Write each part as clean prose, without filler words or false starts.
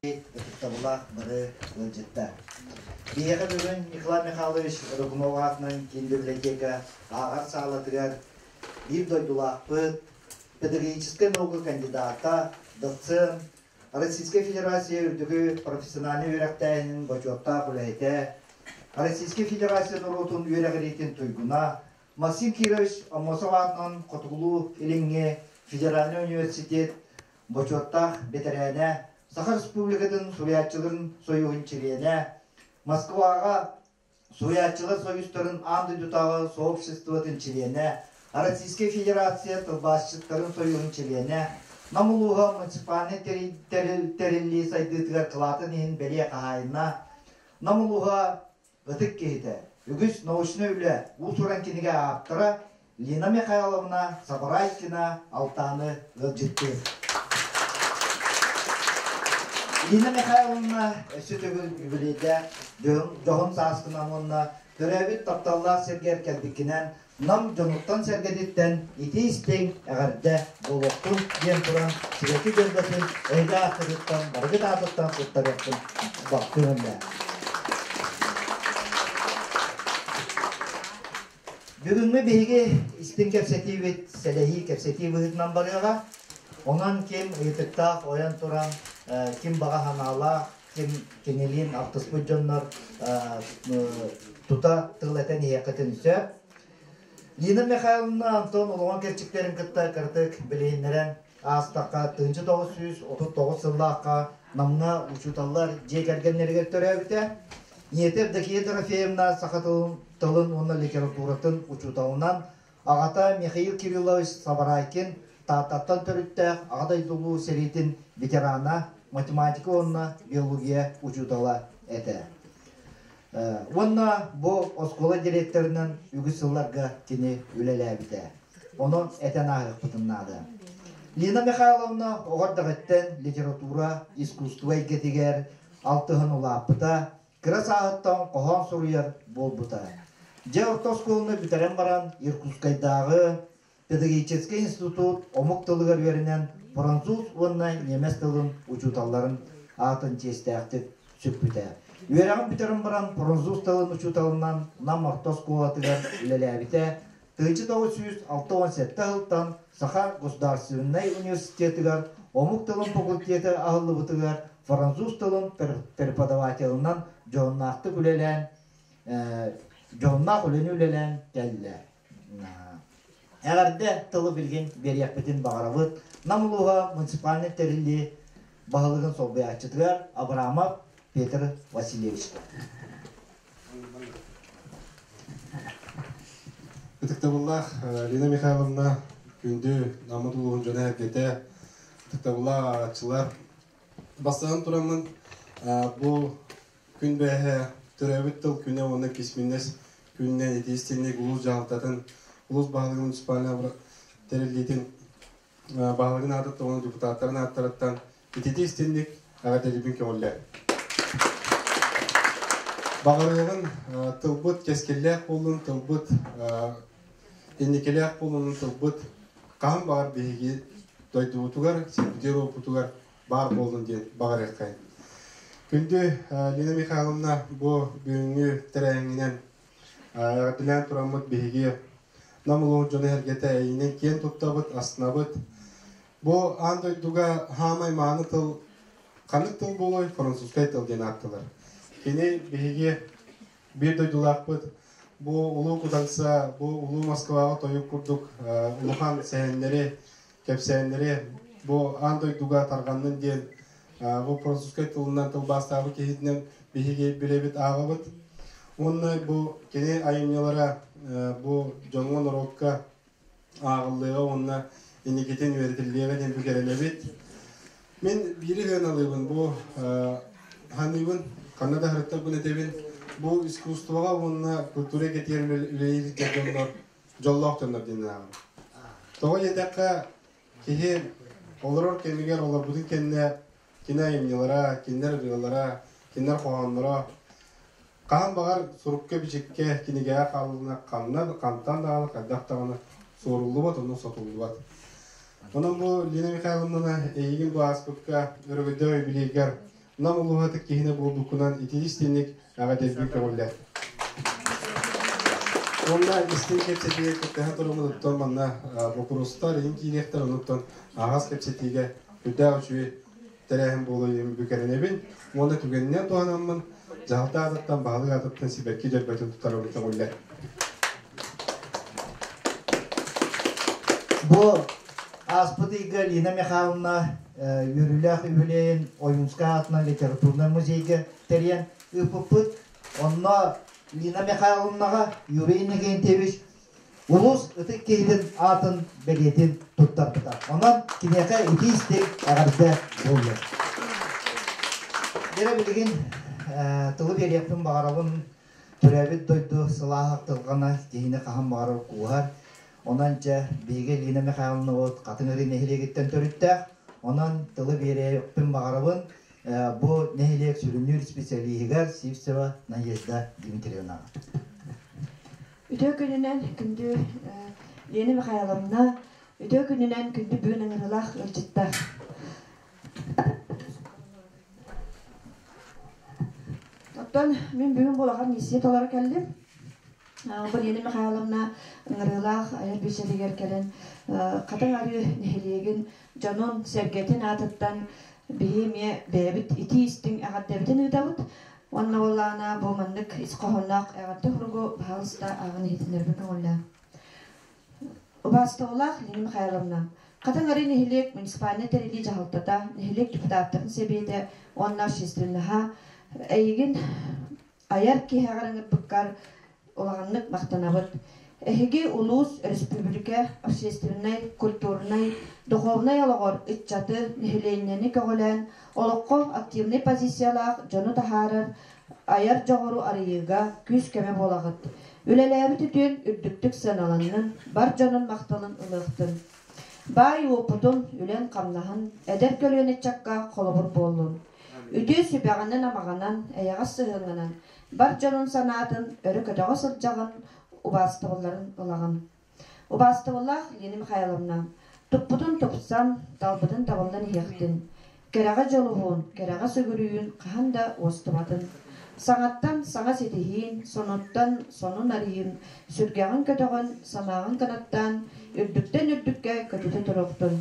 Ытыктабыллаах бары ыалдьыттар. Биһиэхэ бүгүн Николай Михайлович Рыкунов аатынан киин библиотека ааҕар саалатыгар биир дойдулаахпыт, педагогическай наука кандидата, доцент, Российскай Федерация үрдүкү профессиональнай үөрэхтээһинин бочуоттаах үлэһитэ, Российскай Федерация норуотун үөрэҕириитин туйгуна Максим Кирович Аммосов аатынан Хотугулуу-Илиҥҥи федеральнай университет бочуоттаах бэтэрээнэ, Саха Республикатын суруйааччыларын союһун чилиэнэ, Москваҕа Суруйааччылар союзтарын аан дойдутааҕы сообществотын чилиэнэ, Российскай Федерация тылбаасчыттарын союһун чилиэнэ, Нам улууһа муниципальнай тэриллии сайдыытыгар кылаатын иһин бэлиэ хаһаайына, Нам улууһа ытык киһитэ, үгүс научнай үлэ, уус-уран кинигэ ааптара Лина Михайловна Сабарайкина Алтааны ыалдьыттыыр. Лина Михайловна өссө төгүл юбилейдээх дьоһун сааскынан уонна төрөөбүт тапталлаах сиргэр кэлбиккинэн Нам дьонуттан-сэргэтиттэн итии-истиҥ эҕэрдэ буолуохтун диэн туран сибэкки дьөрбөтүн эһиги ааккытыттан барыгыт аатыттан туттарыахпын бахтыһынна. Бүгүҥҥү биһиги истиҥ кэпсэтиибит сэлэһии кэпсэтии быһыытынан барыаҕа. Онон ким ыйытыктаах ойон туран, ким баҕа санаалаах, ким кинилиин алтыспыт дьоннор тута тыл этэн иһиэххитин сөп. Нина Михайловна Антон олоҕун кэрчиктэрин кытта кыратык билиһиннэрэн аастахха, 1939 сыллаахха Намҥа учууталлар дьиэ кэргэннэригэр төрөөбүтэ. Ийэтэ Евдокия Дорофеевна саха тылын уонна литературатын учууталынан, аҕата Михаил Кириллович Сабарайкин Тааттаттан төрүттээх Аҕа дойду Улуу сэриитин ветерана, математика уонна биология учуутала этэ. Уонна бу оскуола директорынан үгүс сылларга кини үлэлээбитэ. Онон этэн ааһыахпытын наада. Лина Михайловна оҕо эрдэҕиттэн литература, искусство эйгэтигэр алтыһан улааппыта, кыра сааһыттан хоһоон суруйар буолбута. Дьэ орто оскуоланы бүтэрэн баран Иркутскайдааҕы педагогическай институт омук тылыгар үөрэнэн француз уонна ньиэмэс тылын учууталларын аатын чиэстээхтик сүкпүтэ. Үөрэҕин бүтэрэн баран француз тылын учууталынан Нам орто оскуолатыгар үлэлээбитэ. 1967 сылтан Саха государственнай университетыгар омук тылын факультета аһыллыбытыгар француз тылын преподавателынан дьоһуннаахтык үлэлээн дьоһуннаах үлэни үлэлээн кэллэ. Эҕэрдэ тылы билигин биэриэхпитин баҕарабыт. Нам улууһа муниципальнай тэриллии баһылыгын солбуйааччытыгар Абрамов Петр Васильевичка. Ытыктабыллаах Лина Михайловна, күндү Наммыт улууһун дьоно эргэтэ, ытыктабыллаах ааҕааччылар, бастаан тураммын бу күн бээһэ төрөөбүт тыл күнэ уонна письменность күнүнэн итии-истиҥник улуус дьаһалтатын, улуус баһылыгын муниципальнай тэриллиитин баһылыгын аатыттан уонна депутаттарын ааттарыттан ититии-истиҥник эҕэрдэлиибин көҥүллээн. Баҕарыаҕын тылбыт кэскиллээх буоллун, тылбыт инникилээх буоллун, тылбыт хаһан баҕар биһиги дойдубутугар, сирбитигэр-уоппутугар баар буоллун диэн баҕарыаххайын. Күндү Лина Михайловна, бу бүгүҥҥү тэрээһиҥҥинэн эҕэрдэлээн тураммыт биһиги Нам улууһун дьоно-сэргэтэ эйигинэн киэн туттабыт, астынабыт. Бу аан дойдуга хаамай мааны тыл ханнык тыл буолуой? Французскай тыл диэн ааттылар. Кини биһиги биир дойдулаахпыт бу Улуу Кудаҥса, бу Улуу Москваҕа тойук курдук улахан сэһэннэри, кэпсээннэри бу аан дойдуга тарҕаннын диэн бу французскай тылынан тылбаастаабыт киһитинэн биһиги билэбит, ааҕабыт. Уонна бу кини айымньылара бу дьоҥҥо-норуокка ааҕыллыаҕа уонна инникитин үөрэтиллиэҕэ диэн бүк эрэнэбит. Мин биири сыаналыыбын бу ханыыбын, ханна да сырыттарбын этэбин, бу искусствоҕа уонна культура эйгэтигэр үлэлиир дьоннор дьоллоох дьоннор диэн ааҕабын. Тоҕо диэтэххэ, киһи олорор кэмигэр олорбутун кэннэ кини айымньылара, кинилэр ырыалара, кинилэр хоһоонноро хаһан баҕар сурукка-бичиккэ, кинигэҕэ хааллына ханна, хантан даҕаны, хайдах даҕаны суоруллубат, онно сотуллубат. Онон бу Лина Михайловнаны эйигин бу ааспыкка өрөгөйдөөх юбилейгар Нам улууһа ытык киһинэ буолбуккунан итии-истиҥник эҕэрдэлиибин көҕүллээ. Уонна истиҥ кэпсэтиигэ кыттыһан тураммытыттан манна боппуруостар иһин киириэхтэр, онуттан аһаҕас кэпсэтиигэ үрдээх үчүгэй тэрээһин буолуо бүкэринэбин уонна түгэнинэн туһанаммын дьаһалта аатыттан, баһылык аатыттан сибэкки дьөрбөтүн тутарабын көҕүллэр. Бу ааспыт ыйга Лина Михайловна үөрүүлээх үбүлүөйүн Ойуунскай аатынан литературнай музейга тэрийэн ыыппыппыт. Онно Лина Михайловнаҕа Юрий Иннокентьевич улуус ытык киһитин аатын бэлиэтин туттарбыта. Онон киниэхэ итии-истиҥ эҕэрдэ буоллун. Дьэ билигин тылы биэриэхпин баҕарабын. Төрөөбүт дойду сылааһа ахтылҕана киһини хаһан баҕарар кууһар. Онон дьэ биһиги Лина Михайловнабыт Хатыҥ Арыы нэһилиэгиттэн төрүттээх. Онон тылы биэриэхпин баҕарабын. Бу нэһилиэк сүрүннүүр специалиһыгар Сивцева Надежда Дмитриевнаҕа. Үтүө күнүнэн күндү Лена Михайловна, үтүө күнүнэн күндү бүгүн ыҥырыылаах ыалдьыттар. Оттон мин бүгүн бу улахан миссия толоро кэллим. Бу Лена Михайловна ыҥырыылаах айар биэчэригэр кэлэн Хатыҥ Арыы нэһилиэгин дьонун, сэргэтин аатыттан биһи эмиэ бэйэбит итии-истиҥ эҕэрдэбитин ыытабыт. Уонна буоллаҕына бу маннык ис хоһоонноох эҕэрдэ суругу баһаалыста ааҕан иһитиннэрбин көҥүллээҥ. Убаастабыллаах Лена Михайловна, Хатыҥ Арыы нэһилиэк муниципальнай тэриллии дьаһалтата, нэһилиэк депутаттарын сэбиэтэ уонна общественноһа эйигин айар киһэҕэр ыҥырбыккар улаханнык махтанабыт. Эһиги улуус, өрөспүүбүлүкэ общественнай, культурнай, духовнай олоҕор ыччаты, нэһилиэнньэни көҕүлээн, олоххо активнай позициялаах дьону таһаарар айар дьоҕуру арыйыыга күүс-көмө буолаҕыт. Үлэлээбит үтүөн үрдүктүк сыаналаннын, бар дьонун махталын ылыахтын. Баай уопутун, үлэн-хамнаһын эдэр көлүөнэ ыччакка холобур буоллун. Үтүө сүбэҕинэн-амаҕынан, эйэҕэс сыһыаҥҥынан бар дьонун санаатын өрө көтөҕө сылдьаҕын, убаастабылларын ылаҕын. Убаастабыллаах Лена Михайловна, туппутун тупсан, талбытын табыллан иһиэхтин. Кэрэҕэ дьолуһуун, кэрэҕэ сүгүрүйүүн хаһан да уостубатын. Саҥаттан саҥа ситиһиин, сонуттан сонун арыйыын, сүргэҕин көтөҕөн, санааҕын кынаттаан, үрдүктэн үрдүккэ көтүтэ туруохтун.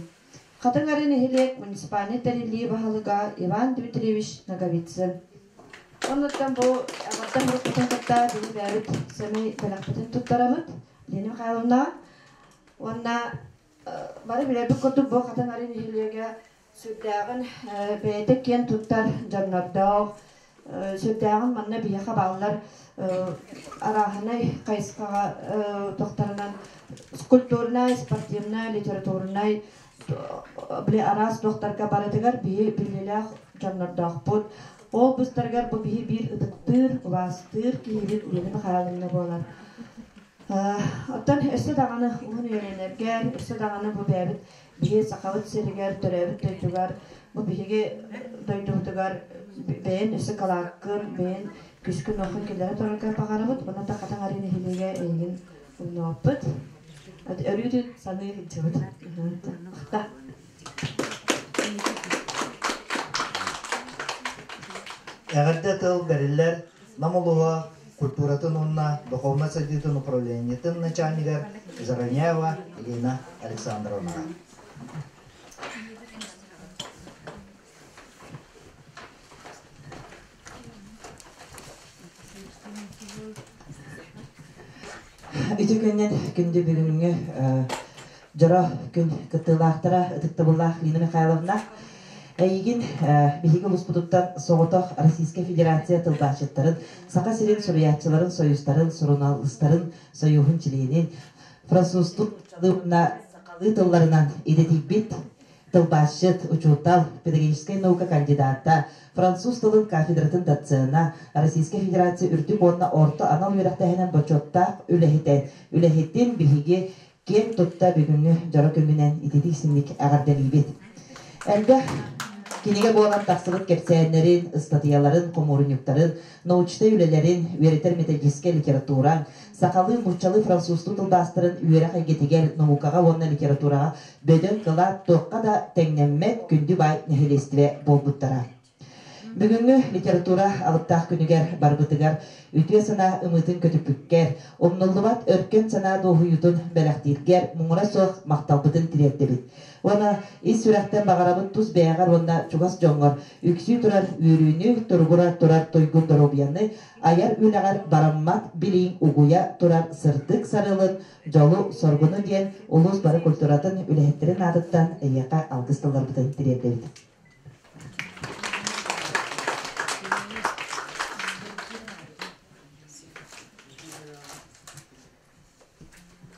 Хатыҥ Арыы нэһилиэк муниципальнай тэриллии баһылыга Иван Дмитриевич Ноговицын. Оннуттан бу эҕэрдэ сурукпутун кытта биһи бэйэбит сэмэй бэлэхпитин туттарабыт Лена Михайловна. Уонна бары билэрбит курдук бу Хатыҥ Арыы нэһилиэгэ сүрдээҕин бэйэтэ киэн туттар дьоннордоох, сүрдээҕин манна биһиэхэ бааллар арааһынай хайысхаҕа тохторунан культурнай, спортивнай, литературнай били араас туохтарга барытыгар биһи биллиилээх дьоннордоохпут. Ол быстарыгар бу биһи биир ытыктыыр, убаастыыр киһибит Лена Михайловна буолар. Оттон өссө даҕаны уһун үйэлэнэргэр, өссө даҕаны бу бэйэбит биһи Сахабыт сиригэр, төрөөбүт дойдугар, бу биһиги дойдубутугар бэйэн өссө кылааккын, бэйэн күскүн-уоххун киллэрэ тураргар баҕарабыт. Уонна да Хатыҥ Арыы нэһилиэгэ эйигин умнубаппыт. Өрүүтүн саныы сылдьыбыт. Махта. Эҕэрдэ тыл бэриллэр Нам улууһа культуратын уонна духовнай сайдыытын управлениетын начальнигар Зароняева Елена Александровнаҕа. Ити күннэн күндү бүгүҥҥү дьоро күн кыттыылаахтара ытыктабыллаах Лина Михайловна эйигин биһиги улууспутуттан соҕотох Российскай Федерация тылбаасчыттарын, Саха сирин суруйааччыларын союзтарын, суруналыыстарын союһун чилиэнин, французтуу, нууччалыы уонна сахалыы тылларынан идэтийбит тылбаасчыт, учуутал, педагогическай наука кандидата, француз тылын кафедратын доцена, Российскай Федерация үрдүк уонна орто анал үөрэхтээһинэн бочуоттаах үлэһитэ, үлэһитин биһиги киэн тутта бүгүҥҥү дьоро күммүнэн ититик-синник эҕэрдэлиибит. Элбэх кинигэ буолан тахсыбыт кэпсээннэрин, ыстатыйаларын, хомуурунньуктарын, научнай үлэлэрин, үөрэтэр методическай литература, сахалыы, нууччалыы, французтуу тылбаастарын үөрэх эйгэтигэр, наукаҕа уонна литератураҕа бөдөҥ кылаат туохха да тэҥнэммэт күндү баай нэһилиэстибэ буолбуттара. Бүгүҥҥү литература алыптаах күнүгэр барбытыгар үтүө санаа ымыытын көтүппүккэр, умнуллубат өркөн санаа дуоһуйуутун бэлэхтииргэр муҥура суох махталбытын тириэрдэбит. Уонна ис сүрэхтэн баҕарабыт тус бэйэҕэр уонна чугас дьоҥҥор үксүү турар үөрүүнү, туругура турар туйгун доруобуйаны, айар үлэҕэр бараммат билииҥ угуйа турар сырдык сарыалын, дьолу-соргуну диэн улуус бары культуратын үлэһиттэрин аатыттан эйиэхэ алгыс тылларбытын тириэрдэбит.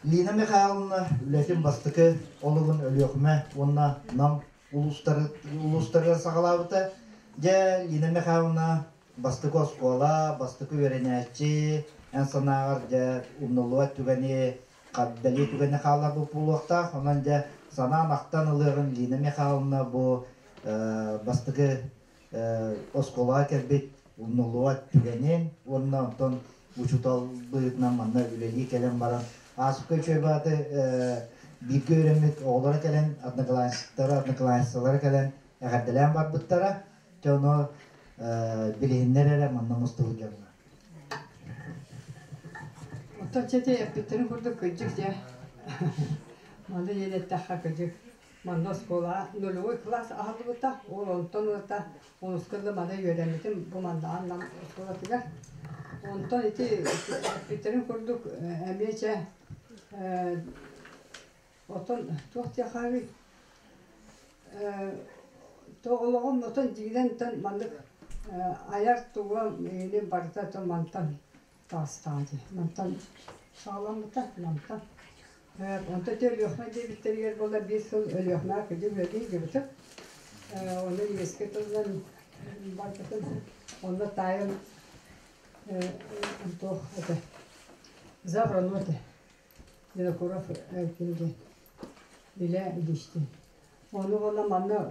Лина Михайловна үлэтин бастакы олугун Өлүөхүмэ уонна Нам улуустарыгар саҕалаабыта. Дьэ, Лина Михайловна бастакы оскуола, бастакы үөрэнээччи, эн санааҕар дьэ умнуллубат түгэни, бэлиэ түгэни хаалларбыт буолуохтаах. Онон дьэ санаан ахтан ылыаҕын Лина Михайловна бу бастакы оскуолаҕа кэлбит умнуллубат түгэнин уонна онтон учуутал быһыытынан манна үлэлии кэлэн баран ааспыкка үчүгэй бааты бииргэ үөрэммит оҕолоро кэлэн одноклассниктара одноклассницалара кэлэн эҕэрдэлээн барбыттара дьэ ону билиһиннэр эрэ манна мустубут дьоҥҥо. Оттон чэти эппиттэрин курдук кырдьык дьэ маны диэн эттэххэ кырдьык Манна оскуолаҕа нулевой класс аһыллыбыта. Ол онтон ылата онуска дылы маны үөрэммитим бу маннаҕан Нам оскуолатыгар. Онтон ити эппиттэрин курдук эмиэ чэ оттон туох диэхээгүй то олоҕум отон дьиҥинэн маннык айар тугум эйигин барыта мантан таастаҕа дии. Мантан саҕаламмыта, мантан. Онто ити Өлүөхүмэ диэбиттэригэр буолла биир сыл Өлүөхүмэҕэ кырдьык үлэлии сылдьыбытым. Онно немецкэй тылынан барбытым. Онно таайым туох этэ Завроно этэ. Винокуров ким диэн Илэ Ильичтин. Ону буолла манна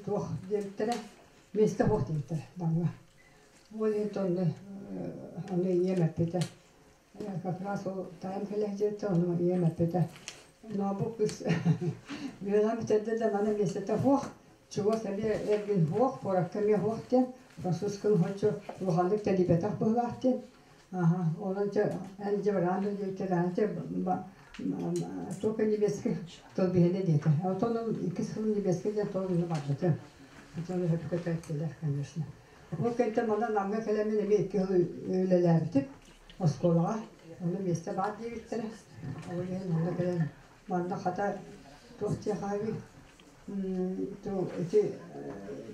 туох диэбиттэрэ миэстэ суох диэбиттэрэ Намҥа. Ол иһин онно ону ийэм эппитэ как раз ол таайым кэлээччитэ ону ийэм эппитэ но бу кыыс үөрэҕин бүтэрдэ да маны миэстэтэ суох чугас эмиэ эргин суох куоракка эмиэ суох диэн французскын соччо улаханнык тэлийбэтэх быһыылаах диэн аха онон дьэ эн дьэ бараан да диэбиттэр дьэ только немецкий тыл биһиэнэ диэтэ оттон ол иккис сыл немецкий диэн тыл барбытым ону сөпкө эттилэр конечно. Ол кэнтэн манна Намҥа кэлэммин эмиэ икки сыл үлэлээбитим оскуолаҕа. Онно миэстэ баар диэбиттэрэ. Ол иһин онно кэлэн манна хата туох диэхээгүй ити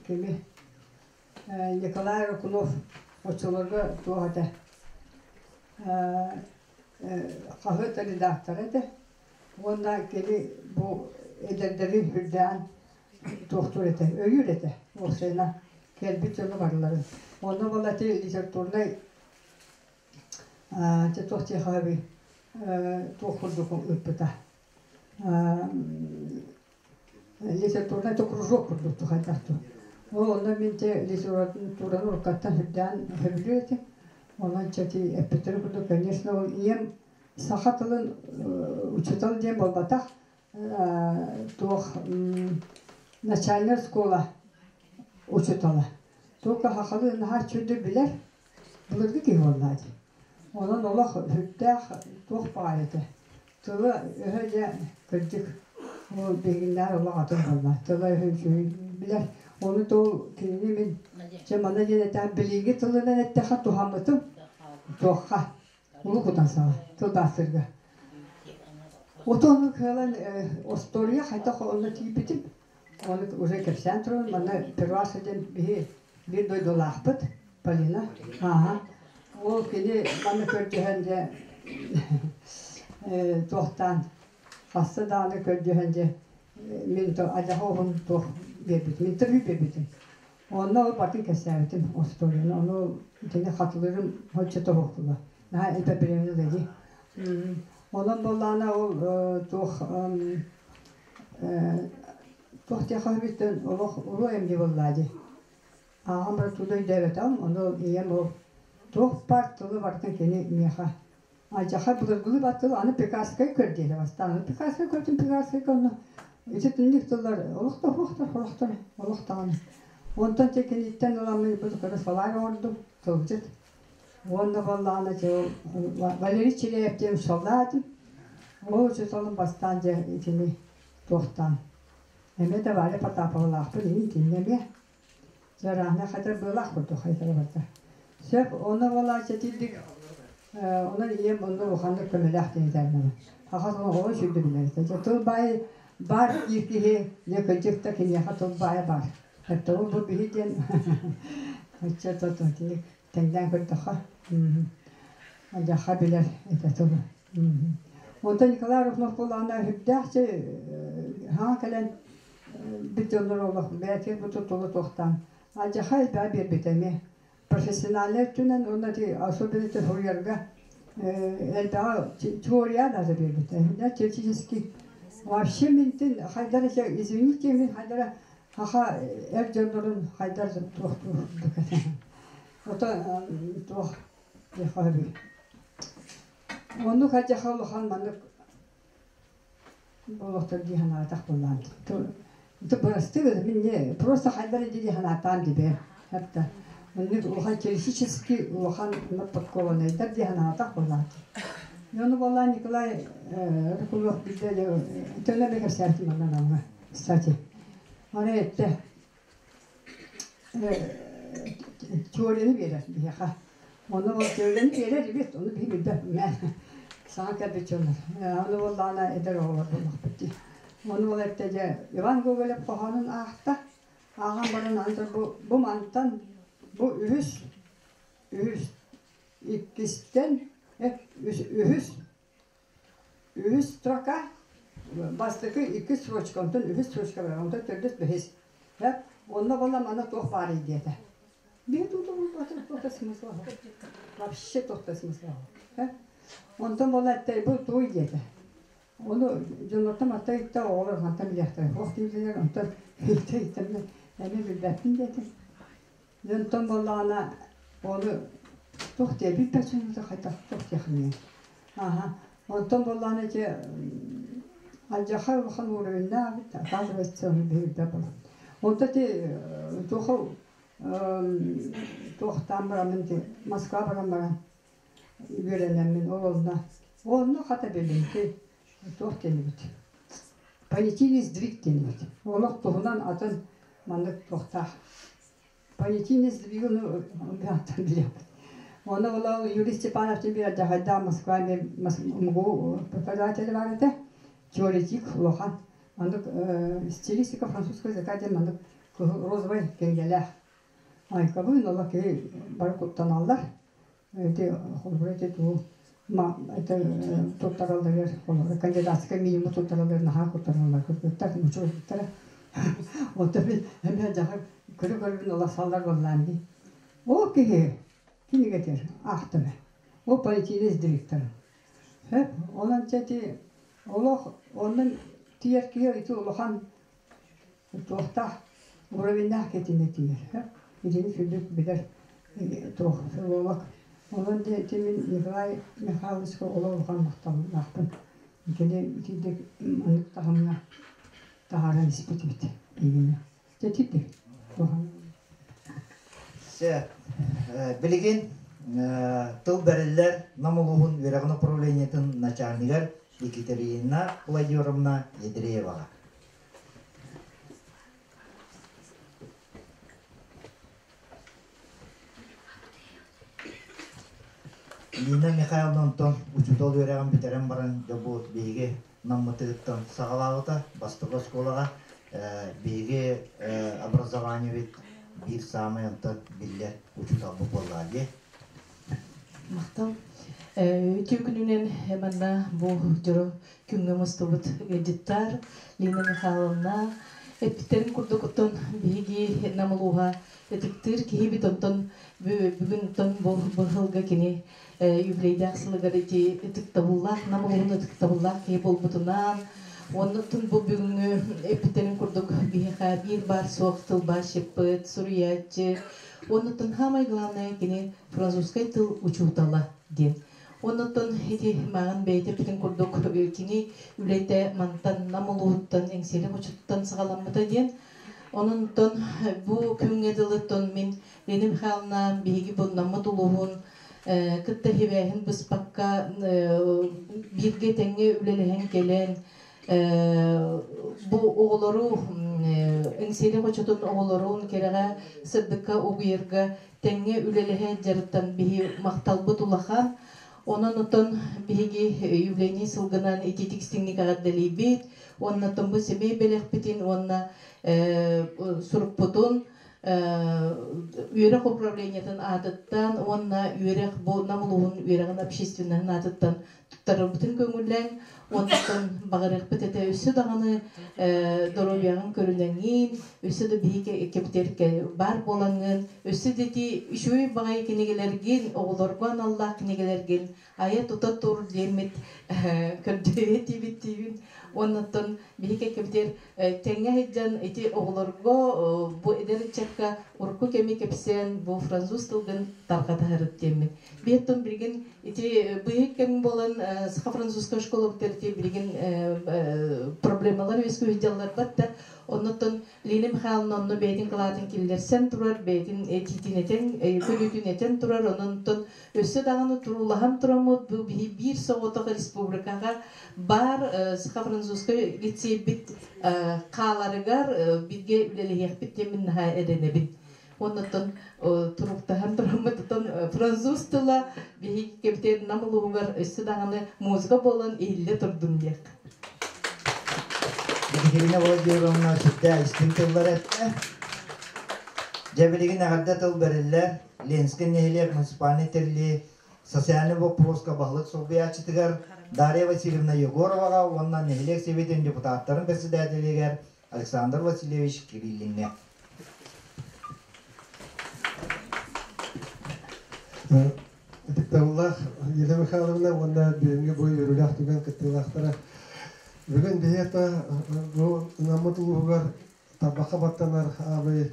кими Николай Рыкунов оччолорго туох этэ хаһыат редактора этэ уонна кини бу эдэрдэри үрдээн туохтуур этэ, өйүүр этэ уопсайынан кэлбит дьону барыларын. Онно буолла ити литературнай дьэ туох диэхээбий туох курдук ыыппыта литературнай то кружок курдук хайдах ту. Ол онно мин те литератураны уруккаттан үрдээн сөбүлүүр этим. Онон чэ ити эппиттэрин курдук, конечно, ол ийэм саха тылын учуутал диэн буолбатах, туох начальная школа учуутала. Только сахалыы наһаа үчүгэйдик билэр, былыргы киһи буоллаа дии. Онон олох сүрдээх туох баҕайы этэ. Тыла өһө дьэ кырдьык ол биһигиннээр олох атын буолла. Тыла өһө үчүгэй билэр. Ону тол кинини мин чэ манна диэн этään билиҥҥи тылынан эттэххэ туһаммытым туохха Улуу Кутан саҕа тылбаастыырга. Отону кыалан остуоруйа хайдах онно тиийбитим, ону уже кэпсээн туран, манна Перваша диэн биһи биир дойдулаахпыт Полина. Ааһа. Ол кини манна көрдөһөн дьэ туохтаан хаста даҕаны көрдөһөн дьэ мин адьаха уһун туох биэрбитим, интервью биэрбитим. Онно ол батын кэпсээбитим остуоруйаны, ону итини хатылыырым соччо тобуктула. Наһаа элбэх да дии. Онон буоллаҕына ол туох туох диэххэ сөбүттэн олох улуу эмдьи буоллаа дии. Ааҕан баран туда өйдөөбөтөҕүм, ону ийэм ол туох баар тылы барытын кини миэхэ алдьархай былыргылыы баттыл аны Пекарскай көр диэтэ бастаан. Аны Пекарскай көрдүм, Пекарскайга онно ити түннүк тыллар олох да суохтар, сорохтор олох даҕаны. Онтон чэ киниттэн ыламмын бу кыра салаай оҥордум, тылдьыт. Уонна буоллаҕына дьэ ол Валерий Чиряев диэн учууталлаатым. Ол учууталым бастаан дьэ итини туохтаан эмиэ да Валя Потаповалаахпын иһин итиннэ эмиэ дьараана хатар быалаах курдук хайдара барда. Сөп, онно буолааччы итинник онон ийэм онно улаханнык көмөлөөх диэн этэринэ. Хахас оҕо сүрдү билэр этэ. Дьэ тыл баайы баар диир киһи, дьэ кырдьык да киниэхэ тыл баайа баар. Эттэҕин бу биһи диэн ыччат итинник тэҥнээн көрдөххө дьаха билэр этэ тылы. Онтон Николай Рухнов буоллаҕына сүрдээх чэ хаҥа кэлэн бит дьоннор олох бэйэтигэр бу тутулу туохтаан алдьархай элбэҕи биэрбитэ эмиэ профессиональнай өттүнэн уонна ити особенно ити суруйарга элбэҕи теория даже биэрбитэ теоретически вообще минтин хайдар извините мин хайдара хаха эр дьоннорун хайдар туохтуур курдук этэ ото туох диэххэ оннук алдьархай улахан маннык Олохтор дии санаатах буоллаҕым. Бырастыы гын, мин не просто хайдах эрэ дии санаатаан дибэ. Хатта оннук улахан теоретически улахан подкованнайдар дии санаатах буоллаҕым. Ону буоллаан Николай Рыкулов билдэ төлөмө кэпсээбитим манна намҥа, кстати. Аны эттэ теорияны биэрэр биһиэхэ. Ону ол теорияны биэрэр эбит, ону биһи билбэт саҥа кэлбит дьоннор. Ону буоллаҕына эдэр оҕолор буоллахпыт дии. Ону ол эттэ дьэ Иван Гоголев хоһоонун аахта. Ааҕан баран аны бу, бу мантан бу үһүс үһүс иккистэн үһүс Үһүс строка бастакы иккис строчка, онтон үһүс строчка барар, онтон төрдүс бэһис. Онно буолла манна туох баарый диэтэ. Биһи тууту туох да смысла Вообще туох да смысла Онтон буолла эттэй бу туй диэтэ. Ону дьоннортон атта ыйтта оҕолор хантан билиэхтэрэ. Ох дииллэр онтон ыйта ыйта эмиэ билбэппин диэтэ. Онтон буоллаҕына ону туох диэ билбэт дьонута хайдах туох диэхиний Ааһа онтон буоллаҕына ити алдьархай улахан уровеннаах оказывается ону биһирдэ буолан онто ити туоха туохтаан бараммын ити Москва баран баран үөрэнэммин ол онно онно хата билимти туох диэнибит понятийный сдвиг диэнибит олох туһунан атын маннык туохтаах понятийный сдвиг ну билиэхпит Оны ол Юрий Степанов биир дьаһайдаах Москва МГУ преподавателэ баар этэ теоретик улахан маннык стилистика французского языка диэн маннык розовай кинигэлээх айкабын ола киһи бары куттаналлар Ити холобура ити туу это туттаралларыгар холобура кандидатскай минимум туттараллар наһаа куттаналлар кыргыттар мучуруттара онто мин эмиэ дьаһар көрө көрөбүн ыла саллар буоллаан дии ол киһи кинигэтэр аахтым ол политинец директор сөп онон чэ ити олох онон тиийэр киһи ити улахан туохтаах уровеннаах киһитинэ тиийэр сөп итини сүрдүк билэр туох филолог онон дьэ ити мин Николай Михайловичка олох улахан махталлаахпын кини итинник маннык таһымҥа таһааран испит эбит игини дьэ итинник Сэ билигин тыл бэриллэр Нам улууһун үөрэҕин управлениетын начальнигар Екатерина Владимировна Ядрееваҕа. Нина Михайловна онтон учуутал үөрэҕин бүтэрэн баран дьэ бу биһиги Наммытыттан саҕалаабыта бастакы оскуолаҕа биһиги образованиебыт биир саамай онтон биллэр учууталбыт буоллаҕа дии. Махтал. Үтүө күнүнэн манна бу дьоро күҥҥэ мустубут ыалдьыттар Лина Михайловна эппиттэрин курдук оттон биһиги Нам улууһа ытыктыыр киһибит онтон бүгүн оттон бу быһылга кини юбилейдаах сылыгар ити ытыктабыллаах Нам улууһун ытыктабыллаах киһи буолбутунан оннуттан бу бүгүҥҥү эппиттэрин курдук биһиэхэ биир баар суох тылбаасчыппыт суруйааччы оннуттан самое главное кини французскай тыл учуутала диэн Оннуттан ити мааҕын бэйэтэ эппитин курдук кини үлэтэ мантан Нам улууһуттан Эҥсиэли хочотуттан саҕаламмыта диэн. Онон бу күҥҥэ дылыттан мин Лена Михайловна биһиги буннаммыт улууһун кытта хибээһин быспакка бииргэ тэҥҥэ үлэлэһэн кэлэн бу оҕолору Эҥсиэли хочотун оҕолорун кэрэҕэ сырдыкка угуйарга тэҥҥэ үлэлэһэ дьарыттан биһи махталбыт улахан. Онон отон биһиги юбилейный сылгынан ититик истиҥник эҕэрдэлиибит уонна бу сэмэй бэлэхпитин уонна сурукпутун үөрэх управлениетын аатыттан уонна үөрэх бу Нам улууһун үөрэҕин общественноһын аатыттан туттарарбытын көҥүллэҥ уонтан баҕарыахпыт этэ өссө даҕаны доруобуйаҕын көрүнэҥҥин өссө да биһиги кэпитэргэ баар буолаҥҥын өссө да ити үчүгэй баҕайы кинигэлэргин оҕолорго аналлаах кинигэлэргин айа тута тур диэммит көрдөһүө тиибит диибин уоннаттан биһиги кэпитэр тэҥҥэ сылдьан ити оҕолорго бу эдэр ыччакка урукку кэми кэпсээн бу француз тылгын тарҕатаһарыт диэммит биэттон билигин ити быйыл кэм буолан саха-французская школа бутэрти билигин проблемалар үөскүү да оннуттан Лина Михайловна онно бэйэтин кылаатын киллэрсэн турар, бэйэтин этиитин этэн, көрүүтүн этэн турар, ононтон өссө даҕаны туруулаһан тураммыт бу биир соҕотох республикаҕа баар саха-французскай лицейбит хааларыгар бииргэ үлэлэһиэхпит диэммин наһаа эрэнэбин. Оннуттан туруктаһан тураммыт отон француз тыла биһиги кэбитэр Нам улууһугар өссө даҕаны музыка буолан иһиллэ турдун диэх. Екатерина Владимировна сүрдээх истиҥ тыллар эттэ. Дьэ билигин эҕэрдэ тыл бэриллэр Ленскэй нэһилиэк муниципальнай тэрилии социальнай боппуруоска баһылык солбуйааччытыгар Дарья Васильевна Егороваҕа уонна нэһилиэк сэбиэтин депутаттарын председателигэр Александр Васильевич Кириллиҥҥэ. Ытыктабыллаах Елена Михайловна уонна бүгүҥҥү бу үөрүүлээх түгэн кыттыылаахтара. Бүгүн биһиэхэ бу Наммыт улууһугар тарбахха баттанар аабай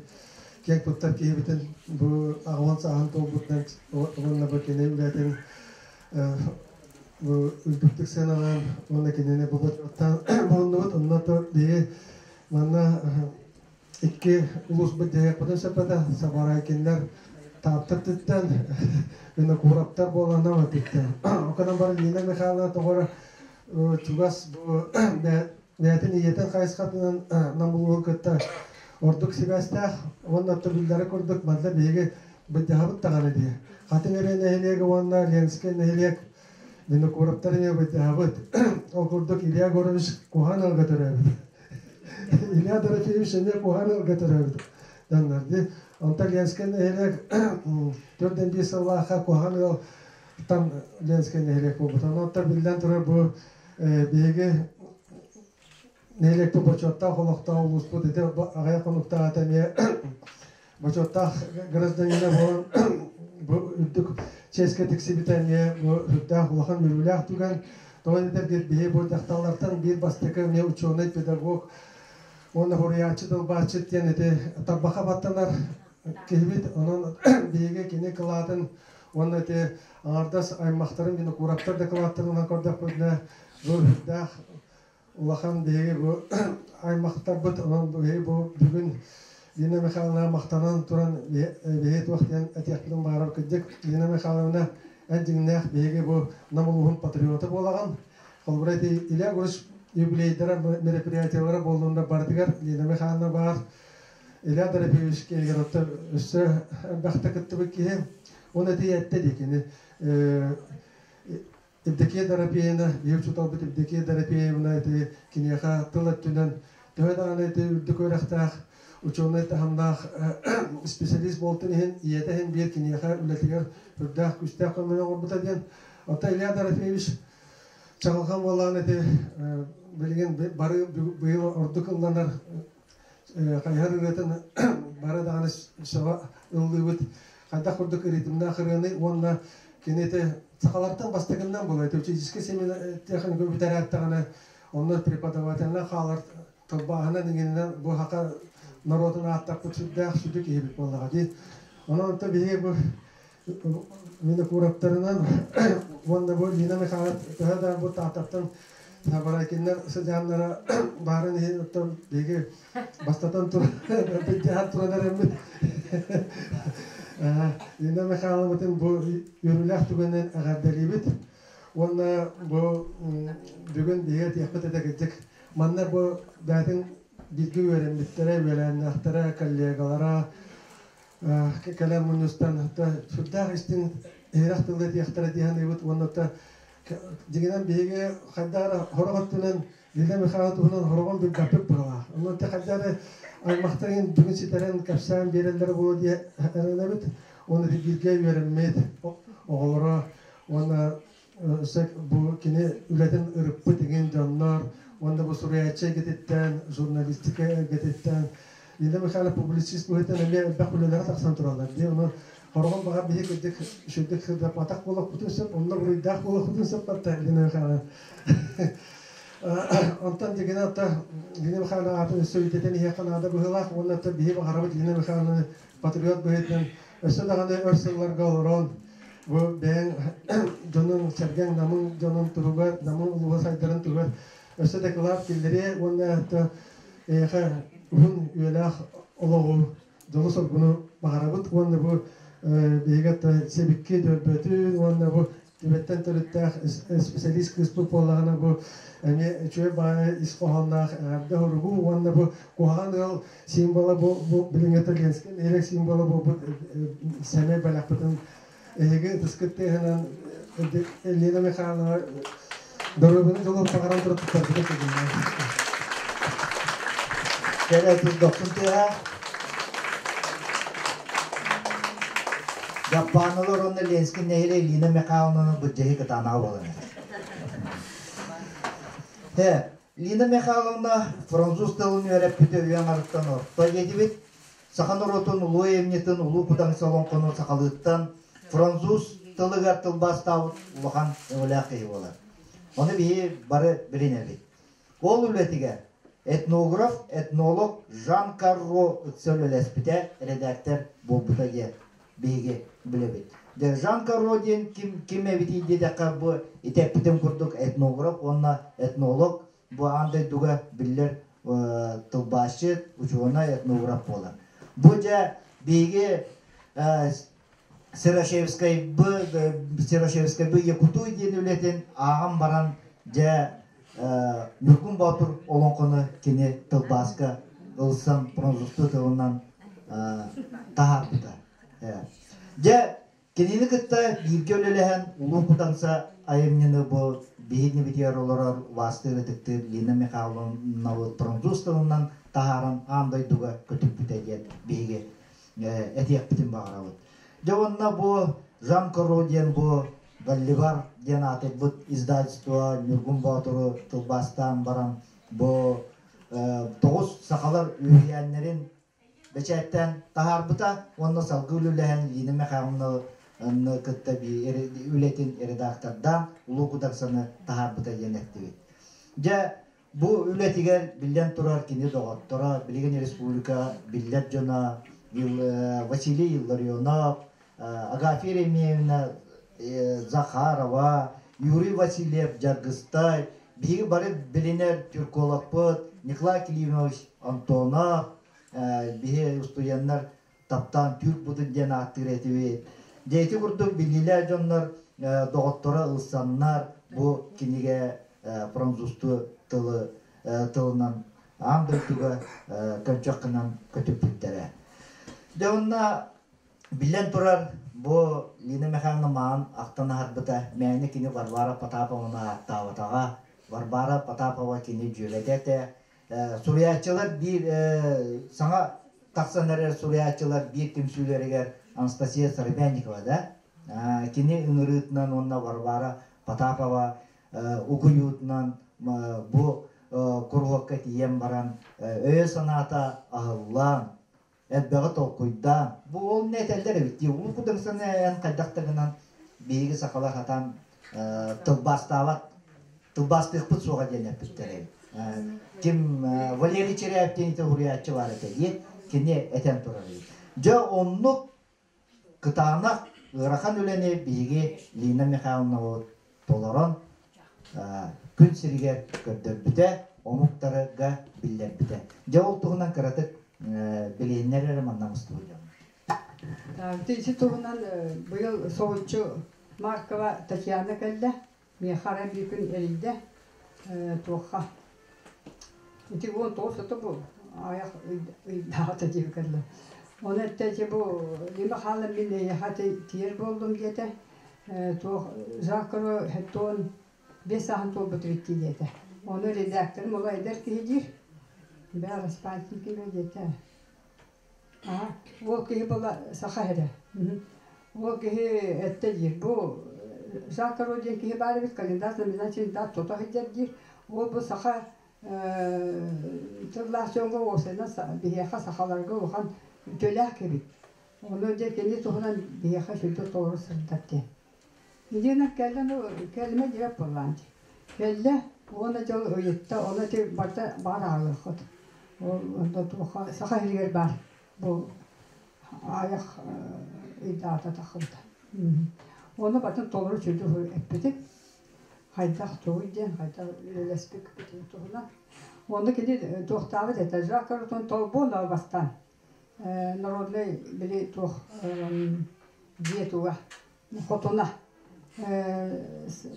киэҥ туттар киһибитин бу аҕалан сааһын туолбутунан уонна бу кини үлэтин бу үрдүктүк сыаналаан уонна кинини бу булуннубут. Онно биһиги манна икки улууспут диэхпитин сөп этэ. Сабарайкиннар Таатта өттүттэн, Винокуровтар буолан өттүттэн. Оконан бары Нина Михайловна тоҕор чугас бу бэйэтин ийэтин хайысхатынан Нам улууһун кытта ордук сибээстээх уонна биллэрэ курдук манна биһиги быдьаһабыт даҕаны дии. Хатыҥ Эрэ нэһилиэгэ уонна Ленскэй нэһилиэк Винокуровтар эмиэ быдьаһабыт. Ол курдук Илья Егорович куһаҕан ыалга төрөөбүт. Илья Дорофеевич эмиэ куһаҕан ыалга төрөөбүт дьоннор дии. Онтон Ленскэй нэһилиэк 4-5 сыллаахха куһаҕан ыалтан Ленскэй нэһилиэк буолбут. Онон биллэн турар бу биһиги нэһилиэкпит бочуоттаах олохтоох улууспут ити аҕыйах хонуктааҕыта эмиэ бочуоттаах гражданина буолан бу үрдүк чиэскэ тиксибитэ эмиэ бу сүрдээх улахан үөрүүлээх түгэн. Тоҕо диэтэргит биһи бу дьахталлартан биир бастакы эмиэ ученый, педагог уонна хуруйааччы тылбаасчыт диэн ити тарбаха баттанар киһибит. Онон биһиги кини кылаатын уонна ити аҥардас аймахтарын Винокуровтар дакылааттарын көрдөхпүтүнэ бу сүрдээх улахан биһиги бу аймахтарбыт. Онон биһиги бу бүгүн Лина Михайловна махтанан туран биһиги туох диэн этиэхпитин баҕарар кырдьык Лина Михайловна эн дьиҥнээх биһиги бу Нам улууһун патриота буолаҕын. Холобура ити Илья Егорович юбилейдара мероприятиялара буоллунна барытыгар Лина Михайловна баар. Илья Дорофеевич киһигэр оттон өссө элбэхтэ кыттыбыт киһи. Оны ити этте дии кини Евдокия Дорофеевна, биһи учууталбыт Евдокия Дорофеевна ити киниэхэ тыл өттүнэн төһө даҕаны ити үрдүк үөрэхтээх учуонай таһымнаах специалист буолтун иһин ийэтэ иһин биир киниэхэ үлэтигэр үрдээх күүстээх көмөнү оҥорбута диэн. Оттон Илья Дорофеевич чаҕылхан буоллаҕына ити билигин бары быйыл ордук ылланар хайыһар ырыатын бары даҕаны сөҕө ыллыыбыт. Хайдах курдук ритмнээх ырыаны уонна кини ити сахалартан бастакыннан буолар учительскай техника бүтэрээт онно преподавательнай хаалар тылбааһынан иҥининэн бу саха норуотун ааттаппыт сүрдээх сүдү киһибит буоллаҕа дии. Онон онто биһиги бу Винокуровтарынан уонна бу Лина Михайловна төһө да бу Тааттаттан Сабарайкиннар сыдьааннара баарын иһин оттон биһиги бастатан туран туран эрэммит. Лина Михайловнатын бу үөрүүлээх түгэнинэн эҕэрдэлиибит. Уонна бу бүгүн биһиги этиэхпит этэ кырдьык манна бу бээтин бииргэ үөрэммиттэрэ, үөлээннээхтэрэ, коллегалара кэлэн мунньустан сүрдээх истиҥ иһирэх тылы этиэхтэрэ дии саныыбыт уонна дьиҥинэн биһиги хайдах эрэ сорох өттүнэн Лида Михайловна туһунан сороҕун билбэппит быһыылаах. Онон хайдах эрэ аймахтарын бүгүн ситэрэн кэпсээн биэрэллэрэ буолуо дии эрэнэбит. Уонна бииргэ үөрэммит оҕолоро уонна бу кини үлэтин ырыппыт иҥин дьоннор уонна бу суруйааччы эйгэтиттэн, журналистика эйгэтиттэн Лида Михайловна публицист быһыытынан эмиэ элбэх үлэлэрэ тахсан тураллар дии. Ону Хороҕон баҕар биһи кырдьык үчүгэйдик сырдаппатах буолуохпутун сөп, онно буруйдаах буолуохпутун сөп батта Лина Михайловна. Онтон дигинэ ата Лина Михайловна аатын өссө үтэтэн иһиэххэ наада быһыылаах уонна ата биһи баҕарабыт Лина Михайловнаны патриот быһыытынан өссө даҕаны өр сылларга олорон бу бэйэҥ дьонуҥ сэргэҥ намыҥ дьонун туһугар, намыҥ улууһа сайдарын туһугар өссө да кылаат киллэриэ уонна ата эйиэхэ уһун үйэлээх олоҕу дьолу-соргуну баҕарабыт уонна бу биһиги сэбикки дөрбөтүн уонна бу Түбэттэн төрүттээх специалист кыыспыт буоллаҕына бу эмиэ үчүгэй баайы ис хоһоонноох эҕэрдэ суругу уонна бу куһаҕан ыал символа бу бу билиҥҥи Ленскэй нэһилиэк символа буолбут сэмэй бэлэхпитин эһиги ытыскыт тыаһынан Лена Михайловна доруобуйаны дьолун баҕаран туран туттарбыта көҥүллээх. Кэрэ дохсун тыаһа. Даппааналар уонна Ленскэй нэһилиэк Лина Михайловнаны былдьаһыы кытаанаҕа буолан эрэр. Тэ, Лина Михайловна француз тылын үөрэппитэ үйэ аҥарыттан орто диэтибит. Саха норуотун улуу айымньытын Улуу Кудаҥса олоҥхону сахалыыттан француз тылыгар тылбаастаабыт улахан өҥөлөөх киһи буолар. Ону биһи бары билинэбит. Ол үлэтигэр этнограф, этнолог Жан Карро ыкса үлэлэспитэ, эрэдээктэр буолбута диэн биһиги билэбит. Дьэ, Жан Карро диэн ким, ким эбитий диэтэххэ, бу итэппитим курдук этнограф уонна этнолог бу аан дойдуга биллэр тылбаасчыт, учуонай, этнограф буолар. Бу дьэ биһиги Серошевскайбы Серошевскайбы Якутуй диэн үлэтин ааҕан баран дьэ Ньургун Боотур олоҥхону кини тылбааска ылсан французтуу тылынан таһаарбыта. Дьэ Кинини кытта бииргэ үлэлэһэн Улуу Кудаҥса айымньыны бу биһигинибитигэр олорор убаастыыр ытыктыыр Лина Михайловна француз тылынан таһааран аан дойдуга көтүппүтэ диэн биһиги этиэхпитин баҕарабыт. Дьэ уонна бу Жан Коро диэн бу Галливар диэн аатырбыт издательство Ньургун Боотуру тылбаастаан баран бу тоҕус сахалар үһүйээннэрин бэчээттээн таһаарбыта уонна салгыы үлэлэһэн Лина Михайловнаны кытта үлэтин редактордаан Улуу Кудаксаны таһаарбыта диэн эттибит. Дьэ, бу үлэтигэр биллэн турар кини доҕотторо, билигин республика биллэр дьоно Василий Илларионов, Агафья Еремеевна Захарова, Юрий Васильев Дьаргыстай, биһиги бары билинэр тюркологпыт Николай Климович Антонов, биһи устудьуоннар таптаан түүр будун диэн ааттыыр этибит. Дьэ ити курдук биллиилээх дьоннор доҕотторо ылсаннар бу кинигэ французтуу тылы тылынан аан дойдуга көнчөх гынан көтүппүттэрэ. Дьэ онно Биллэн турар, бу Лина Михайловна маҕан ахтан аһарбыта, мээнэ кини Варвара Потапованы ааттаабатаҕа. Варвара Потапова кини дьүөгэтэ этэ. Суруйааччылар биир саҥа тахсан эрэр суруйааччылар биир түмсүүлэригэр Анастасия Сарабянникова да кини ыҥырыытынан уонна Варвара Потапова угуйуутунан бу куруһуокка тиийэн баран өйө-санаата аһыллан элбэҕи толкуйдаан, бу ол не этэллэр эбит дии, Улуу Кудаҥсаны эн хайдах да гынан биһиги сахалар сатаан тылбаастаабат, тылбаастыахпыт суоҕа диэн эппиттэр эбит. Ким Валерий Чиряев диэн ити суруйааччы баар этэ дии, кини этэн турар эбит. Дьэ оннук кытаанах ыарахан үлэни биһиги Лина Михайловна толорон. күн сиригэр көрдөрбүтэ, омуктарга биллэрбитэ. Дьэ ол туһунан кыратык билиһиннэр эрэ манна мустубут дьон. Ити туһунан быйыл соһуччу Маркова Татьяна кэллэ. Миэхэ арай биир күн эрийдэ туохха. Ити 19 ото бу аҕыйах ыйдааҕыта диэби кэллэ. Ону эттэ ити бу Лима хаалан мин эйиэхэ тиийэр буоллум диэтэ. Туох Жаккаро хеттон 5 сааһын туолбут эбит дии диэтэ. Ону редакторым ола эдэр киһи диир. Бээ Распантин кимэ диэтэ. Аа, ол киһи буола саха эрэ. Ол киһи эттэ диир, бу Жакаро диэн киһи баар эбит, календарь знаменательный дат тута сылдьар диир. Ол бу саха тыллаах дьоҥҥо уопсайынан биһиэхэ сахаларга улахан үтүөлээх киһи эбит. Ону дьэ кини туһунан биһиэхэ сүрдэ толору сырдат диэн. Диэнэ кэллэ, ну кэлимэ диэбэт буоллаан дии. Кэллэ уонна дьол ыйытта, ону ити барыта баар ааҕыаххыт. Ол онно туохха Саха сиригэр баар бу аҕыйах ыйдаата таххыбыта. Уонна батын толору сүдү эппитим. Хайдах тугуй диэн, хайдах үлэлэспикпитин туһунан. Уонна кини туохтаабыт этэ, Жак Карутон толбуон бастаан народнай били туох дьиэ туга хотуна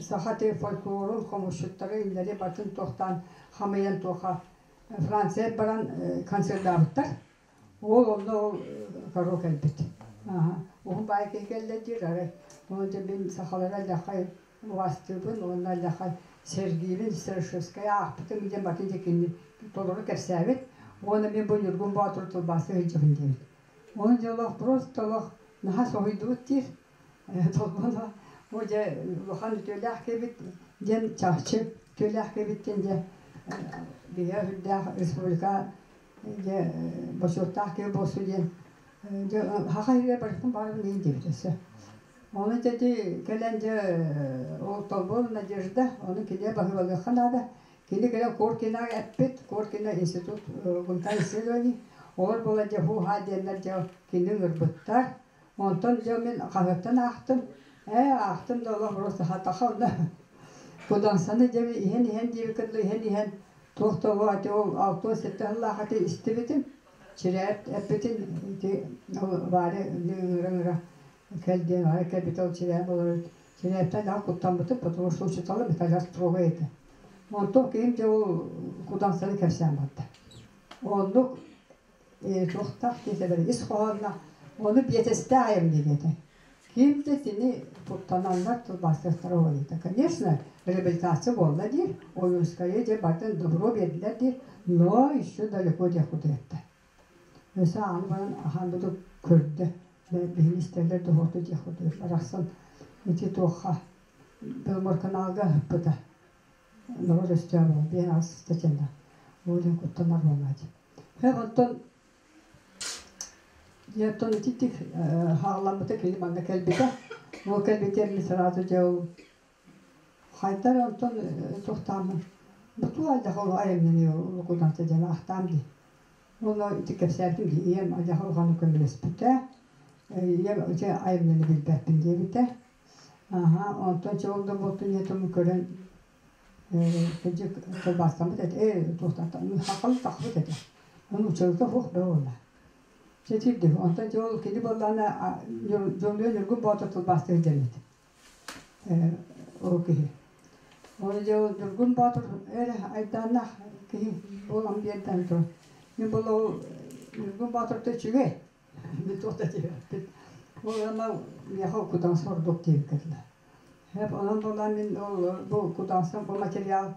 саха ти фольклорун хомусчуттары иннэри батын туохтаан хамыйан туоха Франция баран концердаабыттар. Ол онно ол коро кэлбит. Уһун баай киһи кэллэ диир арай. Оны дьэ мин сахалара лахай убаастыыбын уонна лахай сэргиибин Страшевская аахпытым диэн батын дьэ кинини толору кэпсээбит. Уонна мен бу Ньургун Боотуру тылбаастыы сылдьабын диэбит. Оны дьэ олох просто олох наһаа соһуйдубут диир. Толбоно бу дьэ улахан үтүөлээх киһибит диэн чахчы үтүөлээх киһибит диэн дьэ биһиэ үрдээх республика дьэ бочуоттаах киһи буолсу диэн дьэ хаха иһигэр барытын баарбын иһин диэбит өссө. Ону дьэ кэлэн дьэ ол Толбон Надежда ону кинигэ баһыыбалыахха наада. Кини кэлэн Коркина эппит, Коркина институт гуманитарных исследований, олор буола дьэ һуу-һаа диэннэр дьэ кинини ыҥырбыттар. Онтон дьэ мин хаһыаттан аахтым. Ээ, аахтым да олох просто хатаха онно Кудансаны дьэ иһэн-иһэн диэбиккэ дылы иһэн-иһэн туох да ол ати ол 67 сыллаах ати истибитим. Чирээт эппитин ити ол Варя ыҥыра-ыҥыра кэл диэн Варя кэлбитэ ол чирээт болор Чирээттэн наһаа куттаммытым, потому что учууталым это строго этэ. Онтон киһим дьэ ол Кудансаны кэпсээн барда. Оннук туохтаах диэтэ ис хоһоонноох ону биэтэстээх айымньы диэтэ. Ким да кини куттананнар тылбаастыахтара уолуйда. Конечно, реабилитация буолла диир, Ойуунскайы дьэ бардын добро биэрдилэр диир, но еще далеко диэх курдук этте. Өссө ааны баран ахан бутук көрдө. Биһини истэллэр дохуоту диэх курдук барахсан ити туохха Беломорканалга ыппыта. Норуот өстөөх биэн аас статьяна. Ол диэн куттанар буоллаачы. Онтон Дьэ, итинник хаалламмыта кини манна кэлбитэ. Ол кэлбитэ сразу дьэ ол хайдар онтон туохтааммын бутуу алдьах ол айымньыны улукуданта диэн аахтаам дии. Уонна ити кэпсээбитим дии ийэм алдьах улаханнык көмөлөспүтэ. Ийэм ити айымньыны билбэппин диэбитэ. Аха, онтон чэ ол да буолтун ийэтин көрөн кырдьык тылбаастаммыт этэ. Ээ, туохтан хахал тахпыт этэ. Ону учуутал суох буолла. Чэ тиийдим. Онтон дьэ ол кини буоллаҕына Дьолуйа Ньургун Боотур тылбаастыыр дэммит. Ол киһи. Ол дьэ ол Ньургун Боотур эрэ айдааннаах киһи буолан биэрдэн туран. Мин буолла ол Ньургун Боотурта үчүгэй. Мин туох да диэбэппин. Ол ама миэхэ кудаҥса ордук диэбиккэ дылы. Хэп онон буолан мин ол бу кудаҥсам бу материал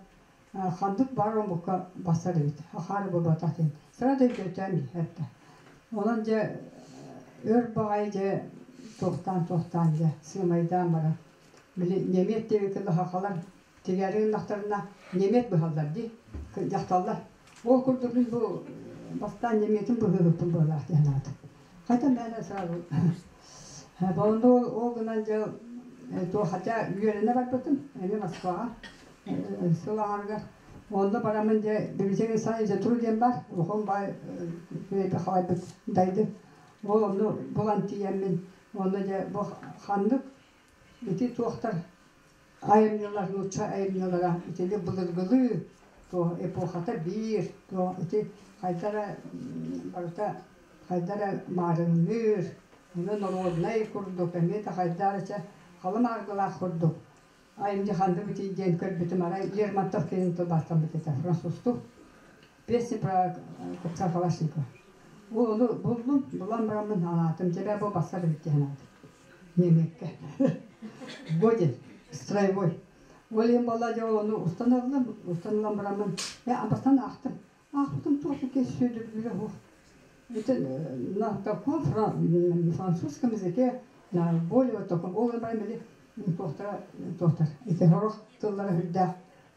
ханнык баар омукка бассар эбит. Хаары буолбатах диэн. Сразу өйдөтөөн эттэ. Онон дьэ өр баҕайы дьэ туохтаан-туохтаан дьэ сыымайдаан баран били немет диэбиккэ сахалар тигээри гыннахтарына немет быһаллар дии дьахталлар. Ол курдук мин бу бастаан неметин быһыыбыппын быһалаах дии санаатым. Хотя мээнэ сразу Онно ол гынан дьэ туох хотя үөрэнэ барбытым эмиэ Москваҕа сыл аҥарыгар. Онно бараммын дьэ библиотека сан литературы диэн бар, улахан баай халайбыт дайды. Ол онно булан тиийэммин, онно дьэ бу ханнык ити туохтар. Айымньылар, нуучча айымньылара итини былыргылыы туох эпохата биир, туох ити хайда эрэ барыта хайда эрэ маарыҥныыр, ону норуодунай курдук эмиэ да хайда эрэ чэ халы-мааргылаах курдук айымньы ханнык битий диэн көрбүтүм арай Лермонтов кэлин тылбаастаммыт этэ французтуу песни про купца Калашникова. Ол ону буллум, булан бараммын анаатым, дьэ бу бассар эбит диэн анаатым. Немекке. Годин, строевой. Ол иһин буолла дьэ ону устан ыллым, устан ылан бараммын, э бастан аахтым. Аахпытым туох да сүөдүргүрэ суох. Это на таком французском языке, на более вот таком, ол баран били туохтара туохтар ити сорох тыллара сүрдээх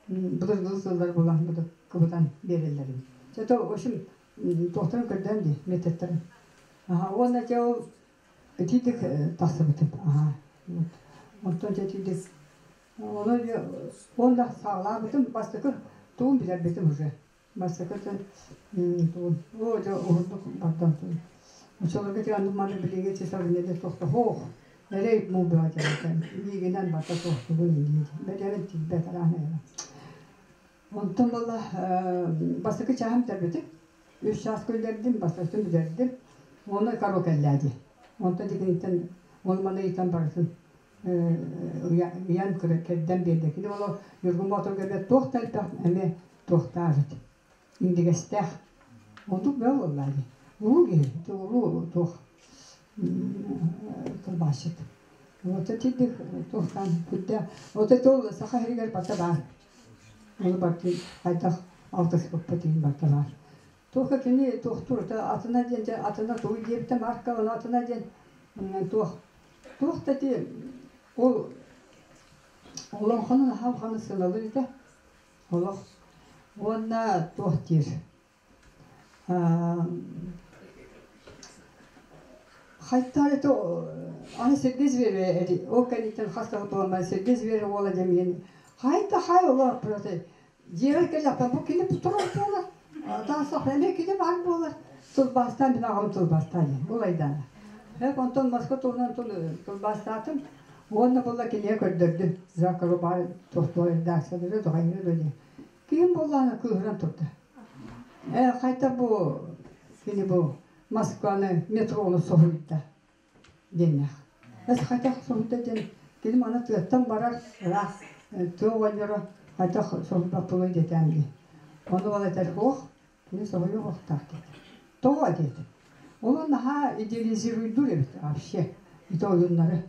былыргы тыллар буолан кыбытан биэрэллэр эбит. Чэ в общем туохтарын көрдөөн дии методтарын. Аха уонна дьэ ол итиитик тахсыбытым. Аха. Онтон дьэ итиитик ону уонна саҕалаабытым бастакы тугун билэрбитим уже. Бастакы тугун оо дьэ уһуннук бардан Оччолорго ти аннык маны билиги часовнеде туохта хоох эрэй муу бөҕө илиигинэн барта туохтугун илии бэлэрин тиийбэт араана. Онтон буолла бастакы чааһым бүтэрбитим. Үс чаас күллэрдим, бастакытын бүтэрдим. Уонна коро кэллээди. Онтон дикиниттэн ол маны ыйтан барытын ыйан кэрдэн биэрдэ. Кини ол Ньургун Боотурга эмиэ туох да элбэх эмиэ туохтаах эбит. Индигэстээх. Онтук бөҕө буоллаа дии. Улуу киһи, улуу туох тылбаасчыт. Вот итинник туохтаан күрдээх. Вот это ол Саха сиригэр барыта баар. Ону барытын хайдах алтыспыппыт иһин барыта баар. Туохха кини туохтуур атына диэн атына тугу диэбитэ марка ону атына диэн туох туох да ити ол олоҥхону наһаа улаханнык сыаналыыр этэ олох уонна туох диир Хайта это аны Сергей Зверев ол кэнниттэн хас да туолан Сергей Зверев уола дэмиэн хайта хай ола просто дьиэҕэ кэллэхпэ бу кини турар буолар таасах эмиэ кини баар буолар тылбаастаан мин аҕам тылбаастаа диэн ол айдаана Эп онтон Москва туһунан тылбаастаатым уонна буолла кинигэ көрдөрдүм Закару баар туохтуо редакциялары дохайны диэн киһим буоллаана кыыһыран турда Э, хайта бу кини бу Москваны метрону соһуйда диэннээх. Эс хайдах соһуйда диэн кини маны тыаттан барар ыраах тыа оҕонньоро хайдах соһуйбаппыный диэтээн дии. Ону ол этэр суох, кини соһуйуохтаах диэтэ. Тоҕо диэтэ. Ол наһаа идеализируйдуур эбит вообще ити ойуннары.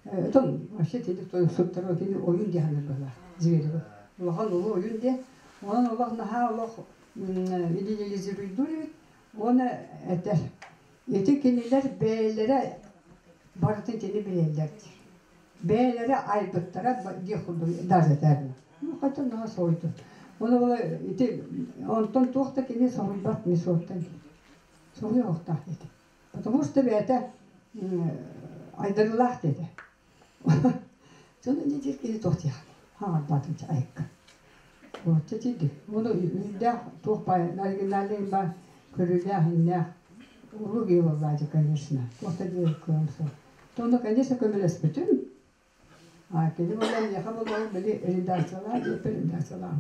Отон вообще тилик тойуксуттары кини ойун диэхэнэр быһылаах Зверева. Улахан улуу ойун диэн. Онон олох наһаа олох идеализируйдуур эбит. Уонна этэр ити кинилэр бэйэлэрэ барытын итини билэллэр диир. Бэйэлэрэ айбыттара диэх курдук даже этэрин. Ну, хотя наһаа соһуйду. Ону була ити онтон туох да кини соһуйбат ми суоттан соһуйуохтаах диэтэ. Потому что бэйэтэ айдарыылаах диэтэ. Сону не диир киһи туох диэх хаҥарбаатым айыкка. Вот тиийди. Ону үүндээх туох баай оригинальный баар көрүүлээх иннээх улуу киһи буоллаачы, конечно. Туох да диир кыам суох. Тону, конечно, көмөлөспүтүм. А кини буолла миэхэ буолла били редакциялаах диэппин редакциялаах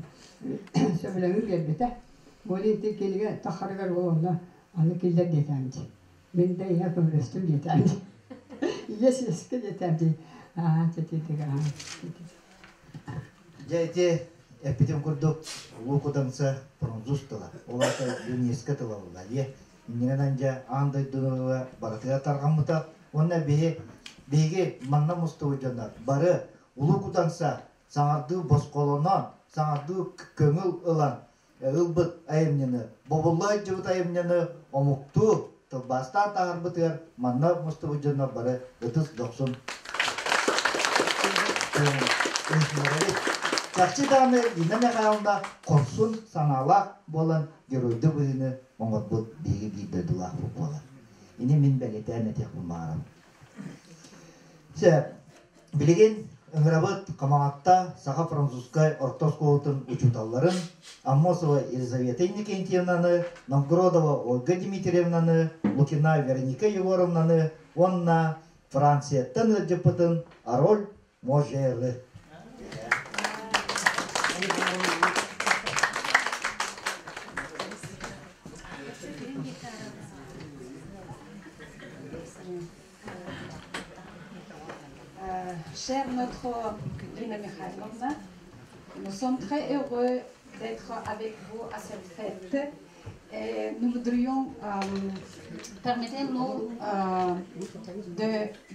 сөбүлэҥин биэрбитэ. Более ити кинигэ тахарыгар ол онно аны киллэр диэтэм дии. Мин да ийэ көмөлөстүм диэтэм дии. Ийэ сиэскэ диэтэм дии. Аа, тетитик аа. Дьэ ити эппитим курдук Улуу Кудаҥса француз тыла, ол аата ЮНЕСКО тыла буолла дии. Иннинэн дьэ аан дойдуга барытыгар тарҕаммыта. Уонна биһи биһиги манна мустубут дьоннор бары Улуу Кудаҥса саҥардыы босхолонон, саҥардыы көҥүл ылан ылбыт айымньыны, бобулла сылдьыбыт айымньыны омуктуу тылбаастаан таһаарбытыгар манна мустубут дьоннор бары ытыс дохсун Чахчы даҕаны Лина Михайловна хорсун санаалаах буолан геройдуу быһыыны оҥорбут биһиги биир дойдулаахпыт буолар. Ини мин бэлиэтээн этиэхпин баҕарабын. Сөп. Билигин ыҥырабыт Хамаҕатта саха-французскай орто оскуолатын учууталларын Аммосова Елизавета Иннокентьевнаны, Новгородова Ольга Дмитриевнаны, Лукина Вероника Егоровнаны уонна Францияттан ыалдьыппытын Ароль Можеры. Chère notre Lina Mikhailovna, nous sommes très heureux d'être avec vous à cette fête et nous voudrions, euh, permettez-nous euh,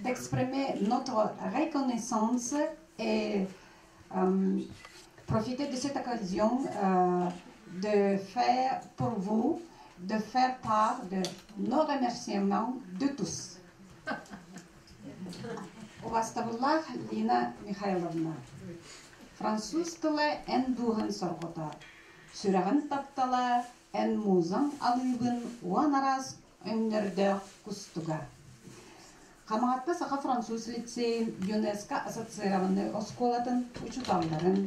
d'exprimer notre reconnaissance et euh, profiter de cette occasion euh, de faire pour vous, de faire part de nos remerciements de tous. Убаастабыллаах Лина Михайловна, француз тыла эн дууһаҥ сорҕото, сүрэҕин таптала эн музаҥ алыыбын уон араас өҥнөрдөөх кустуга. Хамаҕатта саха-француз лицейин ЮНЕСКО ассоциированнай оскуолатын учууталларын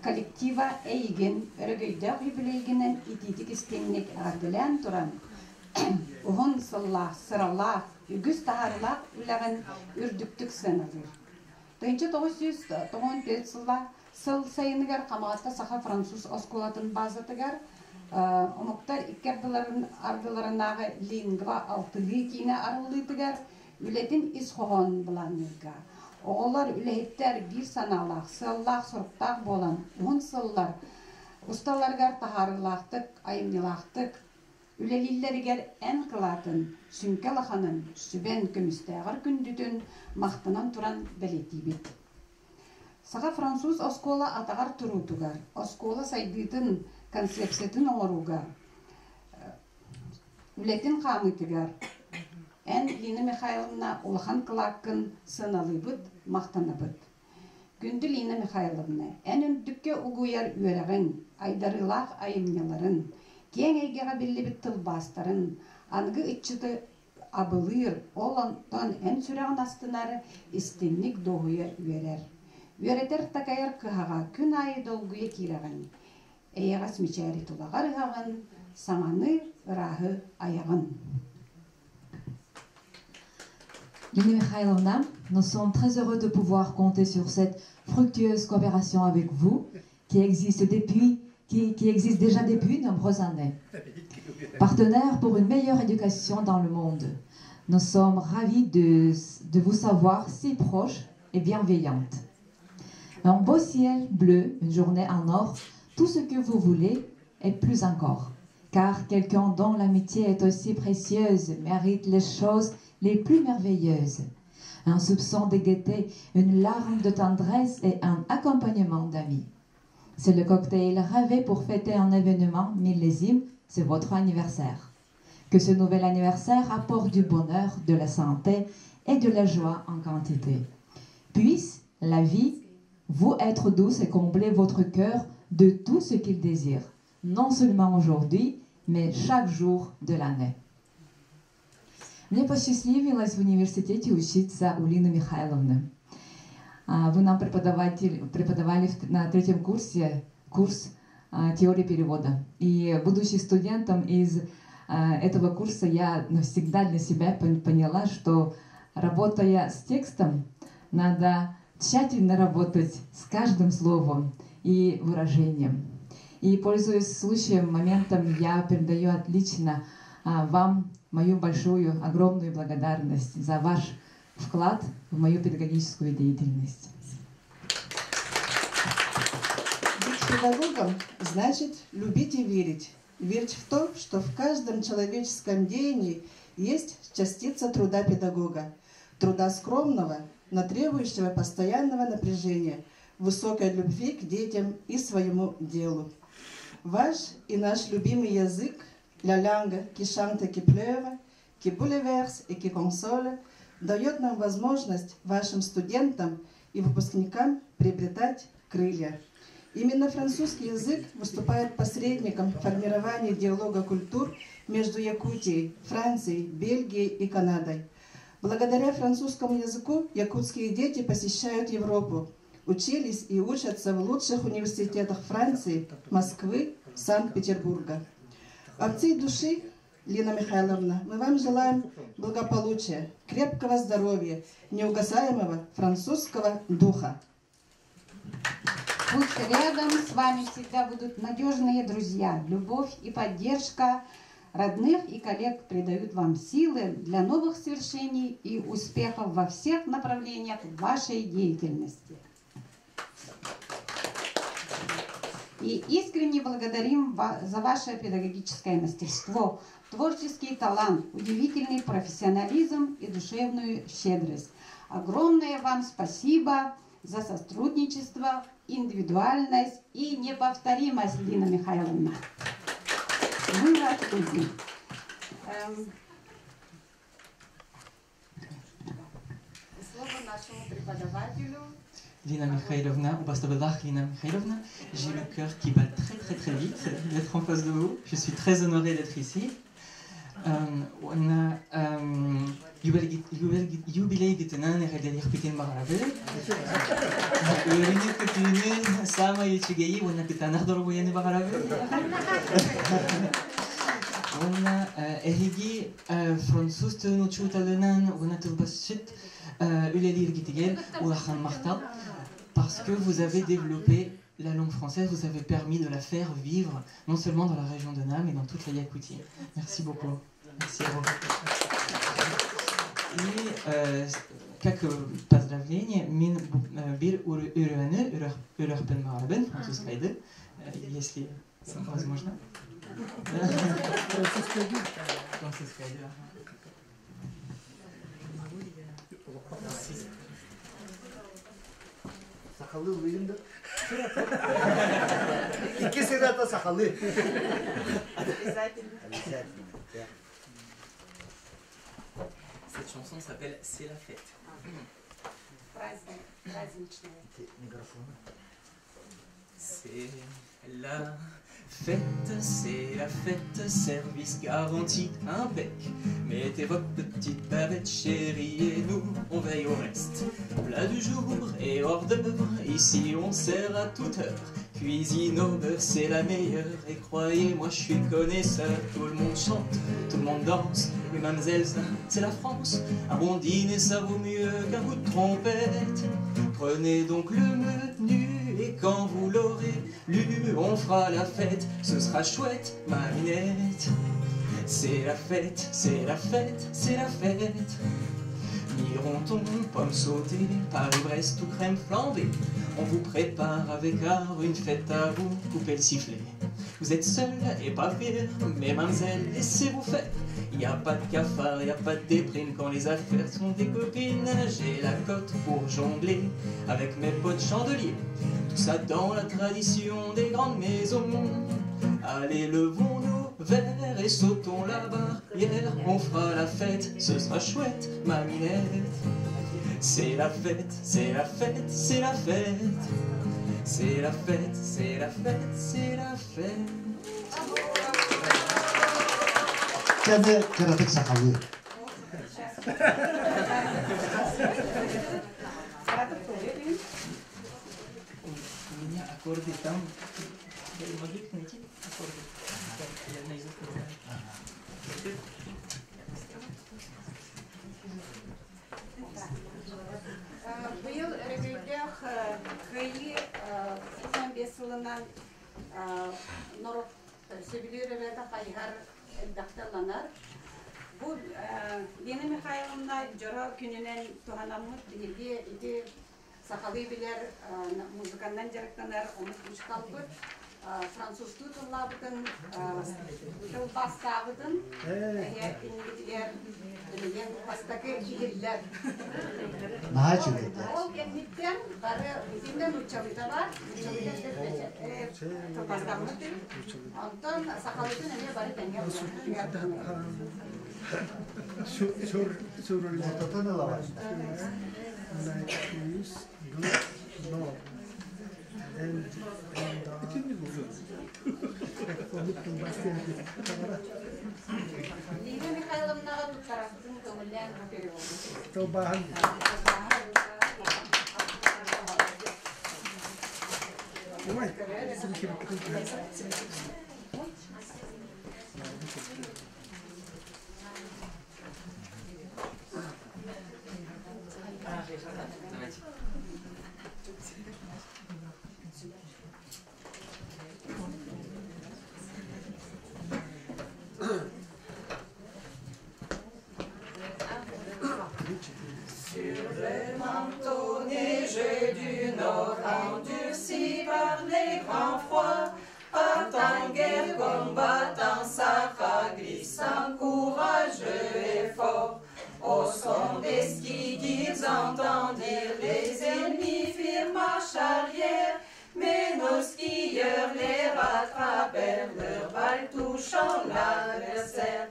коллектива эйигин өрөгөйдөөх юбилейгинэн итиитик истиҥник эҕэрдэлээн туран, уһун сыллаах, сыралаах, үгүс таһаарыылаах үлэҕин үрдүктүк сыаналыыр. 1994 сылла сыл сайыныгар Хамаҕатта саха-француз оскуолатын базатыгар омуктар икки ардыларын ардыларынааҕы лингва алтыһыы киинэ арыллыытыгар үлэтин ис хоһоонун былаанныырга оҕолор үлэһиттэр биир санаалаах, сыаллаах-соруктаах буолан уһун сыллар усталарыгар таһаарыылаахтык, айымньылаахтык Үлэлииллэригэр эн кылаатын, сүҥкэ улаханын, сүбэн көмүстээҕэр күндүтүн махтанан туран бэлиэтиибит. Саха-француз оскуола атаҕар туруутугар, оскуола сайдыытын концепциятын оҥорууга, үлэтин хаамыытыгар эн, Лина Михайловна, улахан кылааккын сыаналыыбыт, махтанабыт. Күндү Лина Михайловна, эн үрдүккэ угуйар үөрэҕиҥ, айдарыылаах айымньыларын, киэҥ эйгэҕэ биллибит тылбаастарын, аныгы ыччаты абылыыр, ол онтон эн сүрэҕин астынар, истиҥник дуоһуйа үөрэр. Үөрэтэр-такайар кыһаҕа күн аайы долгуйа киирэҕин, эйэҕэс мичээри тулаҕар ыһаҕын, саҥаны, ырааһы айаҕын. Lina Mikhailovna, nous sommes très heureux de pouvoir compter sur cette fructueuse coopération avec vous qui existe depuis qui, qui existe déjà depuis de nombreuses années. Partenaire pour une meilleure éducation dans le monde. Nous sommes ravis de, de vous savoir si proche et bienveillante. Un beau ciel bleu, une journée en or, tout ce que vous voulez et plus encore. Car quelqu'un dont l'amitié est aussi précieuse mérite les choses les plus merveilleuses. Un soupçon de gaieté, une larme de tendresse et un accompagnement d'amis. C'est le cocktail rêvé pour fêter un événement millésime, c'est votre anniversaire. Que ce nouvel anniversaire apporte du bonheur, de la santé et de la joie en quantité. Puisse la vie vous être douce et combler votre cœur de tout ce qu'il désire, non seulement aujourd'hui, mais chaque jour de l'année. Мне посчастливилось в университете учиться у Лины Михайловны. Вы нам преподаватель, преподавали на третьем курсе курс теории перевода. И будучи студентом из этого курса, я навсегда для себя поняла, что работая с текстом, надо тщательно работать с каждым словом и выражением. И пользуясь случаем, моментом, я передаю отлично вам мою большую, огромную благодарность за ваш вклад в мою педагогическую деятельность. Быть педагогом значит любить и верить. Верить в то, что в каждом человеческом деянии есть частица труда педагога. Труда скромного, но требующего постоянного напряжения, высокой любви к детям и своему делу. Ваш и наш любимый язык, la langue qui chante et qui pleure, qui bouleverse et qui console, дает нам возможность вашим студентам и выпускникам приобретать крылья. Именно французский язык выступает посредником в формировании диалога культур между Якутией, Францией, Бельгией и Канадой. Благодаря французскому языку якутские дети посещают Европу, учились и учатся в лучших университетах Франции, Москвы, Санкт-Петербурга. От всей души, Лина Михайловна, мы вам желаем благополучия, крепкого здоровья, неугасаемого французского духа. Пусть рядом с вами всегда будут надежные друзья, любовь и поддержка родных и коллег придают вам силы для новых свершений и успехов во всех направлениях вашей деятельности. И искренне благодарим за ваше педагогическое мастерство, творческий талант, удивительный профессионализм и душевную щедрость. Огромное вам спасибо за сотрудничество, индивидуальность и неповторимость, Лина Михайловна. Мы вас любим. Слово нашему преподавателю. Lina Mikhailovna, убастабыллаах Lina Mikhailovna, j'ai le cœur qui bat très très très vite d'être en face de vous. Je suis très honorée d'être ici. Уонна юбилейгитинэн эҕэрдэлиэхпитин баҕарабыт. Үөрүүнү-көтүүнү, саамай үчүгэйи уонна кытаанах доруобуйаны баҕарабыт. Уонна эһиги француз тылын учууталынан уонна тылбасчыт үлэлииргитигэр улахан махтал parce que vous avez développé la langue française, vous avez permis de la faire vivre, non seulement dans la région de Nam, mais dans toute la Yakoutie. Merci beaucoup. Merci à vous. И как поздравление, мин биир ырыаны ырыахпын баҕарабын, французскайды, если возможно. Французскайды, ага. Merci. Сахалыы ыллыйын да. Икки сырата сахалыы. Обязательно. Обязательно. Cette chanson s'appelle C'est la fête. Праздник, праздничная. Микрофон. C'est la fête, c'est la fête, service garanti, impec. Mettez votre petite bavette, chérie, et nous, on veille au reste. Plat du jour et hors d'œuvre, ici on sert à toute heure. Cuisine au beurre, c'est la meilleure, et croyez-moi, je suis connaisseur. Tout le monde chante, tout le monde danse, oui, mademoiselle, c'est la France. Un bon dîner, ça vaut mieux qu'un coup de trompette. Prenez donc le menu, et quand vous l'aurez lu, on fera la fête, ce sera chouette, ma minette. C'est la fête, c'est la fête, c'est la fête. Mironton, pommes sautées, Paris-Brest ou crème flambée. On vous prépare avec art une fête à vous couper le sifflet. Vous êtes seule et pas fière, mais mademoiselle, laissez-vous faire. Y a pas de cafard, y a pas de déprime quand les affaires sont des copines. J'ai la cote pour jongler avec mes potes chandeliers. Tout ça dans la tradition des grandes maisons. Allez, levons nos verres et sautons la barrière. On fera la fête, ce sera chouette, ma minette. C'est la fête, c'est la fête, c'est la fête. C'est la fête, c'est la fête, c'est la fête. Каны кыратык сахалыы. У меня аккорды там. Я не могу их найти? Аккорды. Я наизусть не знаю. Быйыл өрөгөйдөөх Кыайыы 85 сылынан норуот сөбүлүүр ырыата хайыһар элбэхтэ ылланар. Бу Лена Михайловна дьоро күнүнэн туһанаммыт биһиги ити сахалыы билэр музыканнан дьарыктанар омук учууталбыт французтуу тыллаабытын тылбаастаабытын иннигитигэр билигин бастакы иһиллэр. Наһаа үчүгэйдэр. Ол кэнниттэн бары итиннэ нууччалыыта бар, нууччалыыта тылбаастаммыт. Онтон сахалыытын эмиэ бары тэҥҥэ Ортотун ылабын. Лина Михайловнаҕа туттараргытын көҥүллээн бу переводу. Тылбааһын. Ой, Давайте. Le manteau neigeux du nord, endurci par les grands froids, part en guerre, combattant Sakha, glissant courageux et fort. Au son des skis qu'ils entendirent, les ennemis firent marche arrière, mais nos skieurs les rattrapèrent, leurs balles touchant l'adversaire.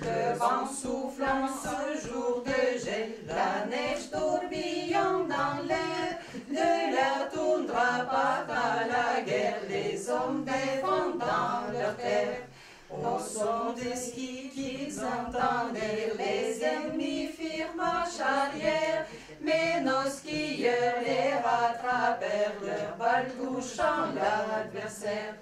Le vent soufflant ce jour de gel, la neige tourbillon dans l'air, de la toundra part à la guerre, les hommes défendant leur terre. Au son des skis qu'ils entendirent, les ennemis firent marche arrière, mais nos skieurs les rattrapèrent, leurs balles touchant l'adversaire.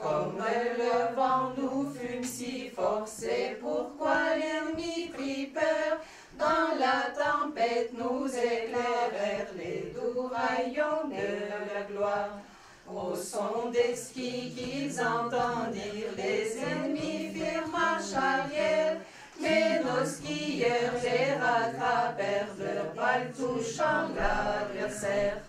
Comme le vent nous fûmes si fort, c'est pourquoi l'ennemi prit peur. Dans la tempête nous éclairèrent les doux rayons de la gloire. Au son des skis qu'ils entendirent, les ennemis firent marche arrière, mais nos skieurs les rattrapèrent, leurs balles touchant l'adversaire.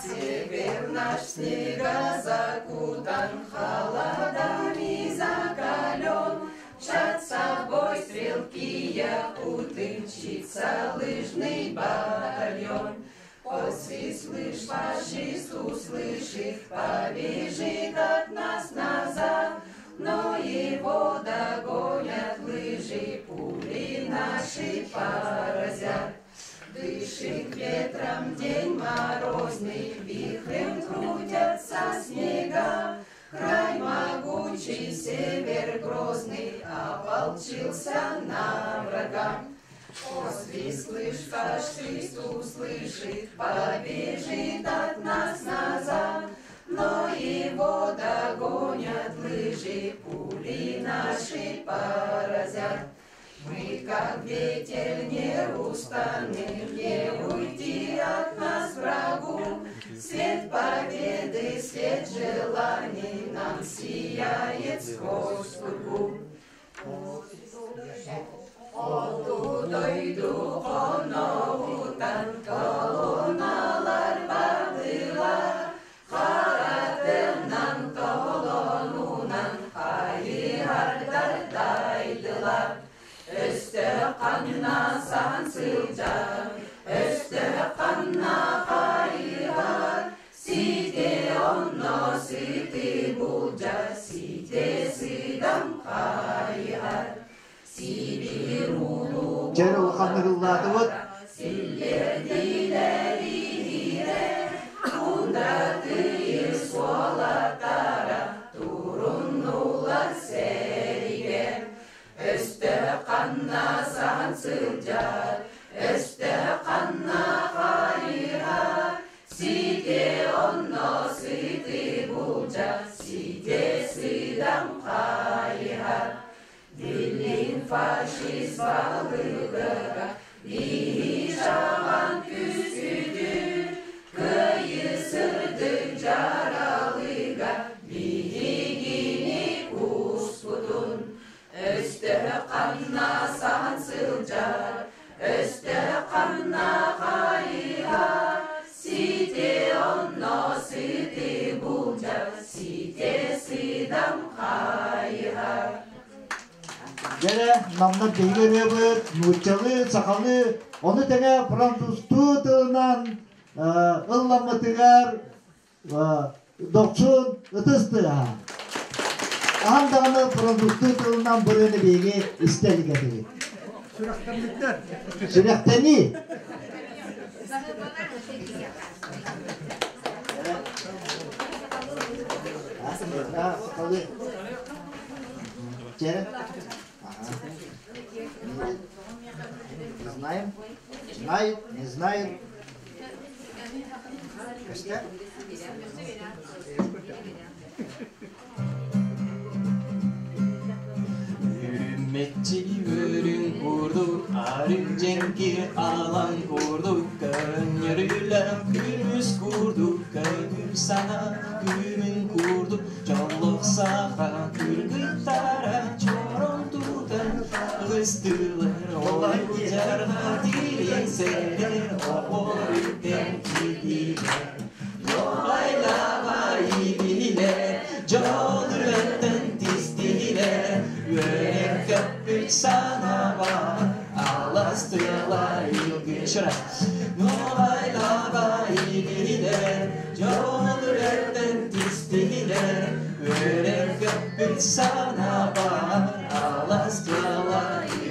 Север наш снега закутан, холодами закален, Мчатся в бой стрелки якуты, мчится лыжный батальон. Посвист лыж фашист услышит, побежит от нас назад, но его догонят лыжи, пули наши поразят. Дышит ветром день морозный, вихрем крутятся снега. Край могучий, север грозный, ополчился на врага. Посвист лыж фашист услышит, побежит от нас назад, но его догонят лыжи, пули наши поразят. Мы, как ветер, не устанем, не уйти от нас врагу. Свет победы, свет желаний нам сияет сквозь пургу. Оту дойду хоногутан колонналар бардылар, Харатынан толонунан хайыһардар дайдылар. Өстө қанна сан сылдьар, өстө қанна хайыһар, Сите онно сыты булдьа, сите сыдам хайыһар. Сибир улуу Жер улаханныгыллаатыбыт. Силлердилерире, тундратыйы суолатара, туруннулар сэригэ. Өстө қанна сан сылдьар, өстө қанна хайыһар, Сите онно сыты булдьа, сите сыдам хайыһар. Дилин фашист балыгыга, биһи жаман күсүдү, кыйы сырдык жаралыга, биһигини куспутун. Өстө қанна сан сылдьар, өстө қанна хайыһар, Сите онно сыты булдьа, сите сыдам хайыһар. Жere намна бейгеребит, нууччалы, сахалы, оны тэҥэ французтуу тылынан ылламмытыгар дохсун ытыстыга. Ахан даҕаны французтуу тылынан бырыны биһиги истэлигэтибит. Сүрэхтэнии. Сахалы. Жere. Не знаем. Знает, не знает. Костя? Үрүмэтчи өрүн курдук, арын жеңкир алан курдук, көннөрүлөр күмүс курдук, көңүл сана күмүн курдук, жоллок саха күргүттара чорон тутан, Аргыстылар, ойууларга тиийсэллэр, оҕолор киирдилэр. Ногайлаба иилилэр, дьон үрөттөн тистилэр, үөрэн көппүт санаба, алас тыала илгишра. Ногайлаба иилилэр, дьон үрөттөн тистилэр, үөрэн көппүт санаба, алас тыала илгишра.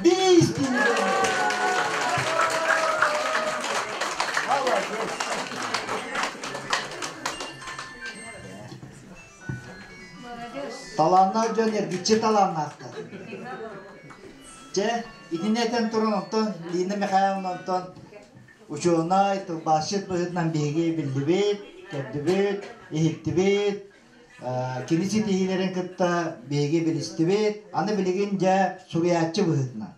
Биис Талааннаах дьон эргиччи талааннаахтар. Чэ, итини этэн туран онтон Лина Михайловна онтон учуонай, тылбаасчыт быһыытынан биһиги биллибит, көрдүбүт, иһиттибит, кини ситиһиилэрин кытта биһиги билистибит, аны билигин дьэ суруйааччы быһыытынан.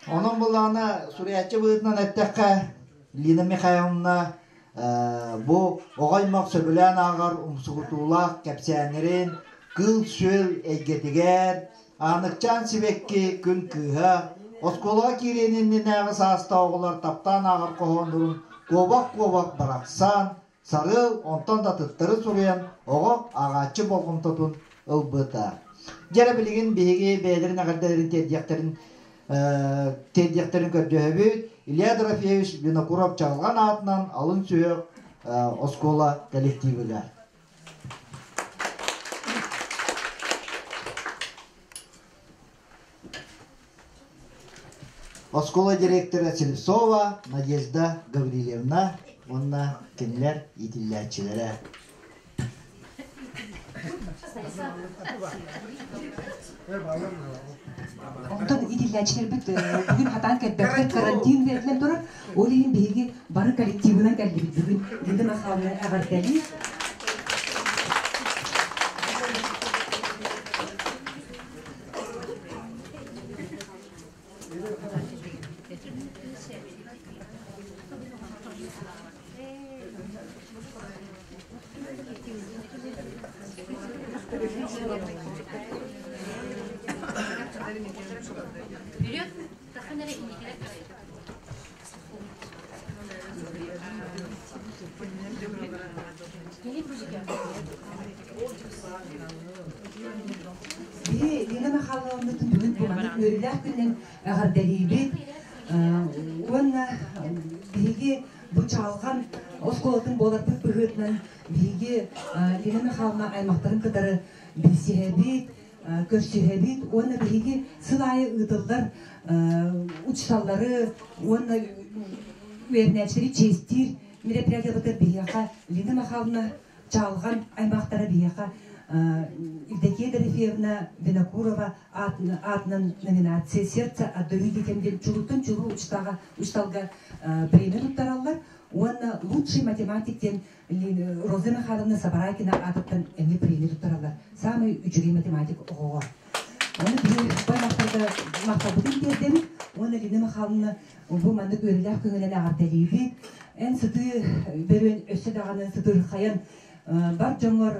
Онон буллаҕына суруйааччы быһыытынан эттэххэ, Лина Михайловна бу оҕо аймах сөбүлээн ааҕар умсугутуулаах кэпсээннэрин кыыл-сүөл эйгэтигэр, Ааныкчаан сибэкки күн кыыһа, оскуолаҕа киириэн иннинээҕи саастаах оҕолор таптаан ааҕар хоһооннорун куобах-куобах барахсан, Сарыал онтон да атыттары суруйан оҕо ааҕааччы болҕомтотун ылбыта. Дьэ билигин биһиги бэйэлэрин эҕэрдэлэрин тиэрдиэхтэрин тиэрдиэхтэрин көрдөһөбүт. Илья Дорофеевич Винокуров Чаҕылҕан аатынан алын сүһүөх оскуола коллективыгар. Оскуола директора Слепцова Надежда Гаврильевна уонна кинилэр иитиллээччилэрэ. Онтон итиллээччилэрбит бүгүн хатаан кэлбэттэр, карантин үлэтинэн турар. Ол иһин биһиги бары коллективынан кэллибит бүгүн. Лида Михайловна эҕэрдэлии. Биһи Лена Михайловнатын бүгүн бу маннык үөрүүлээх күнүнэн эҕэрдэлиибит. Уонна биһиги бу Чаалҕан оскуолатын буоларбыт быһыытынан биһиги Лена Михайловна аймахтарын кытары билсиһэбит, көрсүһэбит уонна биһиги сыл аайы ыытыллар учууталлары уонна үөрэнээччилэри чиэстиир мероприятиябытыгар биһиэхэ Лена Михайловна Чаалҕан аймахтара биһиэхэ Евдокия Дорофеевна Винокурова аатынан номинация «Сердце отдаю детям» диэн чулууттан чулуу учтаҕа учталга премия туттараллар уонна лучший математик диэн Роза Михайловна Сабарайкина аатыттан эмиэ премия туттараллар. Самый үчүгэй математик оҕоҕо. Оны биһи аймахтарга махталбытын тиэрдэбит уонна Лина Михайловна бу маннык үөрүүлээх көҥүлэн эҕэрдэлиибит. Эн сытыы бөрүөн өссө даҕаны сытыырхайан бар дьоҥҥор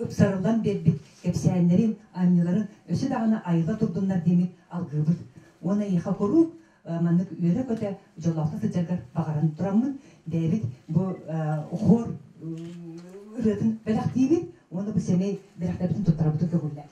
ыпсарыллан биэрбит кэпсээннэрин, анньыыларын өссө даҕаны айылла турдуннар диэмит алгыыбыт. Уонна эйиэхэ куруук маннык үөрэ-көтө дьоллоохтук сылдьаргар баҕаран тураммыт, бэйэбит бу хор ырыатын бэлэхтиибит уонна бу сэмэй бэлэхтэрбитин туттарабытын көҥүллээн.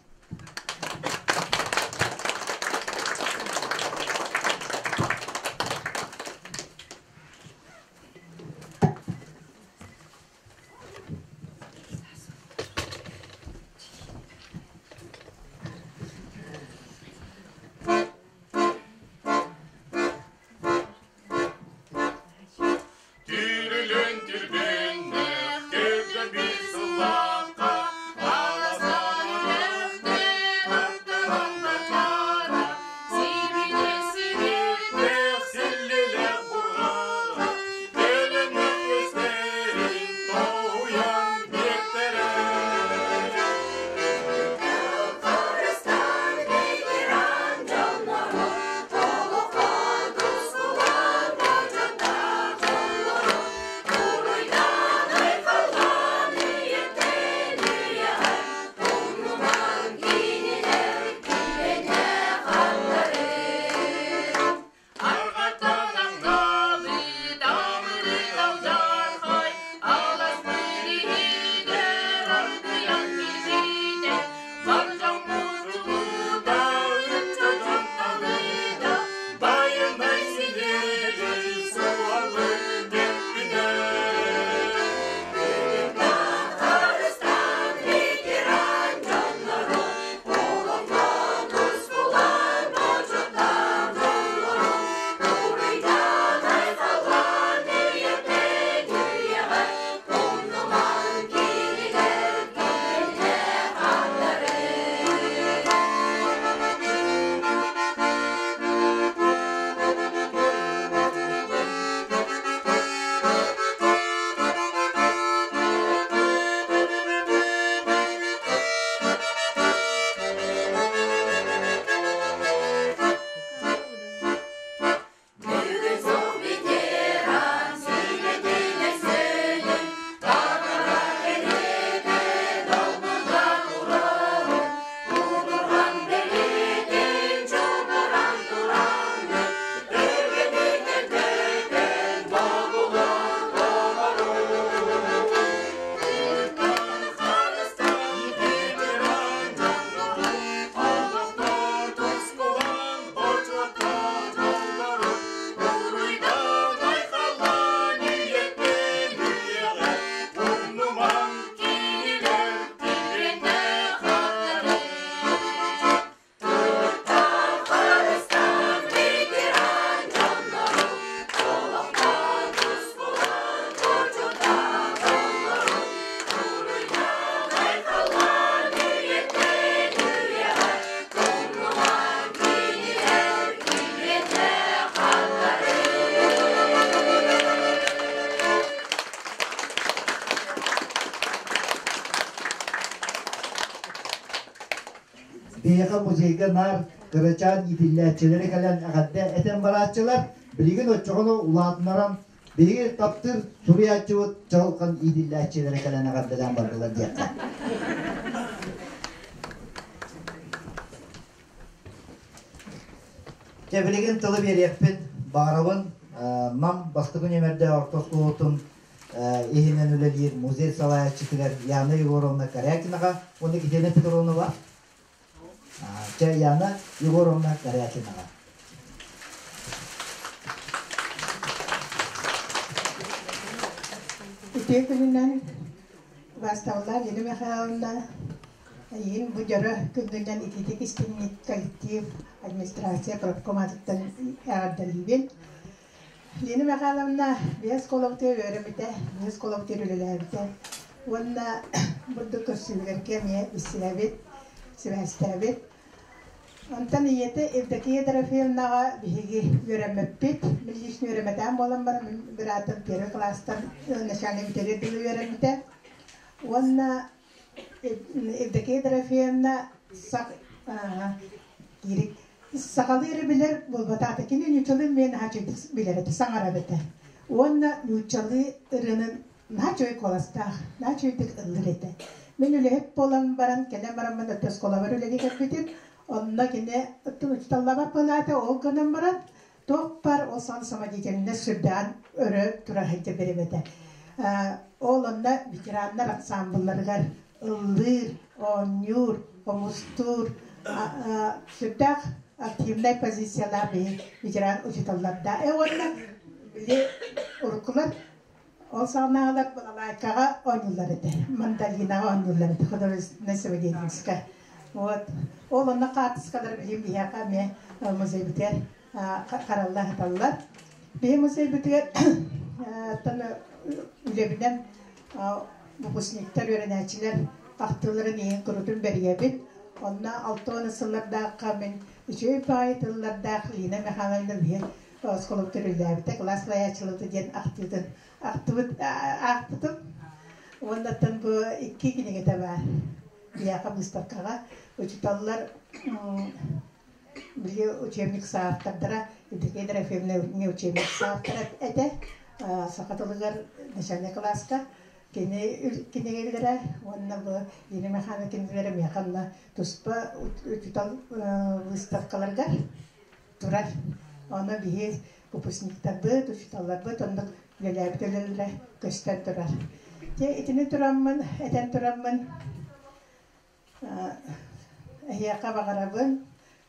Түрүлүн түрбүннэх, түргөн bir сыллаахха, аластан Биһиэхэ музейга наар кырачаан иитиллээччилэри кэлэн эҕэрдэ этэн барааччылар. Билигин оччоҕуна улаатыннаран биһиги таптыыр суруйааччыбыт чаҕылхан иитиллээччилэрэ кэлэн эҕэрдэлээн бардылар диэххэ. Дьэ билигин тылы биэриэхпин баҕарабын. Нам бастакы нүөмэрдээх орто оскуолатын иһинэн үлэлиир музей салайааччытыгар Яна Егоровна Корякинаҕа уонна Екатерина Петровнаҕа. Чэ, Яна Егоровна Корякинаҕа. Үтүө күнүнэн убаастабыллаах Лена Михайловна, эйигин бу дьоро күнгүнэн итиитик истиҥник коллектив, администрация, профком аатыттан эҕэрдэлиибин. Лена Михайловна биэс оскуолабытыгар үөрэммитэ, биэс оскуолабытыгар үлэлээбитэ уонна бурдук көрсүһүүлэргэ эмиэ билсибэбит, сибээстээбит. Онтон ийэтэ Евдокия Дорофеевнаҕа биһиги үөрэммиппит. Мин лично үөрэммэтэҕим буолан баран, мин быраатым первый класстан начальник бүтэрэр дылы үөрэммитэ. Уонна Евдокия Дорофеевна сах киирик сахалыы эрэ билэр буолбатаата. Кини нууччалыы эмиэ наһаа үчүгэйдик билэр этэ, саҥарар этэ. Уонна нууччалыы ырыанын наһаа үчүгэй куоластаах, наһаа үчүгэйдик ыллыыр этэ. Мин үлэһит буолан баран, кэлэн бараммын оскуолабар үлэлии кэлбитим. Онно кини учууталлабар буолаата, ол гынан баран туох баар ол сан самодеятельность сүрдээҕин өрө турар сылдьар бириэмэтэ. Ол онно ветераннар ансаамбылларыгар ыллыыр, оонньуур, хомустуур, сүрдээх активнай позициялаах биһи ветеран учууталлардаах. Уонна били уруккулар ол саҕанааҕылар балалайкаҕа оонньууллар этэ, мандолинаҕа оонньууллар этэ, художественнай самодеятельностька. Вот. Ол онно хаартыскалар билим биһиэхэ эмиэ музейбытыгар харалла сыталлар. Биһи музейбытыгар үлэбинэн выпускниктар, үөрэнээччилэр ахтыыларын иһин курутун бэрийэбит. Онно 60 сыллардаахха мин үчүгэй баҕайы тыллардаах Лина Михайловна биһи оскуолабыт үлэлээбитэ, кылаас салайааччылыыта диэн ахтыытын ахтыбыт аахпытым. Уоннаттан бу икки кинигэтэ баар. Биһиэхэ выставкаҕа учууталлар били учебник саавтордара Евдокия Дорофеевна не учебник саавтора этэ саха тылыгар начальнай кылааска кини кинигэлэрэ уонна бу Ирина Михайловна кинигэлэрэ миэхэ онно туспа учуутал выставкаларыгар турар. Ону биһи выпускниктарбыт, учууталларбыт оннук үлэлээбит үлэлэрэ көстөн турар. Дьэ итини тураммын, этэн тураммын эһиэхэ баҕарабын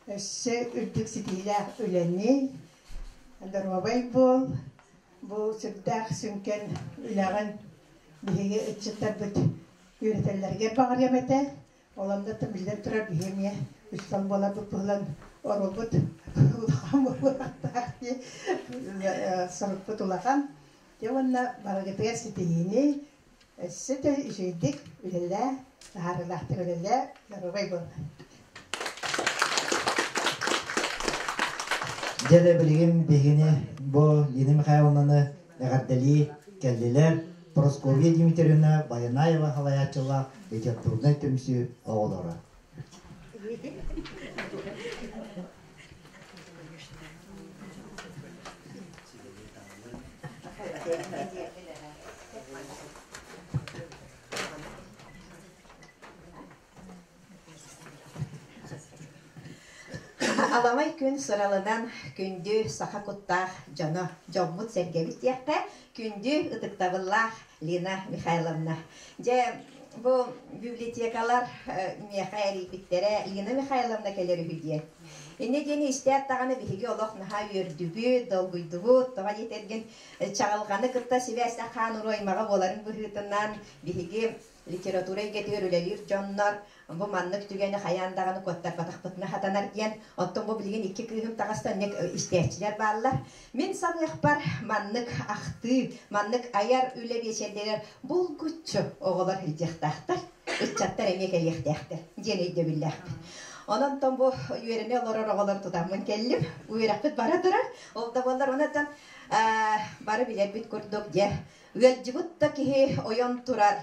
өссө үрдүк ситиһиилээх үлэни, доруобай буол, бу сүрдээх сүҥкэн үлэҕин биһиги ыччаттарбыт үөрэтэллэригэр баҕарыам этэ. Ол онно биллэн турар биһи эмиэ учуутал буоларбыт быһылан оруолбут улахан буолуохтаах дии сорукпут улахан. Дьэ уонна барыгытыгар ситиһиини өссө да үчүгэйдик үлэлээ, таһаарыылаахтык үлэлээ, доруобай буол. Дьэ эрэ билигин биһигини бу Лина Михайловнаны эҕэрдэлии кэллилэр. Прасковья Дмитриевна Баянаева салайааччылаах литературнай түмсүү оҕолоро. Аламай күн сыралынан күндү саха куттаах дьоно, дьоммут-сэргэбит диэххэ, күндү ытыктабыллаах Лина Михайловна. Дьэ, бу библиотекалар миэхэ эрийбиттэрэ Лина Михайловна кэлэр үһү диэн. Инньэ диэни истээт даҕаны биһиги олох наһаа үөрдүбүт, долгуйдубут. Тоҕо диэтэргин чаҕылҕаны кытта сибээстээх хаан уруу аймаҕа буоларын быһыытынан биһиги литература эйгэтигэр үлэлиир дьоннор бу маннык түгэни хайаан даҕаны куоттарбатахпытына сатанар диэн, оттон бу билигин икки кыыһым таҕыстан истээччилэр бааллар. Мин саныахпар, маннык ахтыы, маннык айар үлэ биэчэрдэригэр булгуччу оҕолор илдьиэхтаахтар, ыччаттар эмиэ кэлиэхтээхтэр диэн өйдөбүллээхпин. Онон бу үөрэнэ олорор оҕолор тутаммын кэллим. Үөрэхпит бара турар. Ол да буоллар, онон бары билэрбит курдук, дьэ, ыалдьыбыт да киһи ойон турар,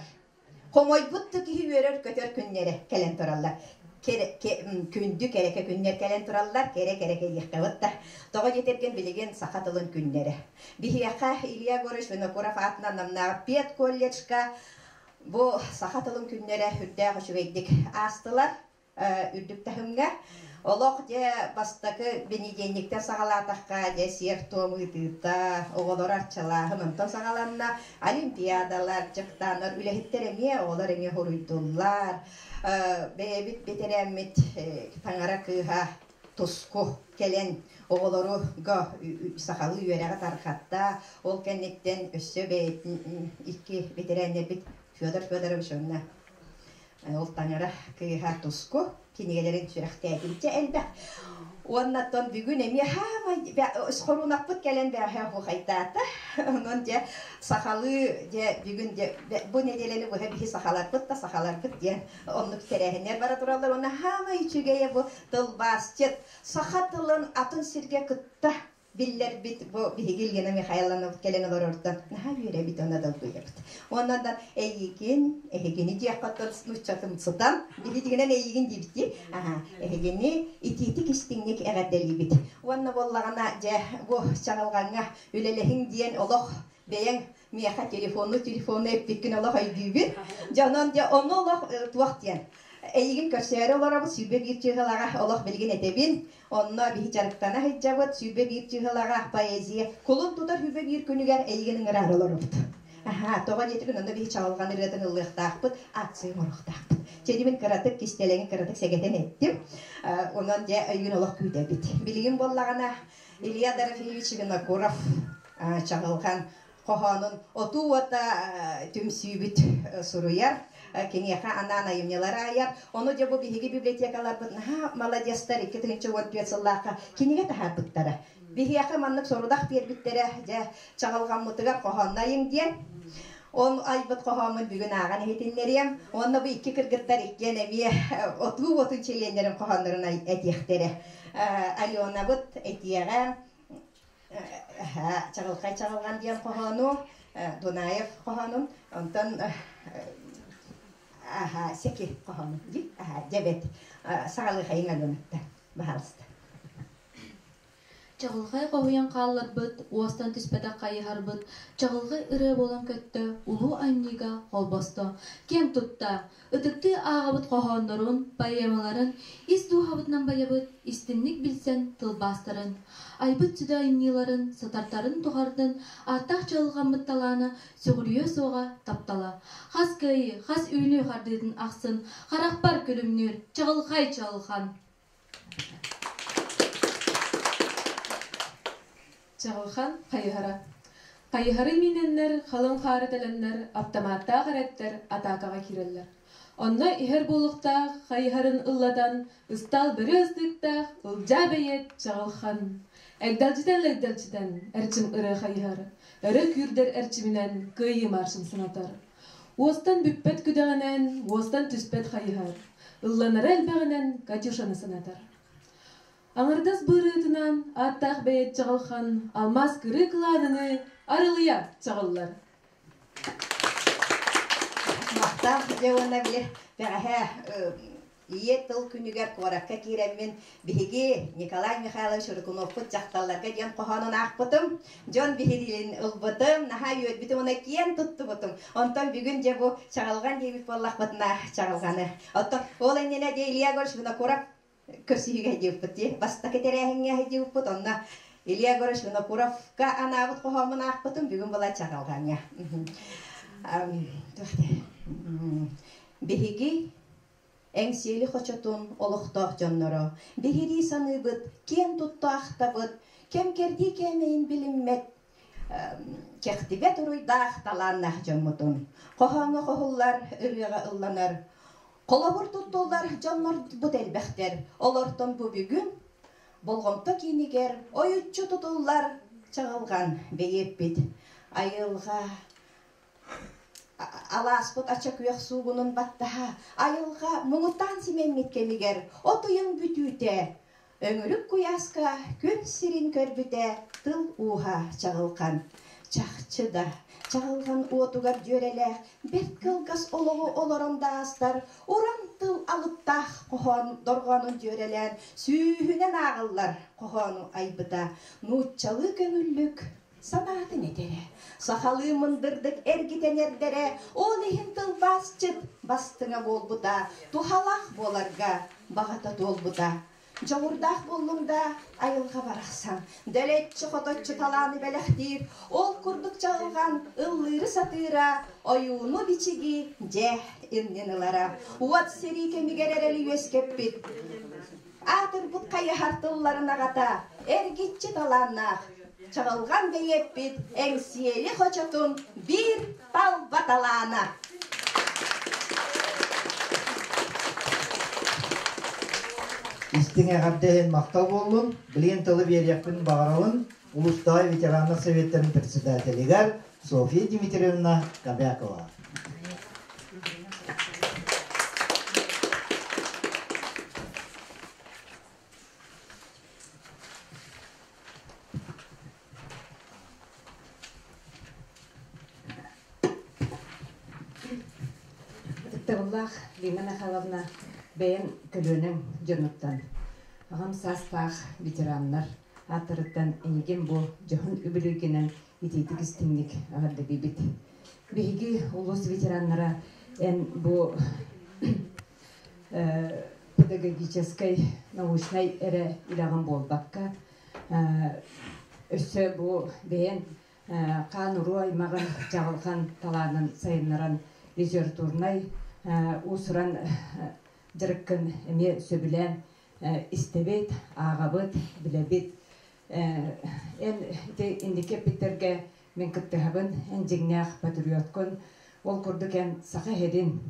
хомойбут да киһи үөрэр-көтөр күннэрэ кэлэн тураллар. Күндү кэрэкэ күннэр кэлэн тураллар, кэрэ-кэрэкэ диэххэ да. Тоҕо диэтэргин билигин саха тылын күннэрэ. Биһиэхэ Илья Егорович Винокуров аатынан Намнааҕы педколледжка бу саха тылын күннэрэ үрдээх үчүгэйдик аастылар үрдүк таһымҥа. Олох дьэ бастакы бэнидиэнньиктэн саҕалаатахха дьэ сиэр-туом ыытыыта, оҕолору арчылааһын онтон саҕаланна. Олимпиадалар, дьыктааннар, үлэһиттэр эмиэ, оҕолор эмиэ хоруйдуллар. Бэйэбит бэтэрээммит таҥара кыыһа Туску кэлэн оҕолоруга сахалыы үөрэҕи тарҕатта. Ол кэнниттэн өссө бэйэтин икки бэтэрээннэрбит Федор Федорович уонна Ол таҥара кыыһа Туску кинигэлэрин сүрэхтээтинчэ элбэх. Уоннаттан бүгүн эмиэ хаамай хоруунаппыт кэлэн бэҕэһээ оһуохайдаата. Онон дьэ сахалыы дьэ бүгүн дьэ бу нэдиэлэни быһа биһи сахаларбыт да сахаларбыт диэн оннук тэрээһиннэр бара тураллар. Уонна хаамай үчүгэйэ бу тылбаасчыт саха тылын атын сиргэ кытта биллэрбит бу биһиги Елена Михайловнабыт кэлэн олорортон наһаа үөрэбит уонна долгуйабыт. Онон эйигин, эһигини диэххэ нууччатымсытан, биһигинэн эйигин диибит дии. Аха, эһигини итиитик истиҥник эҕэрдэлиибит. Уонна буоллаҕына дьэ бу чаҕылҕаҥҥа үлэлэһиҥ диэн олох бэйэҥ миэхэ телефону телефону эппиккин олох өйдүүбүн. Дьэ онон дьэ ону олох туох диэн эйигин көрсөөрү олоробут 21 чыыһылаҕа олох билигин этэбин. Онно биһи дьарыктана сылдьабыт, 21 чыыһылаҕа поэзия кулун тутар 21 күнүгэр эйигин ыҥыраары олоробут. Аха, тоҕо диэтигин онно биһи чаҕылҕан ырыатын ыллыахтаахпыт, акция оҥоруохтаахпыт. Чэдибин кыратык кистэлэҥи кыратык сэгэтэн эттим. Онон дьэ өйгүн олох күүтэбит. Билигин буоллаҕына Илья Дорофеевич Винокуров чаҕылҕан хоһоонун отуу уота түмсүүбүт суруйар, киниэхэ анаан айымньылары айар. Ону дьэ бу биһиги библиотекаларбыт наһаа маладьыастар 2014 сыллаахха кинигэ таһаарбыттара. Биһиэхэ маннык сорудах биэрбиттэрэ, дьэ чаҕылҕаммытыгар хоһоонно айыҥ диэн. Он айбыт хоһооммун бүгүн ааҕан иһитиннэриэм. Уонна бу икки кыргыттар иккиэн эмиэ отуу уотун чилиэннэрин хоһооннорун этиэхтэрэ. Аленабыт этиэҕэ Чаҕылхай чаҕылҕан диэн хоһоону Дунаев хоһоонун, онтон Секи хоһоонун дьэбэт саҕалыахайыҥ Аленаттан, баһаалыста. Чаҕылхай хоһуйан хаалларбыт, уостан түспэтэх хайыһарбыт, чаҕылхай ырыа буолан көттө, улуу анньыыга холбосто. Киэҥ тутта, Ытыктыы ааҕабыт хоһооннорун, поэмаларын, ис дууһабытынан байабыт, истинник билсэн тылбаастарын, айбыт сүдү айымньыларын, сатартарын тухардын, ааттаах чаҕылҕаммыт талаана, сүгүрүйүө суоҕа таптала. Хас кыайыы, хас үүнүү хардыытын ахсын харахпар күлүмнүүр чаҕылхай чаҕылхан. Чаҕылхан хайыһара. Хайыһары миинэннэр, халыҥ хаары тэлэннэр, аптамааттаах эрэттэр атаакаҕа киирэллэр. Онно иһэр буолуохтаах хайыһарын ыллатан, ыстаал бөрө ыстыыктаах Ылдьаа Бэйиэт Чаҕылхан. Эгдэлдьитэн-лэгдэлдьитэн эрчим ырыа хайыһар, өрө күүрдэр эрчиминэн кыайыы маршын санатар. Уостан бүппэт күдэҕинэн, уостан түспэт хайыһар, ылланара элбэҕинэн Катюшаны санатар. Аҥардас бырыытынан ааттаах бэйэт чаҕылхан алмаас кырыы кылааныныы арылыйа чаҕыллар. Махтал дьэ уонна били бэҕэһээ Ийэ тыл күнүгэр куоракка киирэммин биһиги Николай Михайлович Рыкуновпут дьахталларга диэн хоһоонун аахпытым. Дьон биһириилин ылбытым, наһаа үөрбүтүм уонна киэн туттубутум. Онтон бүгүн дьэ бу чаҕылҕан диэбит буоллахпытына чаҕылҕаны. Оттон ол иннинэ дьэ Илья Егорович Винокуров көрсүһүүгэ сылдьыбыппыт дии. Бастакы тэрээһиҥҥэ сылдьыбыппыт. Онно Илья Егорович Винокуровка анаабыт хоһооммун аахпытым. Бүгүн была чаҕылҕаҥҥа. Биһиги Эҥсиэли хочотун олохтоох дьонноро биһирии саныыбыт, киэн тутта ахтабыт, кэм-кэрдии кээмэйин билиммэт, кэхтибэт уруйдаах талааннаах дьоммутун. Хоһооҥҥо хоһуллар, ырыаҕа ылланар, холобур туттуллар дьоннорбут элбэхтэр. Олортон бу бүгүн болҕомто киинигэр ойуччу тутуллар чаҕылҕан бэйиэппит. Айылҕа Алааспыт ача күөх суугунун баттаһа, айылҕа муҥутаан симэммит кэмигэр от ыйын бүтүүтэ, өҥүрүк куйааска күн сирин көрбүтэ тыл ууһа чаҕылхан. Чахчы да, чаҕылҕан уотугар дьүөрэлээх бэрт кылгас олоҕу олорон да аастар, уран тыл алыптаах хоһоон дорҕоонун дьүөрэлээн сүүһүнэн ааҕыллар хоһоону айбыта. Нууччалыы көҥүллүк санаатын этэрэ. Сахалыы мындырдык эргитэн эрдэрэ, ол иһин тылбаасчыт бастыҥа буолбута, туһалаах буоларга баҕата туолбута. Дьоҕурдаах буоллуҥ да, айылҕа барахсан, дэлэччи-хоточчу талааны бэлэхтиир, ол курдук чаҕылҕан ыллыыры сатыыра, ойууну-бичиги дьэ иннин ылара. Уот сэрии кэмигэр эрэли үөскэппит, аатырбыт хайыһар тылларын аҕата, эргиччи талааннаах, чаҕылҕан бэйиэппит Эҥсиэли хочотун биир талба талаана. Истиҥ эҕэрдэ иһин махтал буоллун. Билигин тылы биэриэхпин баҕарабын Улуустааҕы ветераннар советтарын председателигэр Софья Дмитриевна Кобякова. Ытыктабыллаах Лина Михайловна бэйэм көлүөнэм дьонуттан аҕам саастаах ветераннар ааттарыттан эйигин бу дьоһун үбүлүөйгүнэн итиитик истиҥник эҕэрдэлиибит. Биһиги улуус ветераннара эн бу педагогическай научнай эрэ үлэҕин буолбакка өссө бу бэйэн хаан-уруу аймаҕын чаҕылхан талаанын сайыннаран литературнай уус-уран дьарыккын эмиэ сөбүлээн истэбит, ааҕабыт, билэбит. Эн ити инники эппиттэргэ мин кыттыһабын, эн дьиҥнээх патриоткун. Ол курдук эн саха иһэрин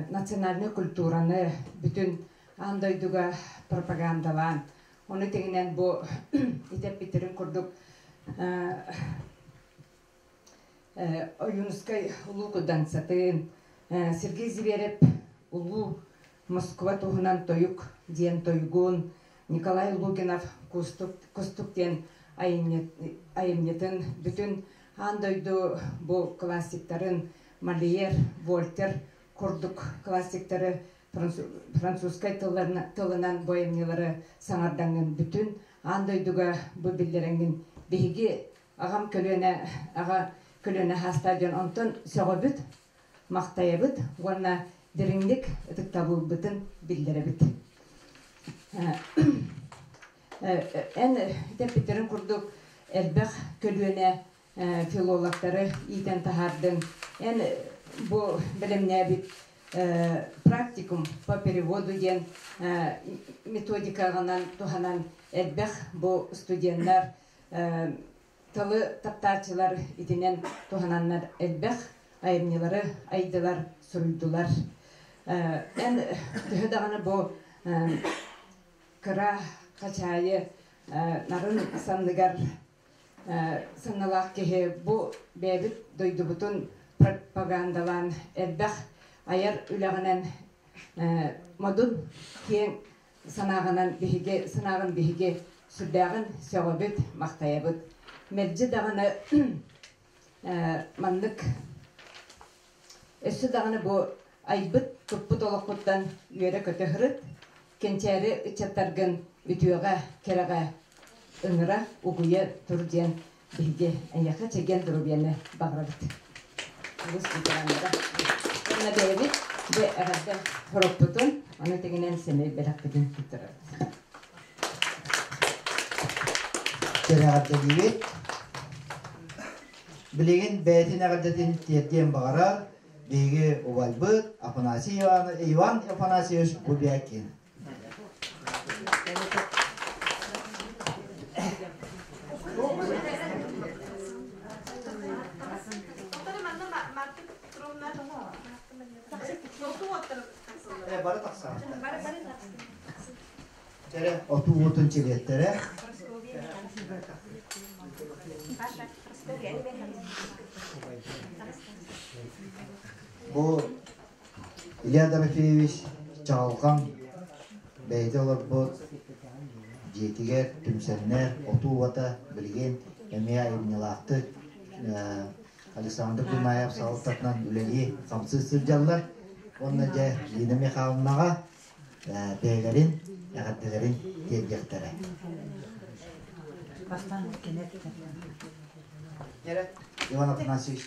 национальнай культураны бүтүн аан дойдуга пропагандалаан, ону тэҥинэн бу итэппиттэрин курдук Ойуунускай Улуу Кудансатын, Сергей Зверев Улуу Москва туһунан тойук диэн тойугун, Николай Лугинов Кустук, Кустук диэн айымньытын бүтүн аан дойду бу классиктарын Мольер, Вольтер курдук классиктары французскай тылынан бу айымньылары саҥардаҥҥын бүтүн аан дойдуга бу биллэрэҥҥин биһиги аҕам көлүөнэ аҕа көлүөнэ хаастаах дьон онтон сөҕөбүт, махтайабыт уонна дириҥник ытыктабылбытын биллэрэбит. Эн эппиттерин курдук элбэх көлүөнэ филологтары иитэн таһаардыҥ. Эн бу бэлэмнээбит практикум по переводу диэн методикаҕынан туһанан элбэх бу студеннар тылы таптааччылар итинэн туһананнар элбэх айымньылары айдылар, суруйдулар. Эн төһө даҕаны бу кыра хачаайы нарын санныгар санналаах киһи бу бэйэбит дойдубутун пропагандалаан элбэх айар үлэҕинэн модун киэҥ санааҕынан биһиги санааҕын биһиги сүрдээҕин сөҕөбүт, махтайабыт. Мэлдьи даҕаны маннык өссө даҕаны бу айбыт туппут олоххуттан үөрэ-көтө сырыт, кэнчээри ыччаттаргын үтүөҕэ, кэрэҕэ ыҥыра, угуйа тур диэн биһиги эйиэхэ чэгиэн доруобуйаны баҕарабыт. Улус ветераннара. Уонна бэйэбит бу эҕэрдэ хороппутун, ону тэҥинэн сэмэй бэлэхпитин туттарабыт. Эҕэрдэлиибит. Билигин бэйэтин эҕэрдэтин тиэрдиэн баҕарар биһиги убайбыт Афанасий Иван, Иван Афанасьевич Бубякин. Бары тахсар. Отуу уотун чилиэттэрэ. Бу Илья Дорофеевич Чаҕылҕан бэйэтэ олорбут дьиэтигэр түмсэннэр отуу уота билигин эмиэ айымньылаахтык Александр Дунаев салалтатынан үлэлии хамсыы сылдьаллар. Уонна дьэ Лина Михайловнаҕа бэйэлэрин эҕэрдэлэрин тиэрдиэхтэрэ. Иван Афанасьевич.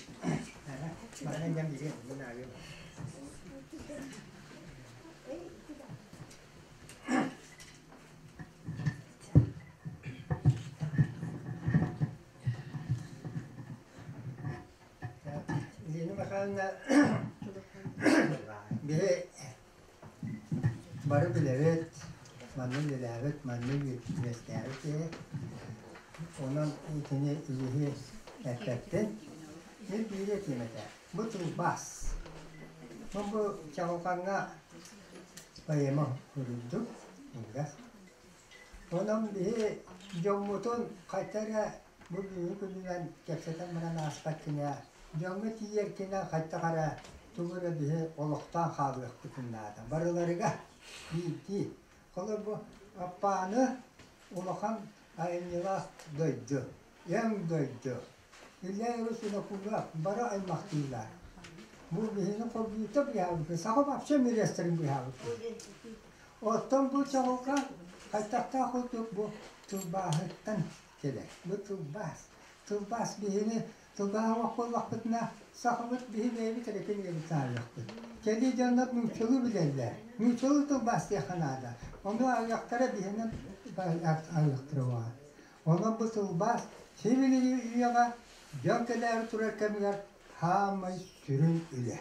Лена Михайловна биһи бары билэбит, манна үлэлээбит, манна үөскээбит киһи. Онон итини илиһи эппэппин. Мин биири этиэм этэ. Бу тылбаас. Бу Чаҕылҕаҥҥа поэма суруйдум, кылгас. Онон биһи дьоммутун хайта эрэ бу бүгүҥҥү күнүнэн кэпсэтэн баран ааспат кинэ, дьоҥҥо тиийэр кинэ хайдах эрэ тугу эрэ биһи олохтоон хаалыахпытын наада. Барыларыгар биирдии. Холобур бу Аппааны улахан айымньылаах дойду, өҥ дойду. Илья Русинокуга бары аймахтыылар. Бу биһини холбуута быыһаабыт, саха вообще мириэстэрин быыһаабыт. Оттон бу чаҕылҕа хайдахтаах курдук бу тылбааһыттан кэлэр. Бу тылбаас. Тылбаас биһини тылбааһа буоллахпытына сахабыт биһи бэйэбит эрэ кинигэбит ааҕыахпыт. Кэлии дьоннор нууччалыы билэллэр. Нууччалыы тылбаастыахха наада. Ону ааҕыахтара биһинэн ааҕыахтара буолар. Онон бу тылбаас сибилигин үйэҕэ дьон кэлээри турар кэмигэр саамай сүрүн үлэ.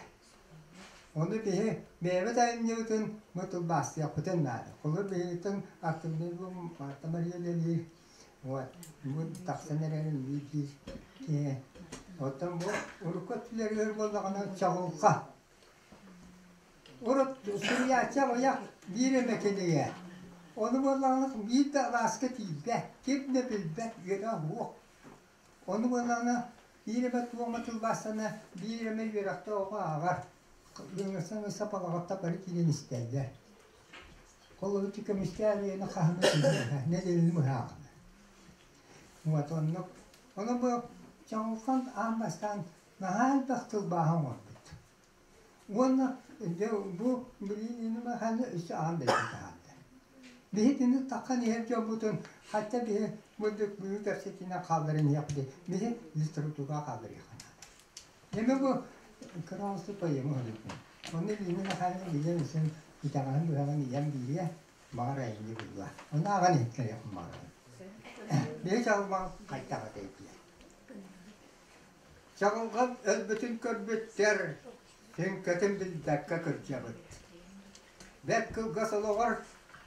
Ону биһи бэйэбит айымньыбытын бу тылбаастыахпытын наада. Холобур биһигиттэн артымныы Марта Мария үлэлиир. Вот бу тахсан эрэрин биир киһи. Оттон бу урукку өттүлэригэр буоллаҕына чаҕылха. Урут суруйааччы аҕыйах биир эмэ кинигэ. Ону буоллаҕына биир да алааска тиийбэт, ким да билбэт, үөрэх суох. Ону буоллаҕына биир эмэ туома тылбаастана, биир эмэ үөрэхтэ оҕо ааҕар. Ыҥырсан-ыҥырса балаҕатта бары киирэн истэллэр. Холобур, көмүстээх үйэни хаһан нэдиэлэни быһааҕына. Вот оннук. Ону бу Чаҕылхан аан бастаан наһаа элбэх тылбааһы оҥорбут. Уонна дьэ бу билиини маханы өссө аан дойду таһаарда. Биһи итини таххан иһэр дьоммутун хотя биһи бурдук бүгүн кэпсэтинэн хаалларан иһиэхпит биһи литератураҕа хаалларыахха наада. Эми бу кыраҕасы поэма суруйдум. Онно Лина Михайловна билэн үсөн итэҕэһин быһаҕын ийэм биириэ баҕар айымньы булла. Ону ааҕан иһиттэриэхпин баҕарабын. Биһи чалбаҥ хайдах этэй диэн. Чаҕылҕан өлбүтүн көрбүттэр, сүҥкэтин билбэккэ кырдьабыт. Бэрт кылгас олоҕор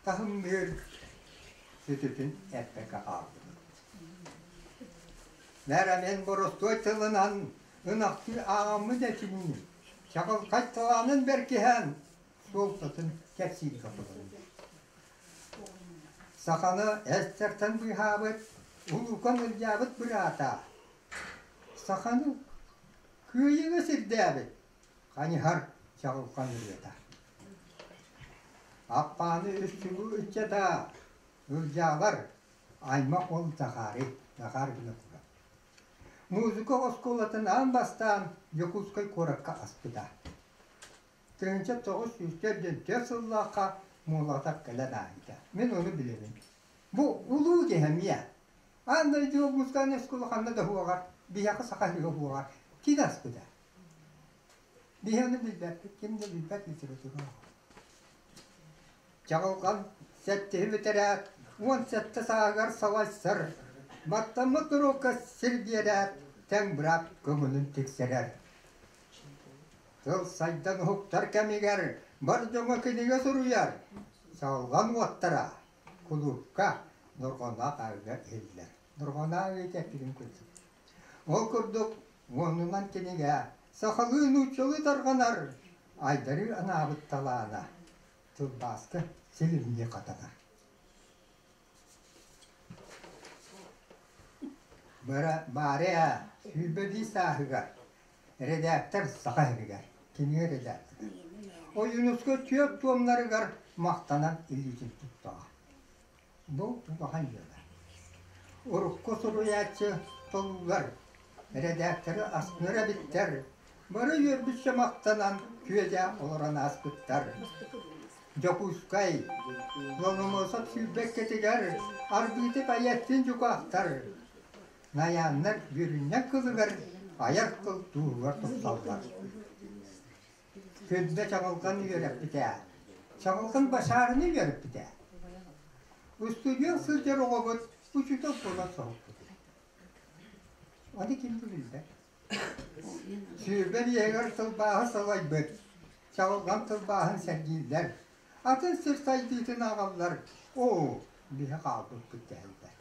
таһымныыр сүтүтүн эппэккэ хааллыбыт. Мээрэмин боростуой тылынан ынахтыы ааҕаммыт этинии, чаҕылхай талаанын бэркиһээн, суолтатын кэпсииргэ холонно. Саханы эстэртэн быыһаабыт, улуукан ылдьаабыт быраата, саханы кыайыыга сирдээбит хайыһар чаҕылхан ырыата. Аппааны үс чулуу ыччата Ылдьаалар аймах уол Захарий, Захар Винокуров. Музыка оскуолатын аан бастаан Дьокуускай куоракка аспыта. 1904 сыллаахха Муолатап кэлэн ааһыыта. Мин ону билэбин. Бу улуу киһи эмиэ. Аан дойду музыкальнай оскуола ханна да уһуоҕар, биһиэхэ саха сиригэр уһуоҕар кини аспыта. Биһи ону билбэппит, ким да билбэт литература. Чаҕылҕан сэттиһи бүтэрээт, 17 сааһыгар салайсар, баттаммыт уруокка сир биэрээт, тэҥ быраап көҥүлүн тиксэрэр. Тыл сайдан уһуктар кэмигэр бар дьоҥҥо кинигэ суруйар, чаҕылҕан уоттара кулуупка Дорҕоноох аайга иһиллэр. Дорҕоноох аайга эппитим курдук. Ол курдук уонунан кинигэ сахалыы нууччалыы тарҕанар айдарыы анаабыт талаана тылбааска силимнии хатанар. Баарыа 21 сааһыгар редактор Саха сиригэр, кинигэ редактора. Ойуунускай түөрт туомнарыгар махтанан илиитин туттаҕа. Бу улахан дьыала. Урукку суруйааччы толуулар, редакторы астынар эбиттэр. Бары үөрбүччэ махтанан күөдьэ олорон ааспыттар. Дьокуускай, Ломоносов сүүрбэккэтигэр Арбиты Паеттин дьукаахтар Найааннар үөрүнньэҥ кылыгар айар тыл тууһугар тупсаллар. Күндэ Чаҕылҕан үөрэппитэ. Чаҕылҕан Башарины үөрэппитэ. Устудьуон сылдьар оҕобут учуутал буолан соһуппут. Аны ким да билбэт. Сүүрбэ биэһигэр тылбааһы салайбыт, Чаҕылҕан тылбааһын сэргииллэр, атын сир сайдыытын ааҕаллар, оо, биһи хаалбыппыт дэһэллэр.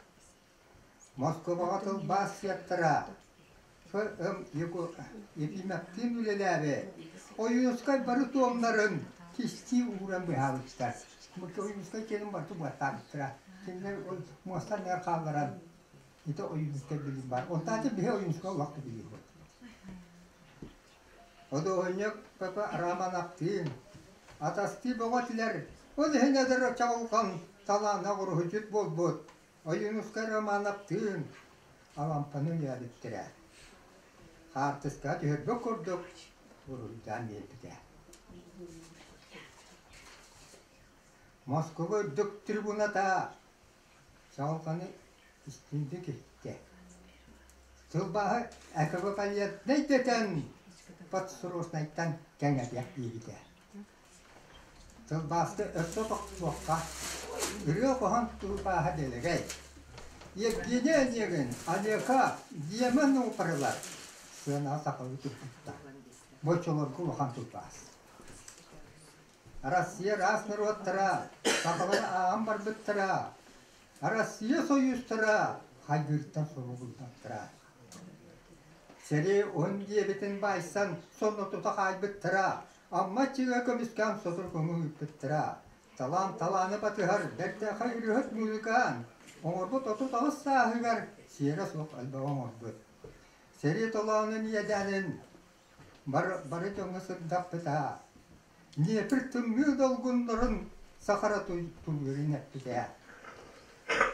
Москубаҕа тылбаас сектора Ф.М. Ефимовтыын үлэлээбит Ойуунускай бары туомнарын кистии ууран быһаабыттар. Ойуунускай кэлин барыта быһаттаабыттара. Кинилэр муостан нэр хаалларан ити Ойуунускай билим бар. Онтон биһи Ойуунускай олох да билиэхпит. Худуоһунньук П.П. Романовтыын атастыы бөҕө этилэр. Ол иһин эдэр чаҕылҕан талаана уруһуйдьут буолбут Ойуунускай Романовтыын Алампаны үлэлээбиттэрэ. Хаартыскаҕа түһэрбит курдук уруһуйдаан биэрбитэ. Москуба үрдүк трибуната Чаҕылҕаны истиҥник иһиттэ. Тылбааһы эквивалентнай дэтэн подсрочнайтан кэҥэтиэх диэбитэ. Тылбааска өссө тохтуохха, ырыа-хоһоон тылбааһа дэлэгэй. Евгений Онегин, Олега, Демон опералар сыанаҕа сахалыы турбуттар. Бу оччолорго улахан тылбаас. Россия араас норуоттара сахалары ааҕан барбыттара, Россия союзтара хайгыыртан суругуллубуттара. Сэрии уһун диэбитин баайсан сонно тута хаайбыттара, Амма аччыга көмүскээн сотору көҥүл ыыппыттара. Талаан талааны батыһар бэртээхэй ырыаһыт музыкант оҥорбут 38 сааһыгар сиэрэ суох элбэҕи оҥорбут. Сэрии толоонун иэдээнин бары дьоҥҥо сырдаппыта. Днепр тымныы долгуннарын сахара тулуурун эппитэ.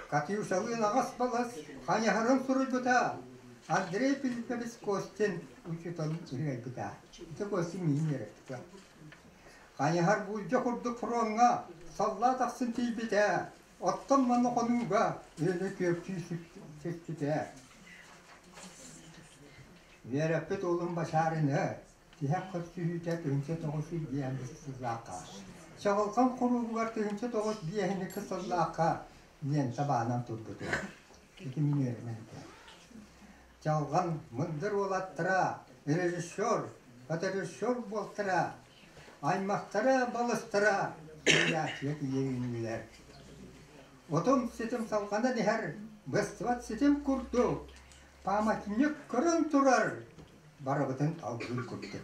Катюшалыын аҕас балас хайыһарын суруйбута. Андрей Филиппович Костин учууталын үһүгэйбитэ. Ити Костин миигин үөрэппитэ. Хайыһар буулдьа курдук фроҥҥа саллаат ахсын тиийбитэ. Оттон манна хонууга үөнү күөктүү сүппүтэ. Үөрэппит уолум Башарины тиһэх көрсүһүүтэ 1905 сыллаахха, Чаҕылхан кулуубугар 1905 сыллаахха лиэнтэ баанан турбутум. Ити мин үөрэнэн этэ. Чалҕан мындыр уолаттара, режиссер, фоторежиссер буолтара, аймахтара, балыстара суруйааччыга тиийэ үүннүлэр. Отум ситим салҕанан иһэр, быстыбат ситим курдук, памятник көрөн турар барыбытын алгыы курдук.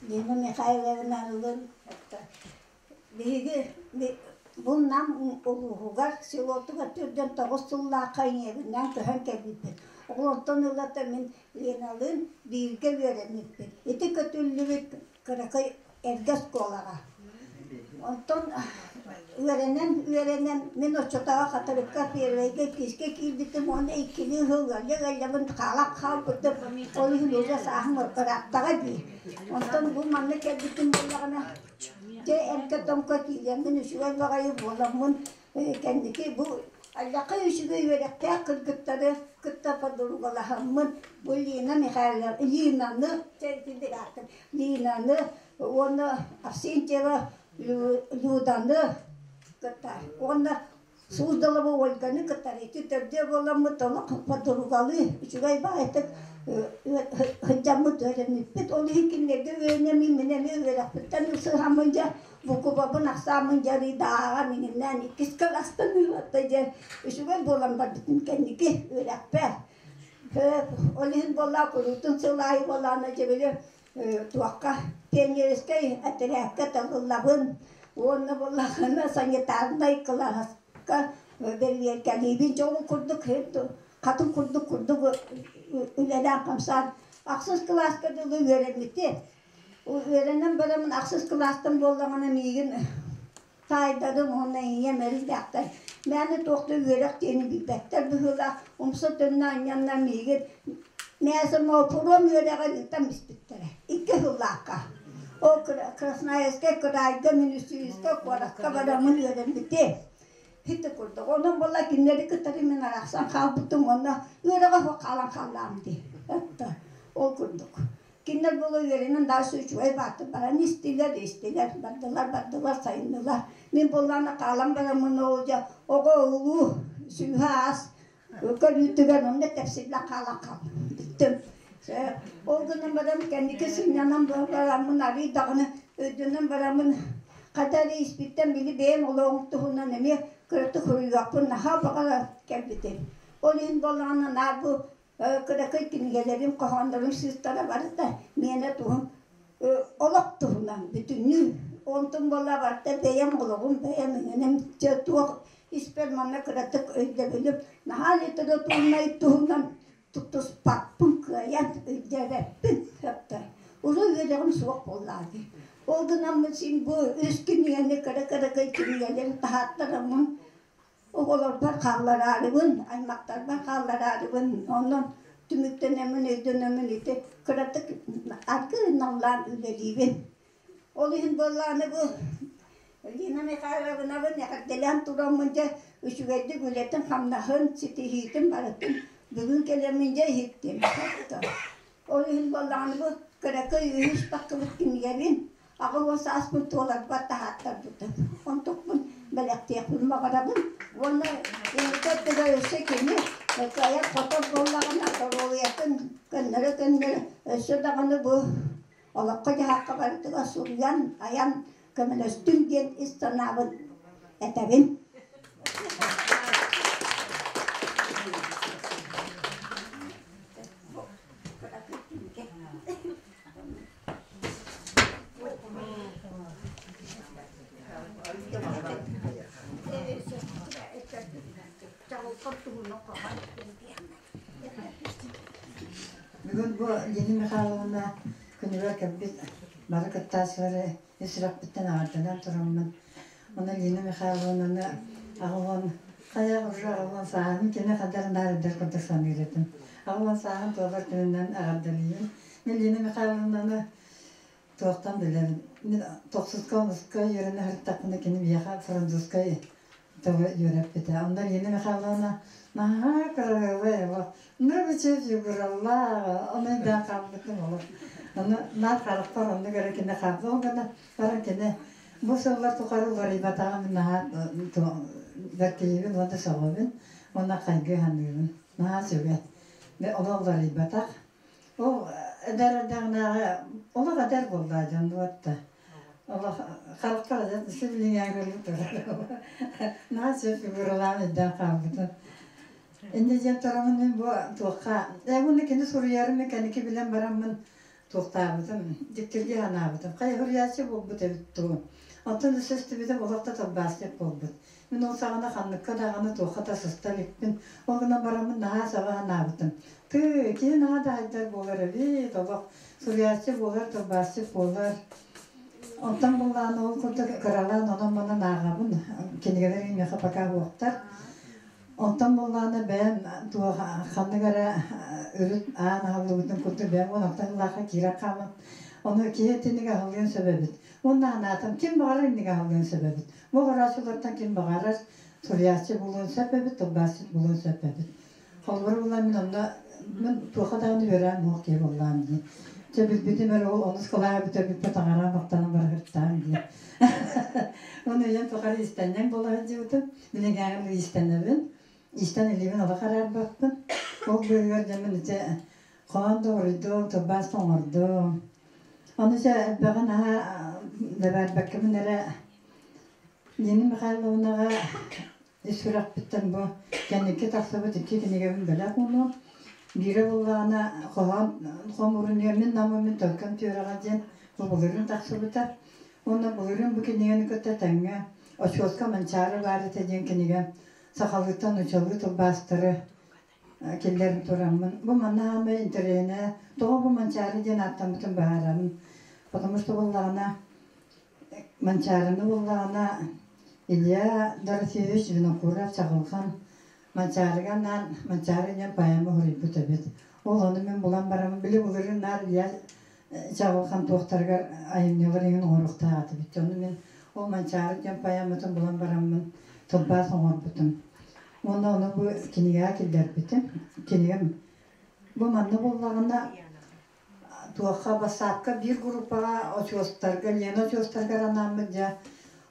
Лена Михайловна Биһиги бу Нам улууһугар селотугар төрдөн тоҕус сыллаахха ийэбинээн көһөн кэлбиппит. Оҕолортон ылата мин Леналыын бииргэ үөрэммиппит. Ити көтүллүбүт кыракый эргэ оскуолаҕа. Онтон үөрэнэн үөрэнэн мин оччотооҕу Хатырыкка первэйгэ иккискэ киирбитим уонна иккилии сыл ыалдьа-ыалдьабын хаалан хаалбытым. Ол иһин уже сааһым ырааттаҕа дии. Онтон бу манна кэлбитим буоллаҕына Дьэ эргэ-томко киирэммин үчүгэй баҕайы буоламмын кэнники бу Аллахай үчүгэй үөрэхтээх кыргыттары кытта подругалаһаммын бу Лина Михайловна Линаны Линаны уонна Арсентьева Люданы кытта уонна Суздалова Ольганы кытары ити төрдүө буоламмыт олох подругалыы үчүгэй баҕайытык сылдьаммыт үөрэммиппит. Ол иһин кинилэргэ үөрэнэммин мин эмиэ үөрэхпиттэн ылсыһаммын дьэ букубабын ахсааммын дьэ арыйдааҕа мининнээн иккис кылаастан ыытта дьэ үчүгэй буолан барбытым кэнники үөрэхпэр. Ол иһин буоллаа куруутун сыл аайы буоллаҕына дьэ били туохха пионерскай этэрээккэ талыллабын уонна буоллаҕына санитарнай кылааска бэрэбиэркэлиибин дьэ ол курдук Хатын курдук курдук үлэлээн хамсаан ахсыс кылааска дылы үөрэммитим. Үөрэнэн бараммын ахсыс кылаастан буоллаҕына миигин таайдарым уонна ийэм эрийдээхтэр. Мээнэ туох да үөрэх диэни билбэттэр быһыылаах. Умса төннө анньанна миигин мээсэ Моопуруом үөрэҕэр ыытан испиттэрэ. Икки сыллаахха. Ол Красноярскай кыраайга Минусинскай куоракка бараммын үөрэммитим. Ити курдук. Онон буолла кинилэри кытары мин арахсан хаалбытым уонна үөрэҕэ суох хаалан хааллаҕым дии. Этта. Ол курдук. Кинилэр буола үөрэнэн дальше үчүгэй бааттар баран истилэр, истилэр, бардылар, бардылар, сайыннылар. Мин буоллаҕына хаалан бараммын ол дьэ оҕо улуу сүүһэ аас көрүүтүгэр онно тэпсиллэн хаалан хаалбыттым. Ол гынан баран кэнники сынньанан бараммын арыый даҕаны өйдөнөн бараммын хата эрэ испиттэн били бэйэм олоҕум туһунан эмиэ кыратык суруйуохпун наһаа баҕара кэлбитим. Ол иһин буоллаҕына наар бу кыракый кинигэлэрим, хоһооннорум сыыстара барыта миэнэ туһум олох туһунан бүтүннүү. Онтум буолла барыта бэйэм олоҕум, бэйэм иҥиним дьэ туох испэр манна кыратык өйдөбүлүм наһаа литературнай туһунан тутуспаппын кыайан өйдөөбөппүн сөптөр. Урут үөрэҕим суох буоллаҕа дии. Ол гынаммын син бу үс кинигэни кыра-кыракый кинигэлэри таһааттараммын оҕолорбор хааллараарыбын, аймахтарбар хааллараарыбын, онон түмүктэнэммин, өйдөнөммүн ити кыратык аргыый наллаан үлэлиибин. Ол иһин буоллаҕына бу Лина Михайловнабын эҕэрдэлээн тураммын дьэ үчүгэйдик үлэтин-хамнаһын, ситиһиитин барытын бүгүн кэлэммин дьэ иһиттим. Ол иһин буоллаҕына бу кыракый үһүс тахсыбыт кинигэбин 80 сааспын туоларбар таһааттарбытым. Онтукпун бэлэхтиэхпин баҕарабын. Уонна инники өттүгэр өссө кини кыайар-хотор буоллаҕына доруобуйатын көннөрө-көннөрө өссө даҕаны бу олоххо-дьаһахха барытыгар суруйан, айан көмөлөстүн диэн ис санаабын этэбин. Бүгүн бу Лена Михайловна күнүгэр кэлбит бары кыттааччылары ис сүрэхпиттэн аҕарданан тураммын, Онон Лена Михайловнаны аҕалан хайа уже аҕалан сааһын кини хандар наарыйдар курдук саныыр этим. Аҕалан сааһын туолар күнүнэн аҕардалыйым. Мен Лена Михайловнаны туохтан билэбин. Мин тохсуска онуска үөрэнэ сырыттахпына кини миэхэ французскай тылы үөрэппитэ. Онно Лена Михайловна наһаа кыраһыабай олох ныбычы фигуралаах, ону өйдөөн хаалбытым олох. Ону наар харахпар оннук эрэ кини хаалбыт. Ол гына баран кини Бу сыллар тухары уларыйбатаҕым наһаа бэркиһиибин уонна сөҕөбүн уонна хайгыы саныыбын. Наһаа сүгэ. Олох уларыйбатах. Ол эдэр эрдэҕинээҕи олох эдэр буоллаа дьон буотта. Олох харахтар сибилиҥээн көрбүт турар. Наһаа сөп фигуралаан өйдөөн хаалбытым. Инньэ диэн тураммын мин бу туохха ээ уонна кини суруйарын мин кэнники билэн бараммын Туохтаабытым, дьиктиргии санаабытым. Хайа суруйааччы буолбут эбит дуу. Оттон өссө истибитим олох да тылбаасчыт буолбут. Мин ол саҕана ханныкка даҕаны туохха да сыста иликпин. Ол гынан бараммын наһаа сөҕө санаабытым. Тыы, киһи наһаа да айдар буолар эбит, олох суруйааччы буолар, тылбаасчыт буолар. Онтон буллаан ол курдук кыралаан онон-манан ааҕабын. Кинигэлэр миэхэ пока суохтар. Онтон буоллаҕына бэйэм туох ханнык эрэ үрүт аан аһыллыбытын курдук бэйэм уонтан ылаахха киирэн хаалан ону киһи итинник аһыллыан сөп эбит. Уонна анаатым ким баҕарар инник аһыллыан сөп эбит. Бу олорооччулартан ким баҕарар суруйааччы буолуон сөп эбит, тылбаасчыт буолуон сөп эбит. Холобура буолан мин онно мин туохха даҕаны үөрээн муох киһи буоллаам дии. Чэ билбитим эрэ ол онус кылааһы бүтэрбиппэ таҥараам махтанан барыһыртаам дии. Уонна ийэм тухары иистэнньэҥ буола сылдьыбытым. Билиҥҥээҕи иистэнэбин. Иистэн илиибин олох араарбаппын. Ол быыһыгар дьэ мин ити хоһоон да уруйдум, тылбаас да оҥордум. Ону дьэ элбэҕи наһаа дэбээрбэккэбин эрэ Нина Михайловнаҕа ис сүрэхпиттэн бу кэнники тахсыбыт икки кинигэбин бэлэх уунуом. Биирэ буоллаҕына хоһоон хомуурунньуга «Мин намым, мин төлкөм түөрэҕэ» диэн бу былырыын тахсыбыта. Уонна былырыын бу кинигэни кытта тэҥҥэ «Очуоска Манчаары баар этэ» диэн кинигэ сахалыыттан нууччалыы тылбаастары. Киллэрин тураммын. Бу манна хаамай интэриэһинэ тоҕо бу Манчаары диэн ааттаммытын быһаарабын. Потому что буоллаҕына Манчаарыны буоллаҕына Илья Дорофеевич Винокуров Чаҕылхан Манчаарыга анаан Манчаары диэн поэма суруйбут эбит. Ол ону мин булан бараммын били былырыын наар Илья Чаҕылхан туохтарыгар айымньылар иҥин оҥоруохтаах этибит. Ону мин ол Манчаары диэн поэматын булан бараммын тылбаас оҥорбутум. Уонна ону бу кинигэҕэ киллэрбитим. Кинигэм бу манна буоллаҕына туохха бассаапка биир группаҕа очуостарга Лена очуостарыгар анааммыт дьэ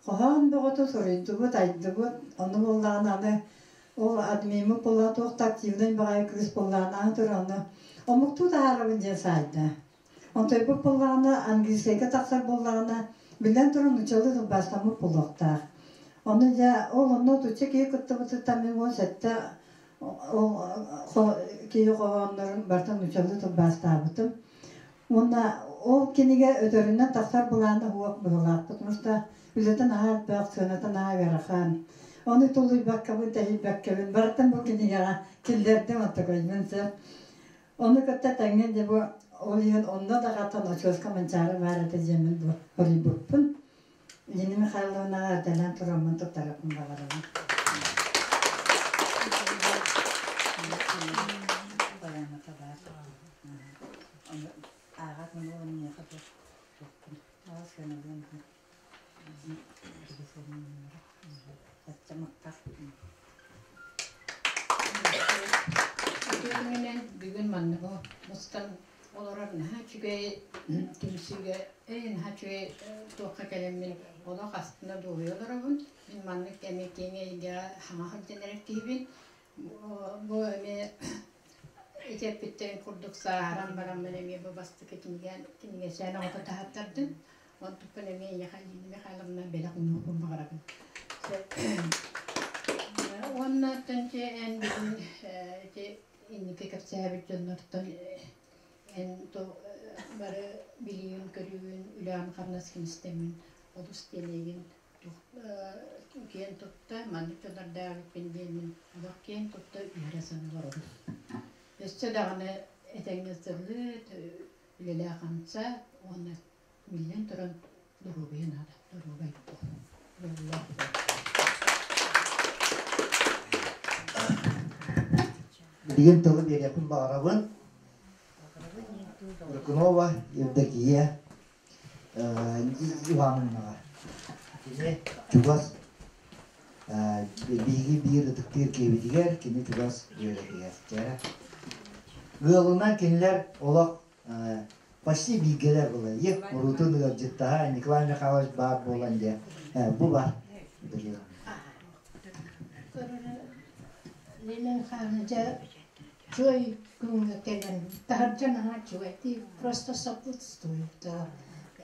хоһоон бөҕөтө суруйдубут, айдыбыт. Ону буоллаҕына аны ол адмиммыт буоллаҕа туох да активнай баҕайы кыыс буоллаҕына аны туран ону омуктуу таһаарабын диэн саайда. Онтойбут буоллаҕына английскайга тахсар буоллаҕына биллэн туран нууччалыы тылбаастаммыт буолуохтаах. Ону дьэ ол онно отучча киһи кыттыбытыттан мин 17 ол киһи хоһооннорун барытын нууччалыы тылбаастаабытым. Уонна ол кинигэ өтөрүнэн тахсар былаана суох быһыылаах, потому что үлэтэ наһаа элбэх, сыаната наһаа ыарахан. Ону тулуйбаккабын, тэһийбэккэбин барытын бу кинигэҕэ киллэрдим оттокойбун сөп. Ону кытта тэҥҥэ дьэ бу ол иһин онно даҕатан очуоска Манчаары баар этэ диэммин бу хоруйбуппун. Лина Михайловнаҕа эрдэлээн тураммын туттарыахпын баҕарабын. Поэмата баар. Ону ааҕат муҥугун миэхэ туохпун. Сыаналыам Үтүөтүҥүнэн бүгүн манныгы мустан олорор наһаа үчүгэй түмсүүгэ, наһаа үчүгэй туохха кэлэммин олох астына дуоһуйа олоробун. Мин маннык эмиэ киэҥ эйгэҕэ хаҥа сылдьан эрэр киһибин. Бу эмиэ ити эппиттэрин курдук сааһыран бараммын эмиэ бу бастакы кинигэчээн оҕото таһааттардым. Онтукпун эмиэ эйиэхэ Лина Михайловна бэлэх уунуохпун баҕарабын. Уонна оттон эн бүгүн ити инники кэпсээбит дьоннортон эн бары билиигин-көрүүгүн, үлэҕин-хамнаскын истэммин олус диэн эйигин киэн тутта, маннык дьоннордоох эбиппин диэммин олох киэн тутта үөрэ саныы олоробун. Өссө даҕаны этэҥҥэ сыллыыт, үлэлээх хамсаа уонна биллэн туран доруобуйа наада, доруобай буол. Дьоллоох буол. Билигин тылы биэриэхпин баҕарабын. Рыкунова Евдокия Ивановнаҕа. Кини чугас биһиги биир ытыктыыр киһибитигэр, кини чугас үөрэтигэр. Ыалынан кинилэр олох почти бииргэлэр буолар. Е урутун ыалдьыттаһа Николай Михайлович баар буолан дьэ бу бар. Лена Михайловна дьэ Чуой күҥҥэ кэлэн таһырдьа наһаа үчүгэй просто сопутствует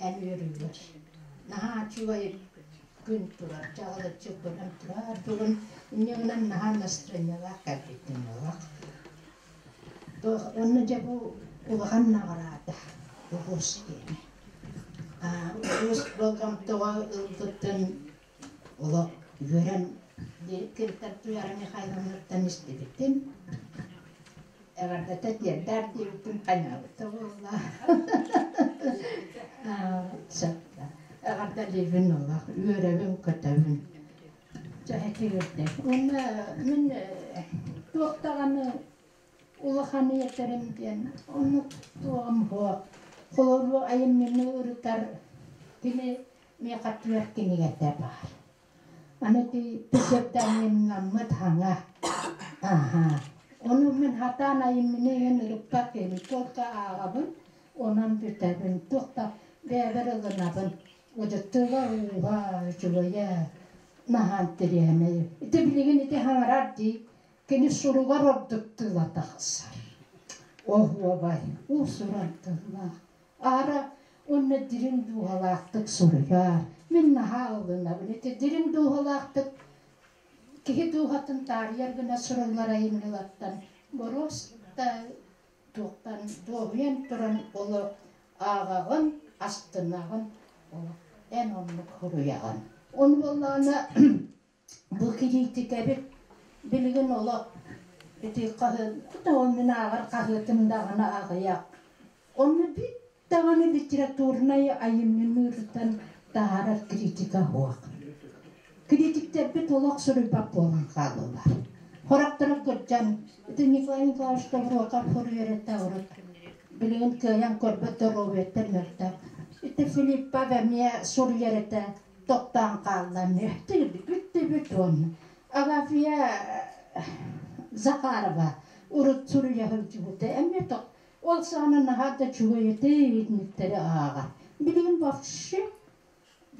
эн үөрүүлэр. Наһаа үчүгэй күн турар, чаҕылыччы көрөн турар бүгүн инньэ гынан наһаа настроениелаах кэлбиттим олох. Онно дьэ бу улахан наҕараада улуус диэни. Улуус болҕомтоҕо ылбытын олох үөрэн кимтэн Туяра Михайловнаттан истибитим. Эҕэрдэтэ тиэрдээр диэбиппин хайаабыта буолла. Эҕэрдэлиибин олох үөрэбин көтөбүн. Дьэ итигирдик. Уонна мин туох даҕаны улахан ийэтэрим диэн оннук туоҕум суох. Холобур айымньыны ырытар кини Миэхэ түөрт кинигэтэ баар. Аны ити псевдонимнаммыт хаҥа. Аһа. Ону мин хатаан айымньыны иһин ырыппат киһибин. Только ааҕабын, онон бүтэбин. Туох да бэйэбэр ылынабын. Удьуттууга ууга үчүгэйэ наһаа интэриэһинэй. Ити билигин ити хаҥарар дии. Кини суругар ордук тыла тахсар. Оһуобай, уус-уран тыллаах. Аара уонна дириҥ дууһалаахтык суруйар. Мин наһаа ылынабын. Ити дириҥ дууһалаахтык киһи дууһатын таарыйар гына суруллар айымньылартан боруоста туохтан дуоһуйан туран олох ааҕаҕын, астынаҕын, олох эн оннук суруйаҕын. Ону буоллаҕына бу кириитикэбит билигин олох Ити хаһыат, ол мин ааҕар хаһыатым даҕаны аҕыйах. Онно бит даҕаны литературнай айымньыны ырытан таһаарар критика суох. Критиктэрбит олох суруйбат буолан хааллылар. Хорохторо кырдьан, ити Николай Николаевич Тобуруокап суруйар этэ урут. Билигин кыайан көрбөт доруобуйаттан мөлтөх. Ити Филиппов эмиэ суруйар этэ, тохтоон хаалла эмиэ. Бүттүбүт уонна. Агафья Захарова урут суруйа сылдьыбыта эмиэ ол саҕана наһаа да үчүгэй этэ итинниктэри ааҕар. Билигин вообще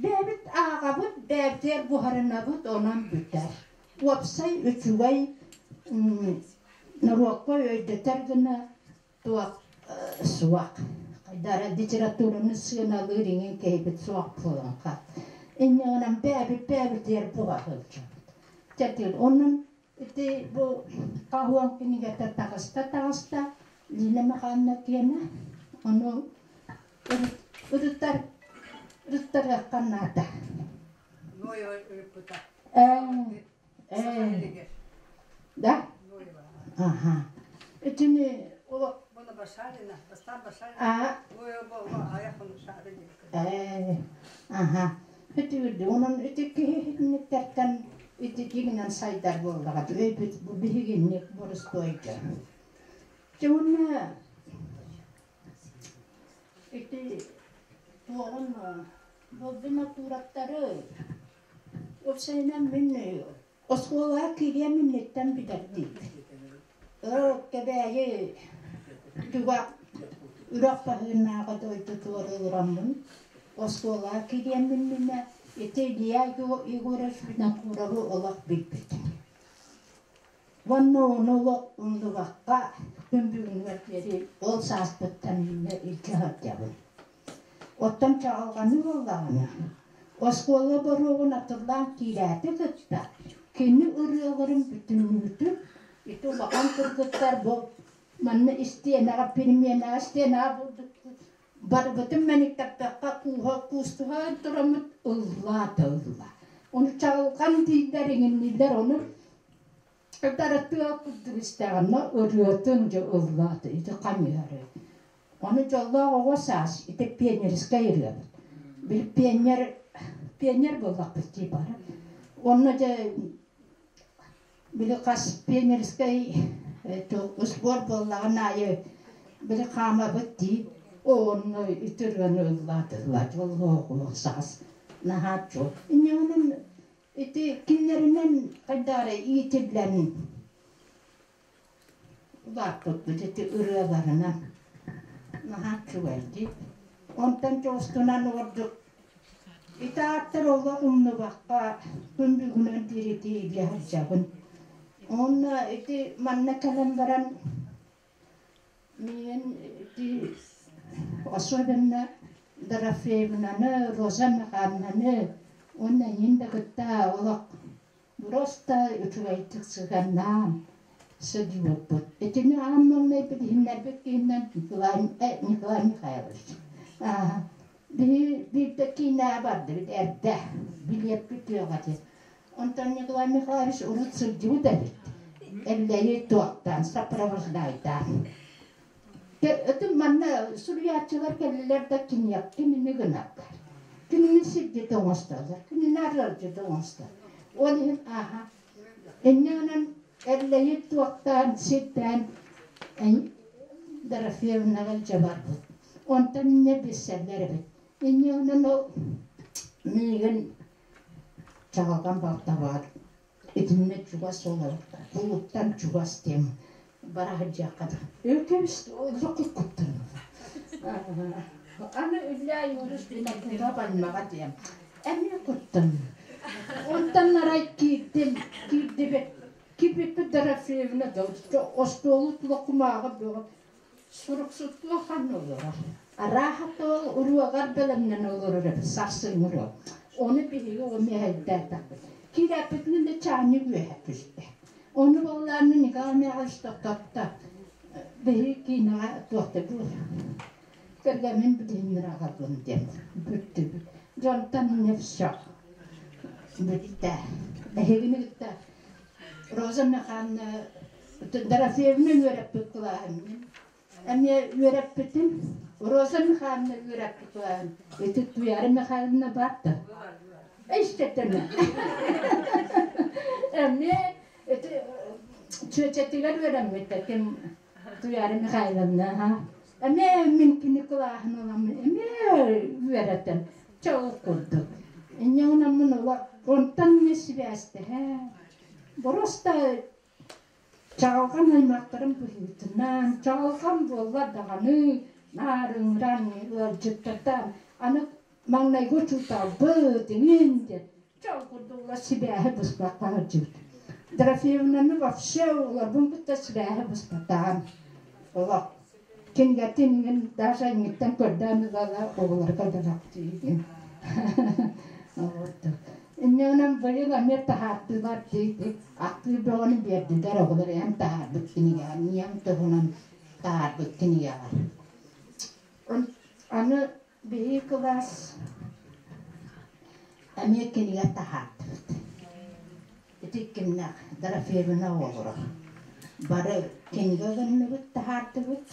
бэйэбит ааҕабыт, бэйэбитигэр буһарынабыт, онон бүтэр. Уопсай үчүгэй норуокка өйдөтөр гына туох суох. Хайдара литератураны сыаналыыр иҥин киһибит суох буолан хаал. Инньэ гынан бэйэбит бэйэбитигэр буһа сылдьабыт. Чэтил онон ити бу хаһуон кинигэтэ таҕыста-таҕыста Лина Михайловна киэнэ ону ырытар ырыттарыахха наада. Ээ, да? Аха. Итини Ээ, аха. Ити онон ити киһи итинниктэртэн ити дьиҥинэн сайдар буоллаҕа өйбүт бу биһигинник борустуойга. Дьэ уонна ити туоҕун болдунатуураттары уопсайынан мин оскуолаҕа киириэм инниттэн билэрдиибин. Өр Кэбээйи түгэх үрэх баһыынааҕы дойдутугар олороммун оскуолаҕа киириэм иннинэ ити Илья Егорович Винокуровы олох билбитим. Уонна ону олох умнубакка күн бүгүнүгэр диэри ол сааспыттан үүнэ илдьэ сылдьабын. Оттон чаҕылҕаны буоллаҕына, оскуола боруогун атыллаан киирээти кытта кини ырыаларын бүтүннүүтүн ити улахан кыргыттар бу манна истиэнэҕэ переменаҕа истиэнэҕэ булдук барыбытын мэниктэппэххэ кууһа куустуһан тураммыт ыллаа да ылла. Ону чаҕылҕан дииллэр иҥиннилэр ону Таратыа курдук истэҕинэ ырыатын дьэ ыллаата ити ханьыһары. Ону дьоллоох оҕо саас ити пионерскай ырыабыт. Били пионер пионер буоллахпыт дии бары. Онно дьэ били хас пионерскай сбор буоллаҕын аайы били хаамабыт дии. Онно ити ырыаны ыллаатылар дьоллоох оҕо саас наһаа чуо. Инньэ гынан Ити кинилэринэн хайдах иитиллэн улааппыппыт ити ырыаларынан наһаа үчүгэй дии. Онтон чугастынан ордук ити ааттар олох умнубакка күн бүгүнэн диэри илдьэ сылдьабын. Уонна ити манна кэлэн баран миигин ити особенно Дорофеевнаны, Роза Михайловнаны уонна эйигин да кытта олох просто үчүгэйдик сыһыаннаан сылдьыбыппыт. Итини аан маҥнай билиһиннэрбит киһинэн Николай, Николай Михайлович. Биһи биирдэ киинэҕэ бардыбыт эрдэ, билиэппит үөҕэ этэ. Онтон Николай Михайлович урут сылдьыбыт эбит. Эллэйи туохтаан, сопровождайдаан. Ытым манна суруйааччылар кэллилэр да киниэхэ кинини гынардар. Кинини сирдьит оҥостоллор, кинини арыалдьыт оҥостор. Ол иһин ааһа инньэ гынан Эллэйи туохтаан сирдээн Дорофеевнаҕа илдьэ барбыт. Онтон инньэ билсэллэр эбит. Инньэ гынан ол миигин чаҕылҕан балтабаат итиннэ чугас олорор кулууптан чугас диэн бара сылдьыахха да кэбис куттан аны Илья Юрьевич Винокуров аймаҕа диэн эмиэ куттан онтон арай киирдим киирдибит киирбиппит Дорофеевна да остуолу тула кумааҕы бөҕө суруксуттуо ханна олорор арааһа ол уруогар бэлэмнэнэ олорор эбит сарсыҥҥы уруок ону биһиги ол мэһэйдээтэхпит киирээппитинэ да чаанньык үөһэ түстэ ону буоллааны Николай Михайлович тохтотто биһиги киинэҕэ туохта кэргэммин билиһиннэрэ аҕаллым диэн бүттүбүт дьонтон не все бүттэ эһигини кытта Роза Михайловна. Дорофеевна үөрэппит кылааһым мин. Эмиэ үөрэппитим. Роза Михайловна үөрэппит кылааһым. Ити Туяра Михайловна баар да? Истэтэмэ. Эмиэ ити чүөчэтигэр үөрэммит этим Туяра Михайловна. Эмиэ мин кини кылааһын ыламмын эмиэ үөрэтэн чэ ол курдук. Инньэ гынаммын ола онтон эмиэ сибээстэһэ Боруоста чаҕылҕан аймахтарым быһыытынан, чаҕылҕан буоллар даҕаны наарыҥыран ыалдьыттартан аны маҥнайгы учууталбыт иҥин диэн чэ ол курдук ыла сибээһи быспакка сылдьыбыт. Дорофеевнаны вообще оҕолорбун кытта сибээһи быспатаҕым. Олох кинигэтин иҥин даже иҥиттэн көрдөөн ыла-ыла оҕолорго дьалактыыбын. Инньэ гынан быйыл эмиэ таһаардылар дии ахтыы бөҕөнү биэрдилэр оҕолор эн таһаарбыт кинигэҕэр ийэм туһунан таһаарбыт кинигэҕэр. Аны биһиги кылаас эмиэ кинигэ таһаардыбыт. Ити кимнээх Дорофеевна оҕолоро бары кинигэ гынныбыт таһаардыбыт.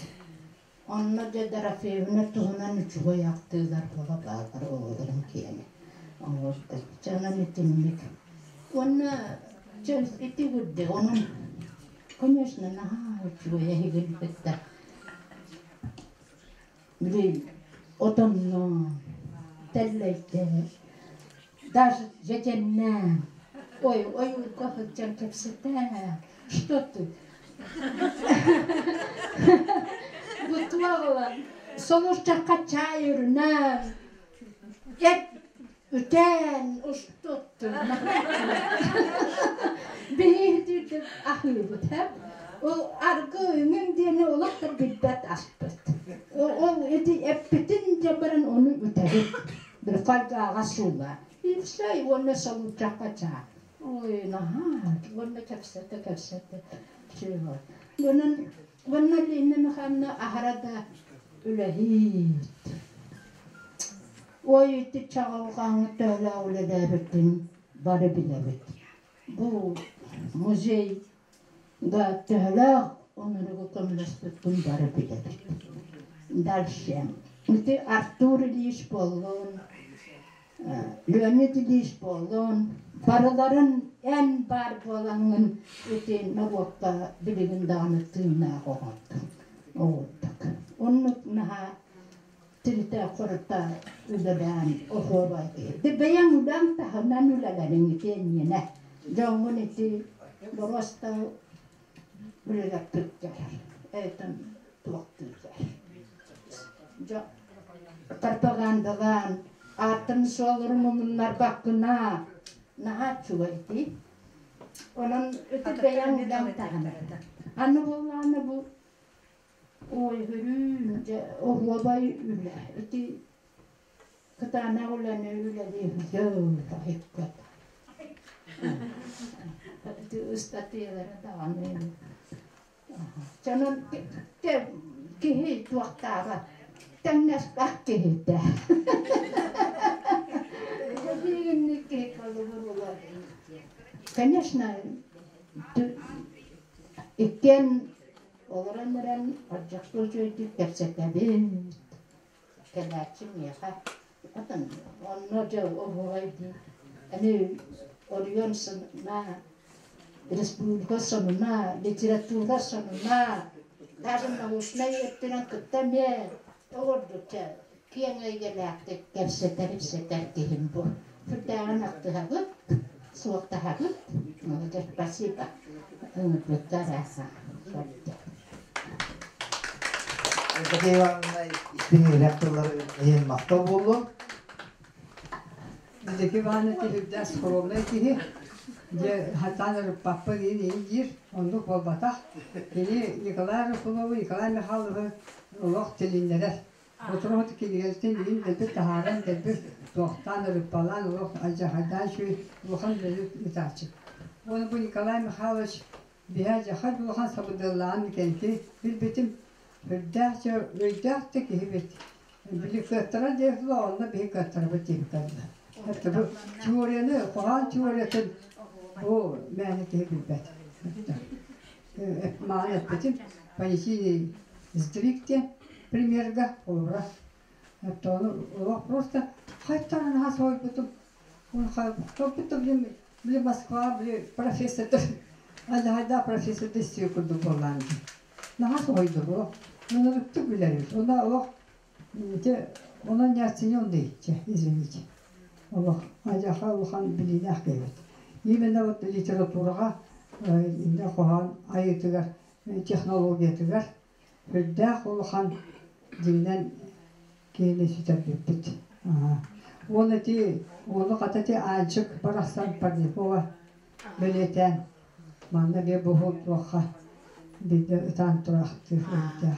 Онно дьэ Дорофеевна туһунан үчүгэй ахтыылар буола бааллар оҕолорум киэнэ. Чэ онон итинник. Уонна чэ ити курдук онон конечно наһаа үчүгэй эһигин кытта били отонно тэллэйдэ даже дьэдьэннээн ой ойуурга сылдьан кэпсэтэ что ты бутуоҕула солурчахха чаай өрүнэн эт үтээн устуттун биһиги аһыыбыт ол аргы үҥүн диэни олох да билбэт аспыт ол ити эппитин дьэ баран ону үтэбит бір фольгаҕа суула и все и уонна солуурчахха чаа ой наһаа уонна кэпсэтэ кэпсэтэ чего онон уонна Лина Михайловна аһара да үлэһиит ой ити чаҕылҕаҥҥа төһөлөөх үлэлээбитин бары билэбит бу музей да төһөлөөх онуругу көмөлөспүппүн бары билэбит. Дальше. Ити Артур Ильич буоллун, Леонид Ильич буоллун, барыларын эн баар буолаҥҥын ити норуокка билигин даҕаны тыыннаах оҕордуҥ. Оҕурдук. Оннук наһаа тиритэ-хорута үлэлээн оһуобай киһи. Бэйэҥ үлэҥ таһынан үлэлэриҥ ити иннинэ. Дьоҥҥун ити боруоста үлэлэппиттэр. Этэн туохтууллар. Дьон пропагандалаан ааттарын суолларын умуннарбаккына наһаа үчүгэй дии. Онон ити бэйэҥ үлэҥ таһынан. Аны буоллаҕына бу Ой, хөрүүн, дьэ, оһуобай үлэ. Ити кытаанах үлэни үлэлиир иһиккэт. Ити ыстатыйалара даҕаны. Дьонун киһи туохтааҕа тэҥнэспэх киһитэ. Дьэ, киһи холобур Конечно, иккиэн Олорон эрэн ардьахта үчүгэйдик кэпсэтэбит, кэлээччи миэхэ атын онно дьэ оһуохай дии аны оройуон сонуна, республика сонуна, литература сонуна, даже научнай өттүнэн кытта эмиэ оҕордучча киэҥ эйгэлээхтик кэпсэтэр-ипсэтэр киһим бу. Сүрдээҕин ахтыһабыт, суохтаһабыт. Молодец, спасибо. Ыҥырбыттар Евдокия Ивановна истиҥ иһирэх тыллары иһин махтал буоллун. Евдокия Ивановна тиһирдээх скромнай киһи. Дьэ, хатаан ырыппаппын иһин диир, оннук буолбатах. Кини Николай Рыкунову, Николай Михайловы олох тилиннэрэр. Отуруһут кинигэлэртэн иһин дэлби таһааран, дэлби туохтаан, ырыппалаан, олох алдьархайдаан үчүгэй улахан үлэни ыытааччы. Уонна бу Николай Михайлович биһэ дьахар улахан сабыдыаллааҕын кэнники билбитим. Үрдээх дьэ өйдөөх да киһибит. Били кыаттарар диэхлэ, онно биһи кыаттарабыт диэбиттэр. Это бу теорияны, хоһоон теориятын бу мээнэ киһи билбэт. Маҕан эппитим, понятийный сдвиг диэн примерга холобура. Оттон олох просто хайтан наһаа соһуйбутум. Как будто блин, били Москва, били профессордар, хайда профессор да курдук буоллаан. Наһаа соһуйдум олох. Онон билэрбит. Онно олох онон не оценен да извините. Олох ажаха улахан билиилээх киһибит. Именно вот литератураҕа инне хоһоон айыытыгар, технологиятыгар үрдээх улахан дьиҥинэн киһини сүтэрбиппит. Уонна ити уону хата ити Аанчык барахсан Парникова бэлиэтээн манна эмиэ буһул туохха биирдэ ытаан тураахтыыр эбиттээх.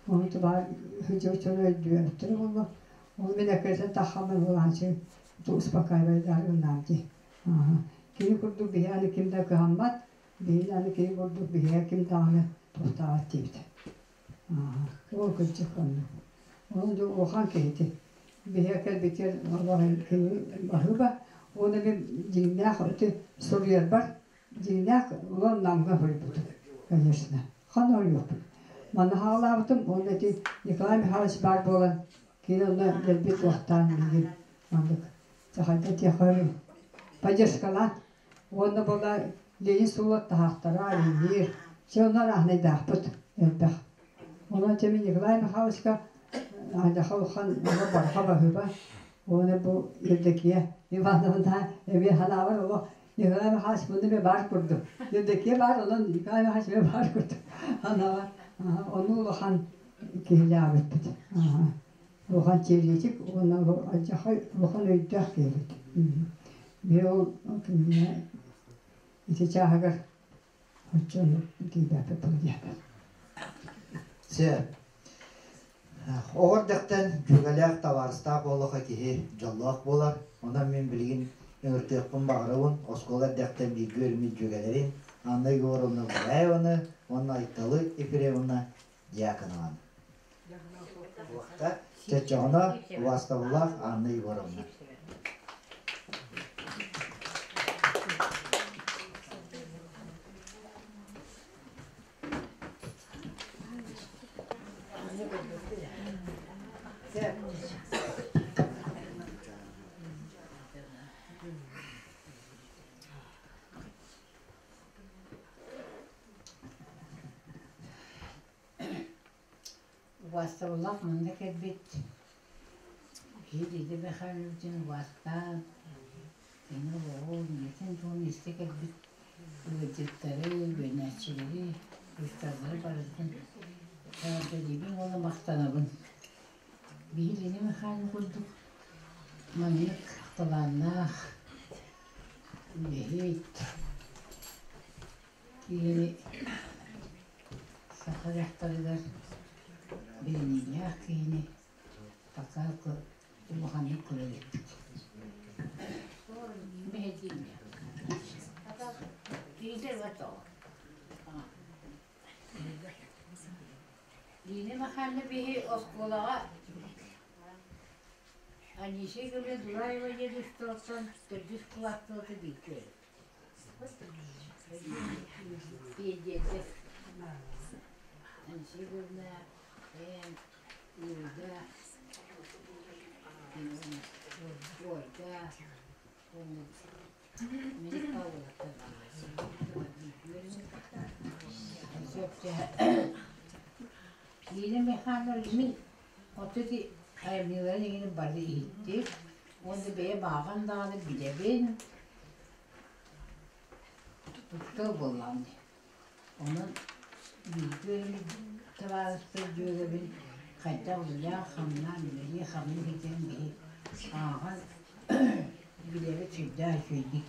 Ону тубаар сылдьыбыт өйдүөбүттэр буолла. Ол мин эккирэтэн таххаммын ол Аанчык успокаивайдаары гыннаам дии. Кини курдук биһи аны ким да кыһаммат, биһини аны кини курдук биһигэ ким даҕаны туохтаабат диэбит. Ол кырдьык оннук. Онон дьэ улахан киһити. Биһигэ кэлбитигэр кини баһыыба. Уонна мин дьиҥнээх ити суруйарбар дьиҥнээх улан Намҥа суруйбутум, конечно. Ханна суруйуохпун. Манна хаалаабытым уонна ити Николай Михайлович баар буолан кини онно дэлби туохтаан миигин маннык хайда диэххэ поддержкалаан уонна буола Ленин суола таһаахтара илиир. Чэ онно арааһынайдаахпыт элбэх. Онон чэ мин Николай Михайловичка Айдаха улахан барҕа баһыыба уонна бу Евдокия Ивановна эмиэ ханаабар олох Николай Михайлович мунна эмиэ баар курдук. Евдокия баар, онон Николай Михайлович эмиэ баар курдук. Ханаабар ону улахан киһилээбиппит. Улахан теоретик уонна алдьархай улахан өйдөөх киһибит. Биһи ол кинини ити чааһыгар оччону тиийбэппит буолуо диэхпин. Сэ, оҕо эрдэхтэн дьүөгэлээх табаарыстаах буоллаха киһи дьоллоох буолар. Онон мин билигин ыҥыртыахпын баҕарабын оскуола эрдэхтэн бииргэ үөрэммит дьүөгэлэрин Анна Егоровна Гуляеваны уонна Айталы Ефремовна Дьяконованы. Чоччоҕуна убаастабыллаах Анна Егоровна. Убаастабыллаах манна кэлбит киһи Лидия Михайловичын убаастаан, кини олоҕун, ийэтин туһун истэ кэлбит ыалдьыттары, үөрэнээччилэри, учууталлары барытын эҕэрдэлиибин уонна махтанабын. Биһи Лидия Михайловна курдук маннык талааннаах үлэһит киһини саха дьахтарыгар бэриниилээх киһини пока улаханнык көрө иликпит. Лина Михайловна биһи оскуолаҕа Анисия Егоровна Дураева диэн устуоттан төрдүс кылаастарга бииргэ Пиэдиэтэ Анисия Егоровна, эн, Ольга, Ольга, уонна Мин Павловтар Лина Михайловна мин отут айымньыларын иҥин бары иһиттим уонна бэйэ бааҕын даҕаны билэбин тутта буоллаҕым дии. Онон бииргэ үөрэммит табаарыспар дьүөгэбин хайдах үлэлээн-хамнаан, үлэлии-хамныы сылдьарын биһи ааҕан билэбит сүрдээх үчүгэйдик.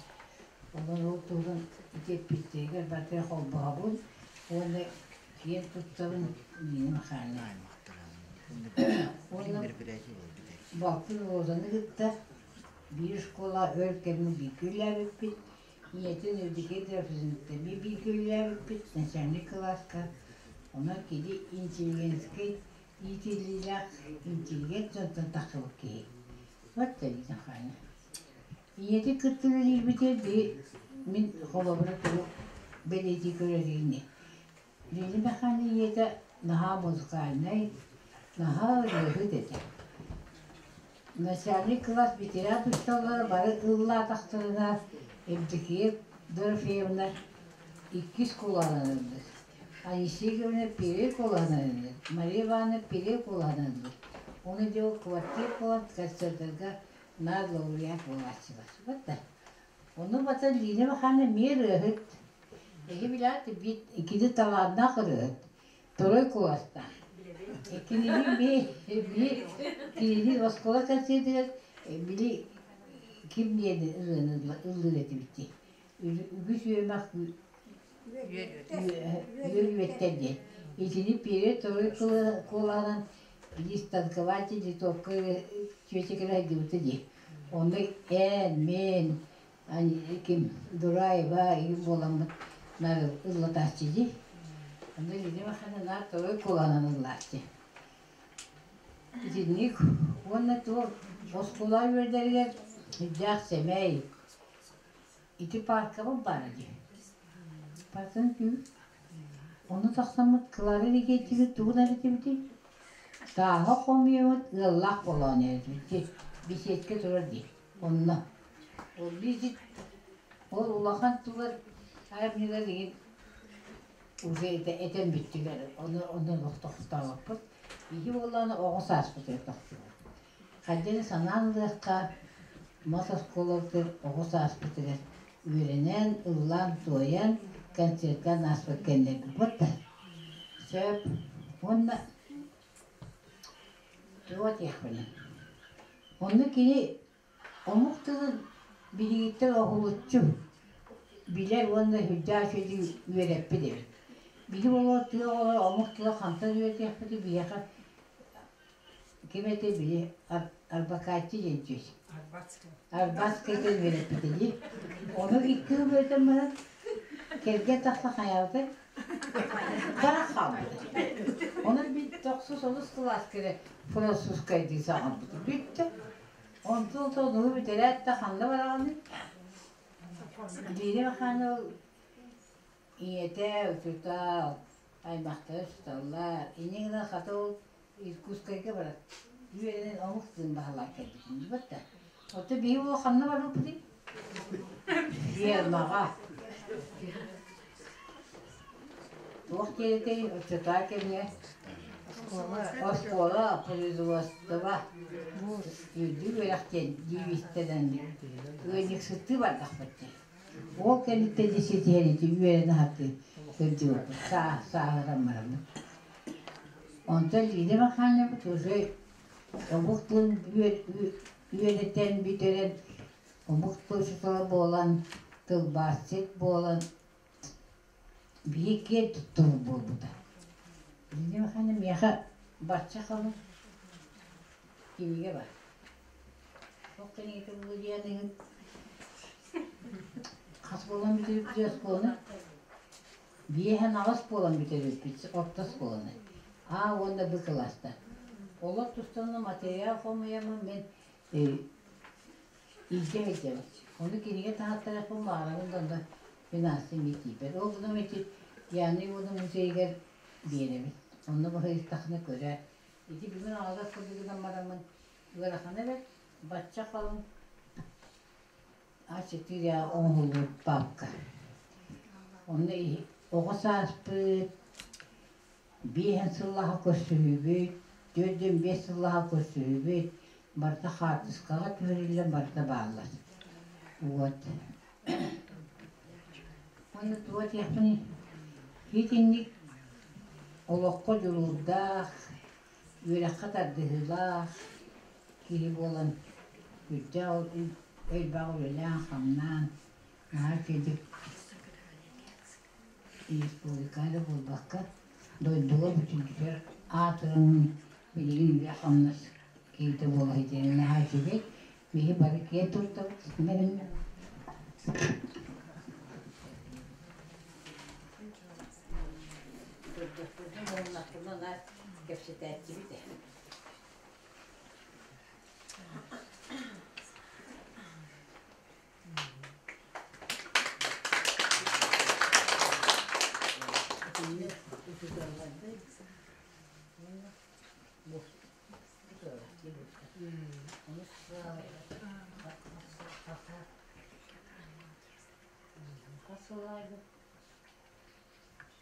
Онон ол туһунан ити эппиттэригэр барытыгар холбоһобун уонна киэн туттабын Нина Михайловна. Уонна балтын Розаны кытта биир школа өр кэмҥэ бииргэ үлэлээбиппит. Ийэтин Евдокия Трофимовна бииргэ үлэлээбиппит начальник кылааска. Онон кини интеллигентскэй иитиллиилээх интеллигент дьонтон тахсыбыт киһи. Вот Михайловна. Ийэтин кытта үлэлиирбитигэр биһи мин холобура тугу бэлиэтии көрөрүнү. Лили Михайловна ийэтэ наһаа музыкальнай, наһаа ырыаһыт этэ. Начальник класс ветеран учууталлара бары ыллаатахтарына Евдокия Дорофеевна иккис кулаанан ыллыыр. Анисия Егоровна первый кулаанан ыллыыр, Мария Ивановна первый кулаанан ыллыыр. Ону дьэ ол квартира буолан концертарга наар лауреат буолааччылар. Вот да. Ону бата Лина Михайловна эмиэ ырыаһыт. Эһи билээт биир иккини талааннаах ырыаһыт. Второй кылаастаах. Кинини би кинини оскуола концертыгар били ким диэн ырыаны ыллыыр этибит дии. Үгүс үөмэх үөр-үөттэр диэн. Итини перед второй куолаһынан били станковать литовка чүөчэкэлэ сылдьыбыта дии. Онно эн, мен, ким Дураева игин буоламмыт наар ыллатааччы дии. Онно Лидия Михайловна наар второй куолаһынан ыллааччы. Итинник уонна туох оскуола үөрдэригэр сүрдээх сэмэй ити паркабыт баара дии. Парканы түүн ону тахсаммыт Клара Никитична тугун эритибитий? Тааһа хомуйабыт ыаллаах болоон эритибит беседка турар дии. Онно. Ол биир ол улахан тугар айымньылар игин уже этэн бүттүлэр. Ону ону тохтообоппут. Ити буоллаҕына оҕо сааспытыгар тохтуубут. Хайдах санаан ылыахха мас оскуолабытыгар оҕо сааспытыгар үөрэнэн, ыллаан-туойан, концертаан ааспыт кэннэрбит да. Сөп. Уонна туох диэхпиний? Онно кини омук тылын билигиттэн оһулуччу билэр уонна сүрдээх үчүгэйдик үөрэппит эбит. Биһи оҕолор тыа оҕолоро омук тыла хантан үөрэтиэхпитий биһиэхэ ким этэ били Арбакайте диэн түс. Арбатскайга үөрэппитэ дии. Ону икки сыл үөрэтэн баран кэргэн тахса хайаабытай? Баран хаалбыта. Онон мин тохсус олус кылааска эрэ французскайдыы саҥарбытым. Бүттэ. Онтон сонуһу бүтэрээт да ханна бараҕыный? Лиля Михайловна ийэтэ, учуутал, аймахтара сыталлар. Инньэ гынан хата ол Иркутскайга барар. Үөрэнэн омук тылын баһылаан кэлбитим да. Оттон биһиги уол ханна барбыппытый? Фермаҕа. Туох диэтэй оччотооҕу кэмҥэ оскуола, производство, үрдүк үөрэх диэн девизтэнэн ыанньыксыттыы бардахпыт дии. Ол кэнниттэн дьэ ситиһэн ити үөрэнэ сатыы сылдьыбыппыт, сааһыран бараммыт. Онтон Лида Михайловна уже омук тылын үөрэтэн бүтэрэн, омук тылдьыта буолан, тылбаасчыт буолан биир киэн туттубут буолбута. Лида Михайловна миэхэ бачча халыҥ кинигэ бар. Туох кинигэтэ буолуо диэн иһин хас буолан бүтэрбит оскуоланы? Биэһэн аҕыс буолан бүтэрбиппит орто оскуоланы. А уонна Б кылаастар. Олор тустарынан материал хомуйаммын мин илдьэ сылдьабын. Ону кинигэ таһааттарыахпын баҕарабын да онно финансы эмиэ тиийбэт. Ол гынан ити Яна Ивановна музейыгар биэрэбин. Онно баһыйыстахына көрөө. Ити бүгүн аҕалар курдук гынан бараммын ыарахана бэрт, бачча халыҥ А4 оҥоһуллубут паапка. Онно оҕо сааспыт, биэһэн сыллааҕы көрсүһүүбүт, 45 сыллааҕы көрсүһүүбүт барыта хаартыскаҕа түһэриллэн барыта бааллар. Вот. Уонна тугу этиэхпиний? Итинник олоххо дьулуурдаах, үөрэххэ тардыһыылаах киһи буолан үрдээх элбэх үлэлээн-хамнаан наһаа үчүгэйдик республика эрэ буолбакка дойдуга бүтүннүүтүгэр аатыран билигин үлэ-хамнас киһитэ буола сылдьарын наһаа үчүгэй. Биһи бары киэн туттабыт. Көрдөхпүтүн уоннахпына наар кэпсэтээччибит ээ. Хас сыллаайбыт?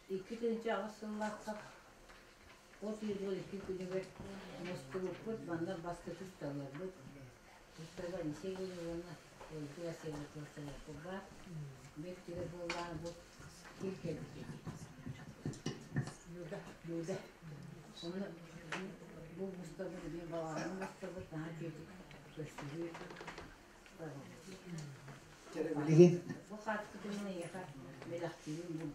2008 сыллаахха от ыйыгар икки күнүгэр мустубуппут, манна бастакы ысталларбыт. Ысталлар Алексей уонна Ольга Васильевна Кылсанаппыт баар. Бэт түгэ буоллаан бу кир кэлбит. Люда, Люда. Оны бу мустабыт, мен балаҕаным мустабыт, наһаа үчүгэй көрсүһүү. Билигин Бу хаартысканы эйиэхэ бэлэхтиибин бу.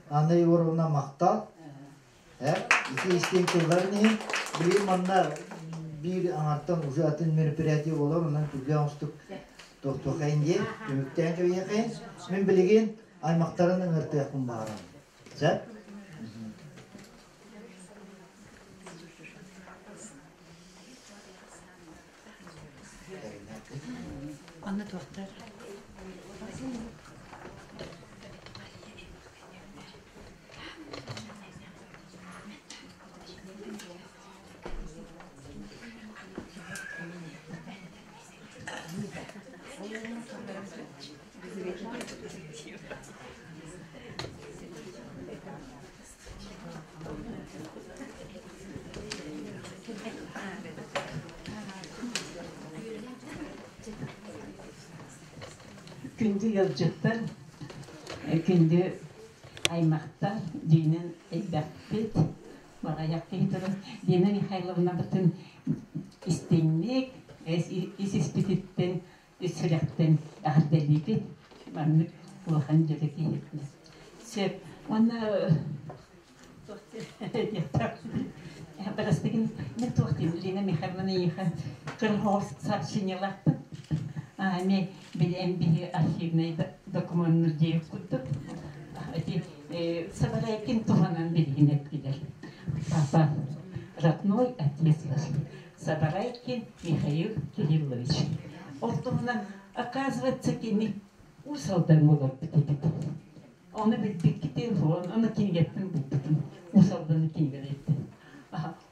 Анна Егоровна махтал. Ити истиҥ тылларын иһин билигин манна биир аҥартан уже атын мероприятие буолар, онон түргэн оҥостук тохтуохайын диэн түмүктээн кэбиһиэхэйин. Мин билигин аймахтарын ыҥыртыахпын баҕарабын. Сөп? Анна туохтар? Күндү ыалдьыттар, күндү аймахтар, дьиҥинэн элбэхпит, баҕайах киһи турар. Лена Михайловнабытын истиҥник, ис испититтэн, ис сүрэхтэн эҕэрдэлиибит. Маннык улахан дьоро киһи. Сөп. Уонна Барастыгын мен туох диэн Лена Михайловна эйиэхэ кырһоҕос сообщениелаахпын. Ами билэн биһи архивный документныр диэбит курдук. Эти Сабарайкин туһанан билигин эттилэр. Папа, родной отец ваш, Сабарайкин Михаил Кириллович. Ол туһунан, оказывается, кини Уус Алдан олорбут эбит. Ону билбиккитин, ону кинигэттэн булбутум. Уус Алданы кинигэлэриттэн.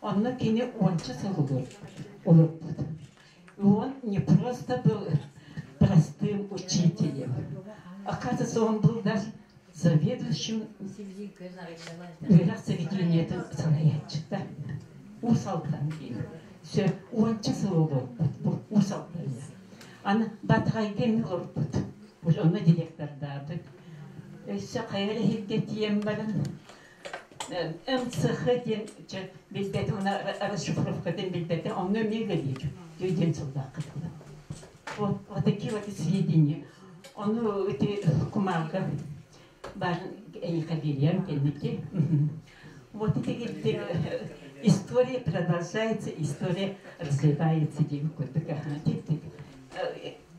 Онно кини уонча сыл олорбут. Он не просто был простым учителем. Оказывается, он был даже заведующим үөрэх заведениетын салайааччыта. Уус Алдан диэн. Все, уонча сыл олорбут бу Уус Алдаҥҥа. Аны Батаҕайга эмиэ олорбут. Онно директордаабыт. Өссө хайа эрэ иһиргэ тиийэн баран МЦХ диэн билбэтим, уна расшифровкатын билбэтим, онно эмиэ үлэлиир диэн сыллаахха дылы. Вот, вот такие вот сведения. Ону ити кумааҕыга баарын эйиэхэ биэриэм кэнники. Вот ити история продолжается, история развивается диэн курдук.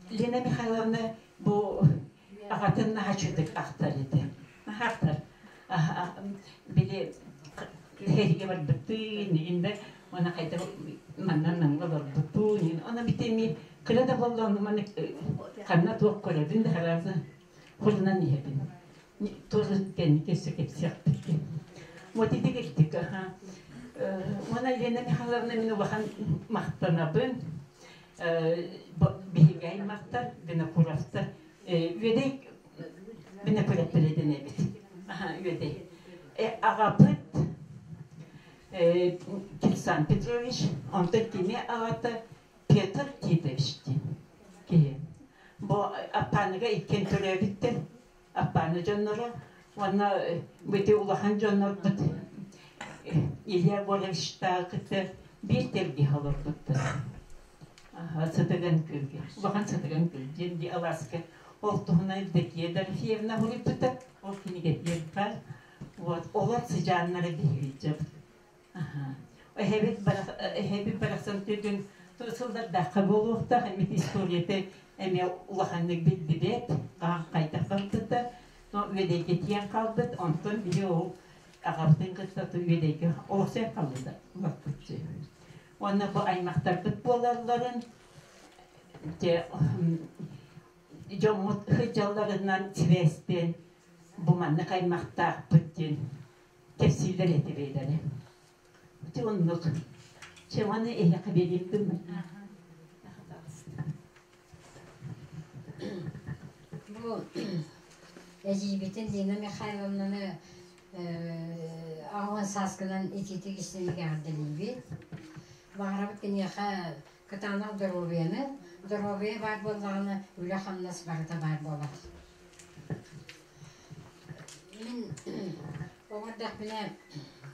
Лена Михайловна бу аҕатын наһаа ахтар этэ. Ахтар. Били сэриигэ барбытын, инде она хайда манна намҥа олорбутун, она битеми кыра да буолла ону маны ханна туох көрөбүн да харааса хурунан иһэбин. Тоже кэнники өссө кэпсиэхпит. Вот ити кэлтик, аха. Уонна Лена Михайловна мин улахан махтанабын. Биһиги аймахтар, Винокуровтар, Үөдэй Винокуровтар эдэнэбит. Аха, Үөдэй. Аҕабыт Кирсан Петрович, онтон кини аҕата Петр Титович диэн киһи. Бу Аппааныга иккиэн төрөөбүттэр, Аппааны дьонноро уонна бити улахан дьоннорбут Илья Горовичтааҕы кытта биир тэлгэһэ олорбуттар. Сытыган күөлгэ, улахан Сытыган күөл диэн ди алааска ол туһунан Евдокия Дорофеевна суруйбута, ол кинигэтигэр баар. Вот, олор сыдьааннара биһиги дьабыт. Эһэбит эһэбит барахсан түргэн сыллардаахха буолуохтаах, эмит историята эмиэ улаханнык биллибэт, хайдах барбыта, но үөдэйгэ тиийэн хаалбыт, онтон били ол аҕабытын кытта үөдэйгэ олохсуйан хаалбыта улаппытчы. Уонна бу аймахтарбыт буолалларын дьэ дьоммут сылдьалларынан сибээстээн бу маннык аймахтаахпыт диэн кэпсииллэр этэ бэйэлэрэ. Ити оннук. Чэ, уонна эһиэхэ биэриэм дыммын. Эдьиийбитин Лина Михайловнаны аҕыан сааскынан итиитик истиҥник эҕэрдэлиибит. Баҕарабыт киниэхэ кытаанах доруобуйаны, доруобуйа баар буоллаҕына үлэ-хамнас барыта баар буолар. Мин оҕо эрдэхпинэ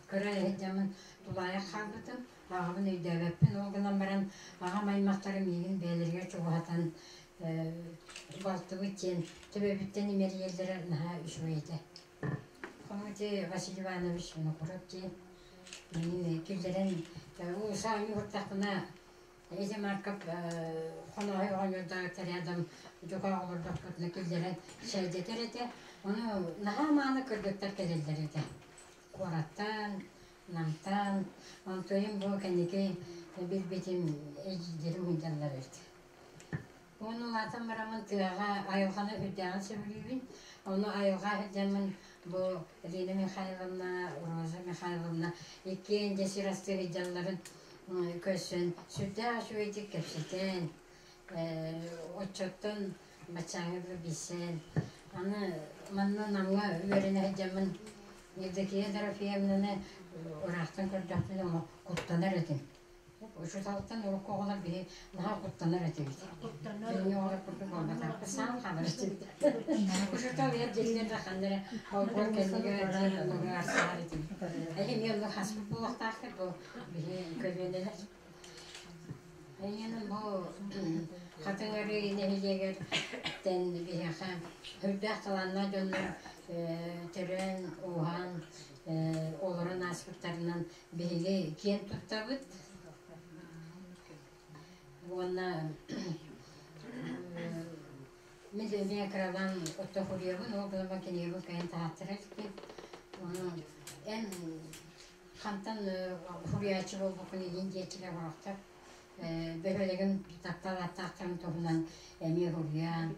кыра сылдьаммын тулаайах хаалбытым, аҕабын өйдөөбөппүн. Ол гынан баран аҕам аймахтарым миигин бэйэлэригэр чугаһатан балтыбыт диэн төбөбүттэн имэрийэллэрэ наһаа үчүгэй этэ. Ити Василий Иванович Винокуров диэн миигин киллэрэн уулусса оонньуу сырыттахпына ити Марков Хонооһой оҕонньордоох рядом дьукаах олордохпутуна киллэрэн чэйдэтэр этэ. Ону наһаа мааны кыргыттар кэлэллэр этэ. Куораттан, Намтан, онтуйум бу кэнники билбитим эдьиийдэрим сылдьаллар эбит. Уонна улаатан бараммын тыаҕа айылҕаны үрдээҕин сөбүлүүбүн. Ону айылҕа сылдьаммын бу Лина Михайловна, Роза Михайловна иккиэн дьэ сир астыы сылдьалларын көрсөн сүрдээх үчүгэйдик кэпсэтэн, оччоттон баччааҥҥа дылы билсэн, аны манна Намҥа үөрэнэ сылдьаммын Евдокия Дорофеевнаны ыраахтан көрдөхпүнэ куттанар этим. Учууталтан урукку оҕолор биһи наһаа куттанар этибит. Билиҥҥи оҕолор курдук буолбатахпыт, саам хаалар этибит. Учуутал эр дьиэтигэр да ханна эрэ олбуор кэннигэр диэн оннугар саһар этибит. Эһи эмиэ оннук хаспыт буолуохтаахтар бу биһи көлүөнэлэр. Эйиэнин бу Хатыҥ Арыы нэһилиэгэр тэн биһиэхэ үрдээх талааннаах дьоннор төрөөн, ууһаан, олорон ааспыттарынан биһиги киэн туттабыт уонна мин эмиэ кыралаан отто хуруйабын, ол гынан кинигэбин кыайан таһааттара иликпин. Ону эн хантан хуруйааччы буолбуккун игин диэччилэр сорохтор бөһүөлэгим таптал ааттаахтарын туһунан эмиэ хуруйан,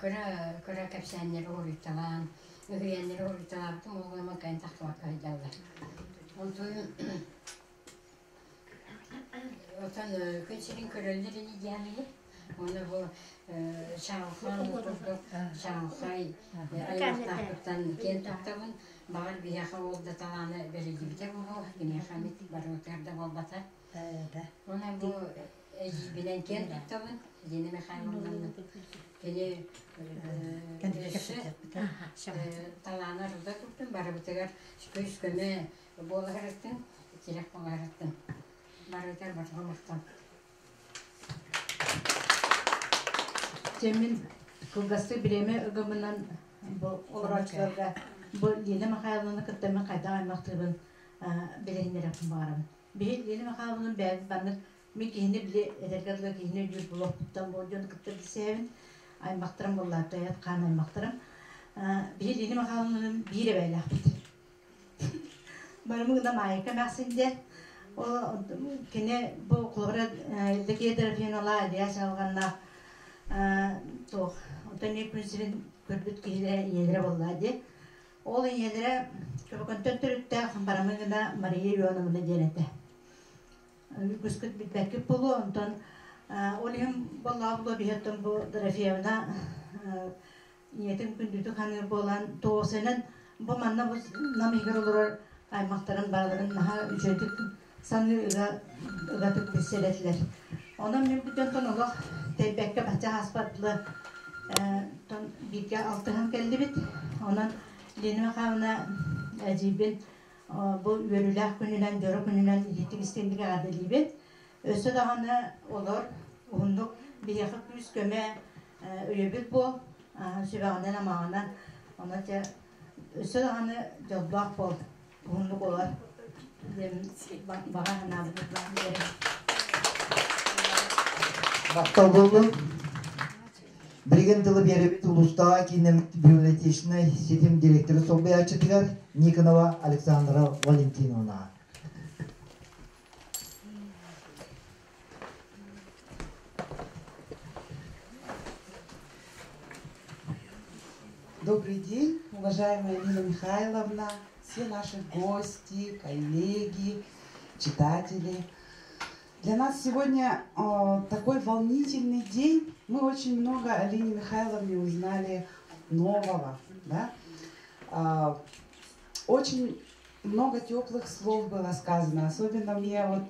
кыра кыра кэпсээннэри уруйталаан, үһүйээннэри уруйталаабытым, ол гынан кыайан тахсыбакка сылдьаллар. Онтон отон күн сирин көрөллөр ини диэхмини. Уонна бу Чаҕылхан курдук чаҕылхай аймахтаахпыттан киэн туттабын. Баҕар биһиэхэ ол да талааны бэриллибитэ буолуо, киниэхэ эмит барыбытыгар да буолбата. Уонна бу эдьиийбинэн киэн туттабын, Лена Михайловнаны. Кини өссө талаана арылла турдун, барыбытыгар күүс-көмө буолаһарыттын, тирэх буолаһарыттын. Барыбытыгар барҕа махтал. Дьэ мин кылгастык бириэмэ ыгымынан бу олорооччуларга бу Лена Михайловнаны кытта мин хайдах аймахтыыбын билиһиннэриэхпин баҕарабын. Биһи Лена Михайловнаны бэйэбит маннык мин киһини били эдэргэ дылы киһини өйдүүр буолуохпуттан бу дьону кытта билсэбин. Аймахтарым буоллаата хаан аймахтарым. Биһи Лена Михайловнаны биир эбээлээхпит. Барымы гына Маайка эмээхсин диэн. Ол кини бу холобура Евдокия Дорофеевналаах Илья Чаалҕаннаах туох онтон эмиэ күн сирин көрбүт киһилэрэ ийэлэрэ буоллаа дии. Ол ийэлэрэ Көбөкөнтөн төрүттээх Барамы гына Мария Ионовна диэн этэ. Үгүскүт билбэккит буолуо, онтон ол иһин буоллаҕа буолуо биһиэттэн бу Дорофеевна ийэтин күндүтүк ханыыр буолан тоосэнэн бу манна бу Нам иһигэр олорор аймахтарын барыларын наһаа үчүгэйдик саныыр ыга ыгатык билсэр этилэр. Онон мин бу дьонтон олох тэйбэккэ бачча ааспатлы тон бииргэ алтыһан кэллибит. Онон Лена Михайловна эдьиийбин бу үөрүүлээх күнүнэн, дьоро күнүнэн илиитик истиҥник эҕэрдэлиибит. Өссө даҕаны олор уһуннук биһиэхэ күүс-көмө өйөбүл буол, сүбэҕинэн-амаҕынан. Онон дьэ өссө даҕаны дьоллоох буол, уһуннук олор диэн баҕа санаабын Махтал буоллун. Билигин тылы биэрэбит улуустааҕы киинэммит библиотечнай ситим директора солбуйааччытыгар Никонова Александра Валентиновнаҕа. Добрый день, уважаемая Нина Михайловна, все наши гости, коллеги, читатели. Для нас сегодня э, такой волнительный день. Мы очень много о Лине Михайловне узнали нового. Да? Очень много теплых слов было сказано, особенно мне вот,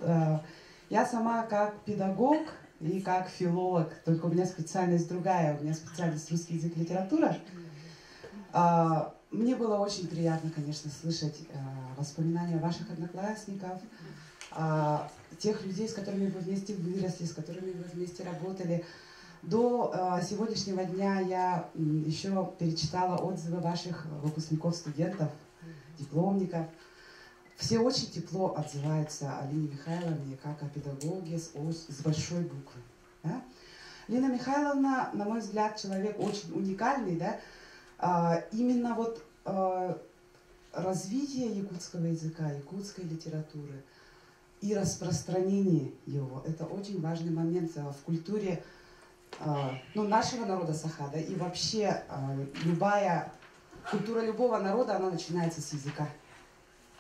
я сама как педагог и как филолог, только у меня специальность другая, у меня специальность русский язык и литература. Мне было очень приятно, конечно, слышать воспоминания ваших одноклассников, тех людей, с которыми вы вместе выросли, с которыми вы вместе работали. До сегодняшнего дня я еще перечитала отзывы ваших выпускников, студентов, дипломников. Все очень тепло отзываются о Лине Михайловне как о педагоге с большой буквы. Да? Лина Михайловна, на мой взгляд, человек очень уникальный, да? Именно вот развитие якутского языка, якутской литературы и распространение его – это очень важный момент в культуре, ну, нашего народа саха, да, и вообще любая культура любого народа, она начинается с языка.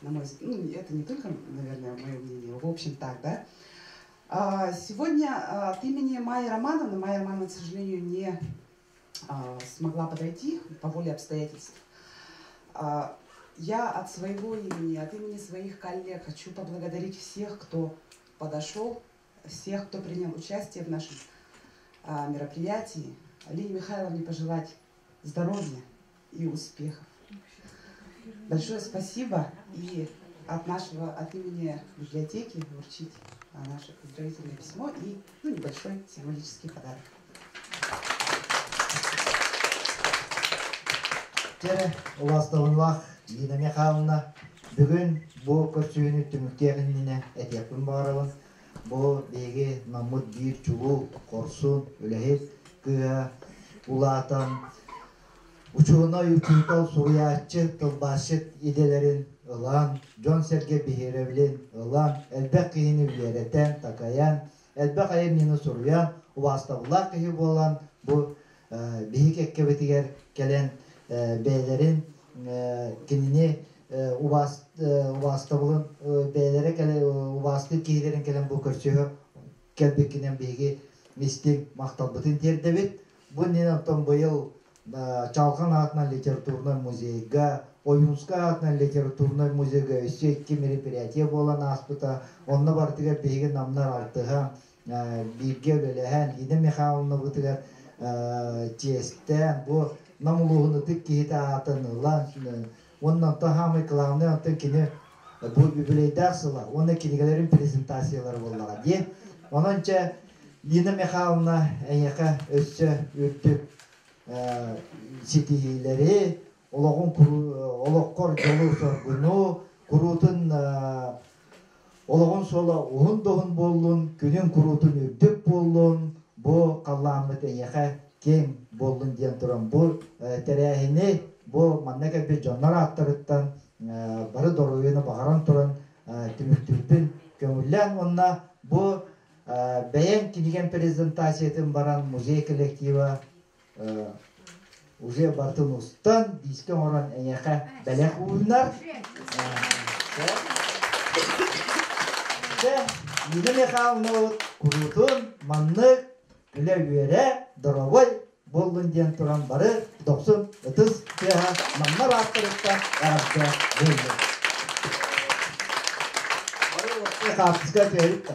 На мой взгляд, ну, это не только, наверное, мое мнение, в общем так, да. Сегодня от имени Майи Романовны, Майя Романовна, к сожалению, не смогла подойти по воле обстоятельств. Я от своего имени, от имени своих коллег хочу поблагодарить всех, кто подошел, всех, кто принял участие в нашем мероприятии. Лине Михайловне пожелать здоровья и успехов. Большое спасибо и от нашего, от имени библиотеки вручить наше поздравительное письмо и, ну, небольшой символический подарок. Тере уластабынлах Лина Михайловна бүгүн бу көрсүүнү түмүктиэҕиннинэ этиэхпин баҕарабын. Бу биһиги наммыт биир чулуу, хорсун, үлэһит кыыһа улаатан учуонай, учуутал, суруйааччы, тылбаасчыт идэлэрин ылан, дьон-сэргэ биһирэбилин ылан, элбэх киһини үөрэтэн, такайан, элбэх айымньыны суруйан, убаастабыллаах киһи буолан, бу биһи кэккэбитигэр кэлэн бэйэлэрин кинини убаастабылын бэйэлэрэ кэлэ убаастыыр киһилэрин кэлэн бу көрсүһө кэлбиккинэн биһиги истиҥ махталбытын тиэрдэбит. Бу иннинэ оттон быйыл Чалҕан аатынан литературнай музейга, Ойуунскай аатынан литературнай музейга өссө икки мероприятие буолан ааспыта. Онно барытыгар биһиги намнар алтыһан, бииргэ үлэлэһэн, Лина Михайловнабытыгар чиэстээн, бу Нам улууһун ытык киһитэ аатын ылан, уонна онтон хаамай главный онтон кини бу юбилейдаах сыла уонна кинигэлэрин презентациялара буоллаҕа дии. Онон чэ Лина Михайловна эйиэхэ өссө үрдүк ситиһиилэри, олоҕун олоххор дьолу-соргуну, куруутун олоҕун суола уһун доһун буоллун, күнүн куруутун үрдүк буоллун, бу халлааммыт эйиэхэ киэҥ буоллун диэн туран бу тэрээһини бу манна кэлбит дьоннор ааттарыттан бары доруобуйаны баҕаран туран түмүктүүрбүн көҥүллээн уонна бу бэйэҥ кинигэм презентациятын баран музей коллектива уже бартын устан диискэ оҥорон эйиэхэ бэлэх ууннар. Нина Михайловна куруутун маннык күлэ-үөрэ доровой буоллун диэн туран бары дохсун ытыс тыаһа маннар ааттарыттан эҕэрдэ буоллун. Хаартыска түһэрик да.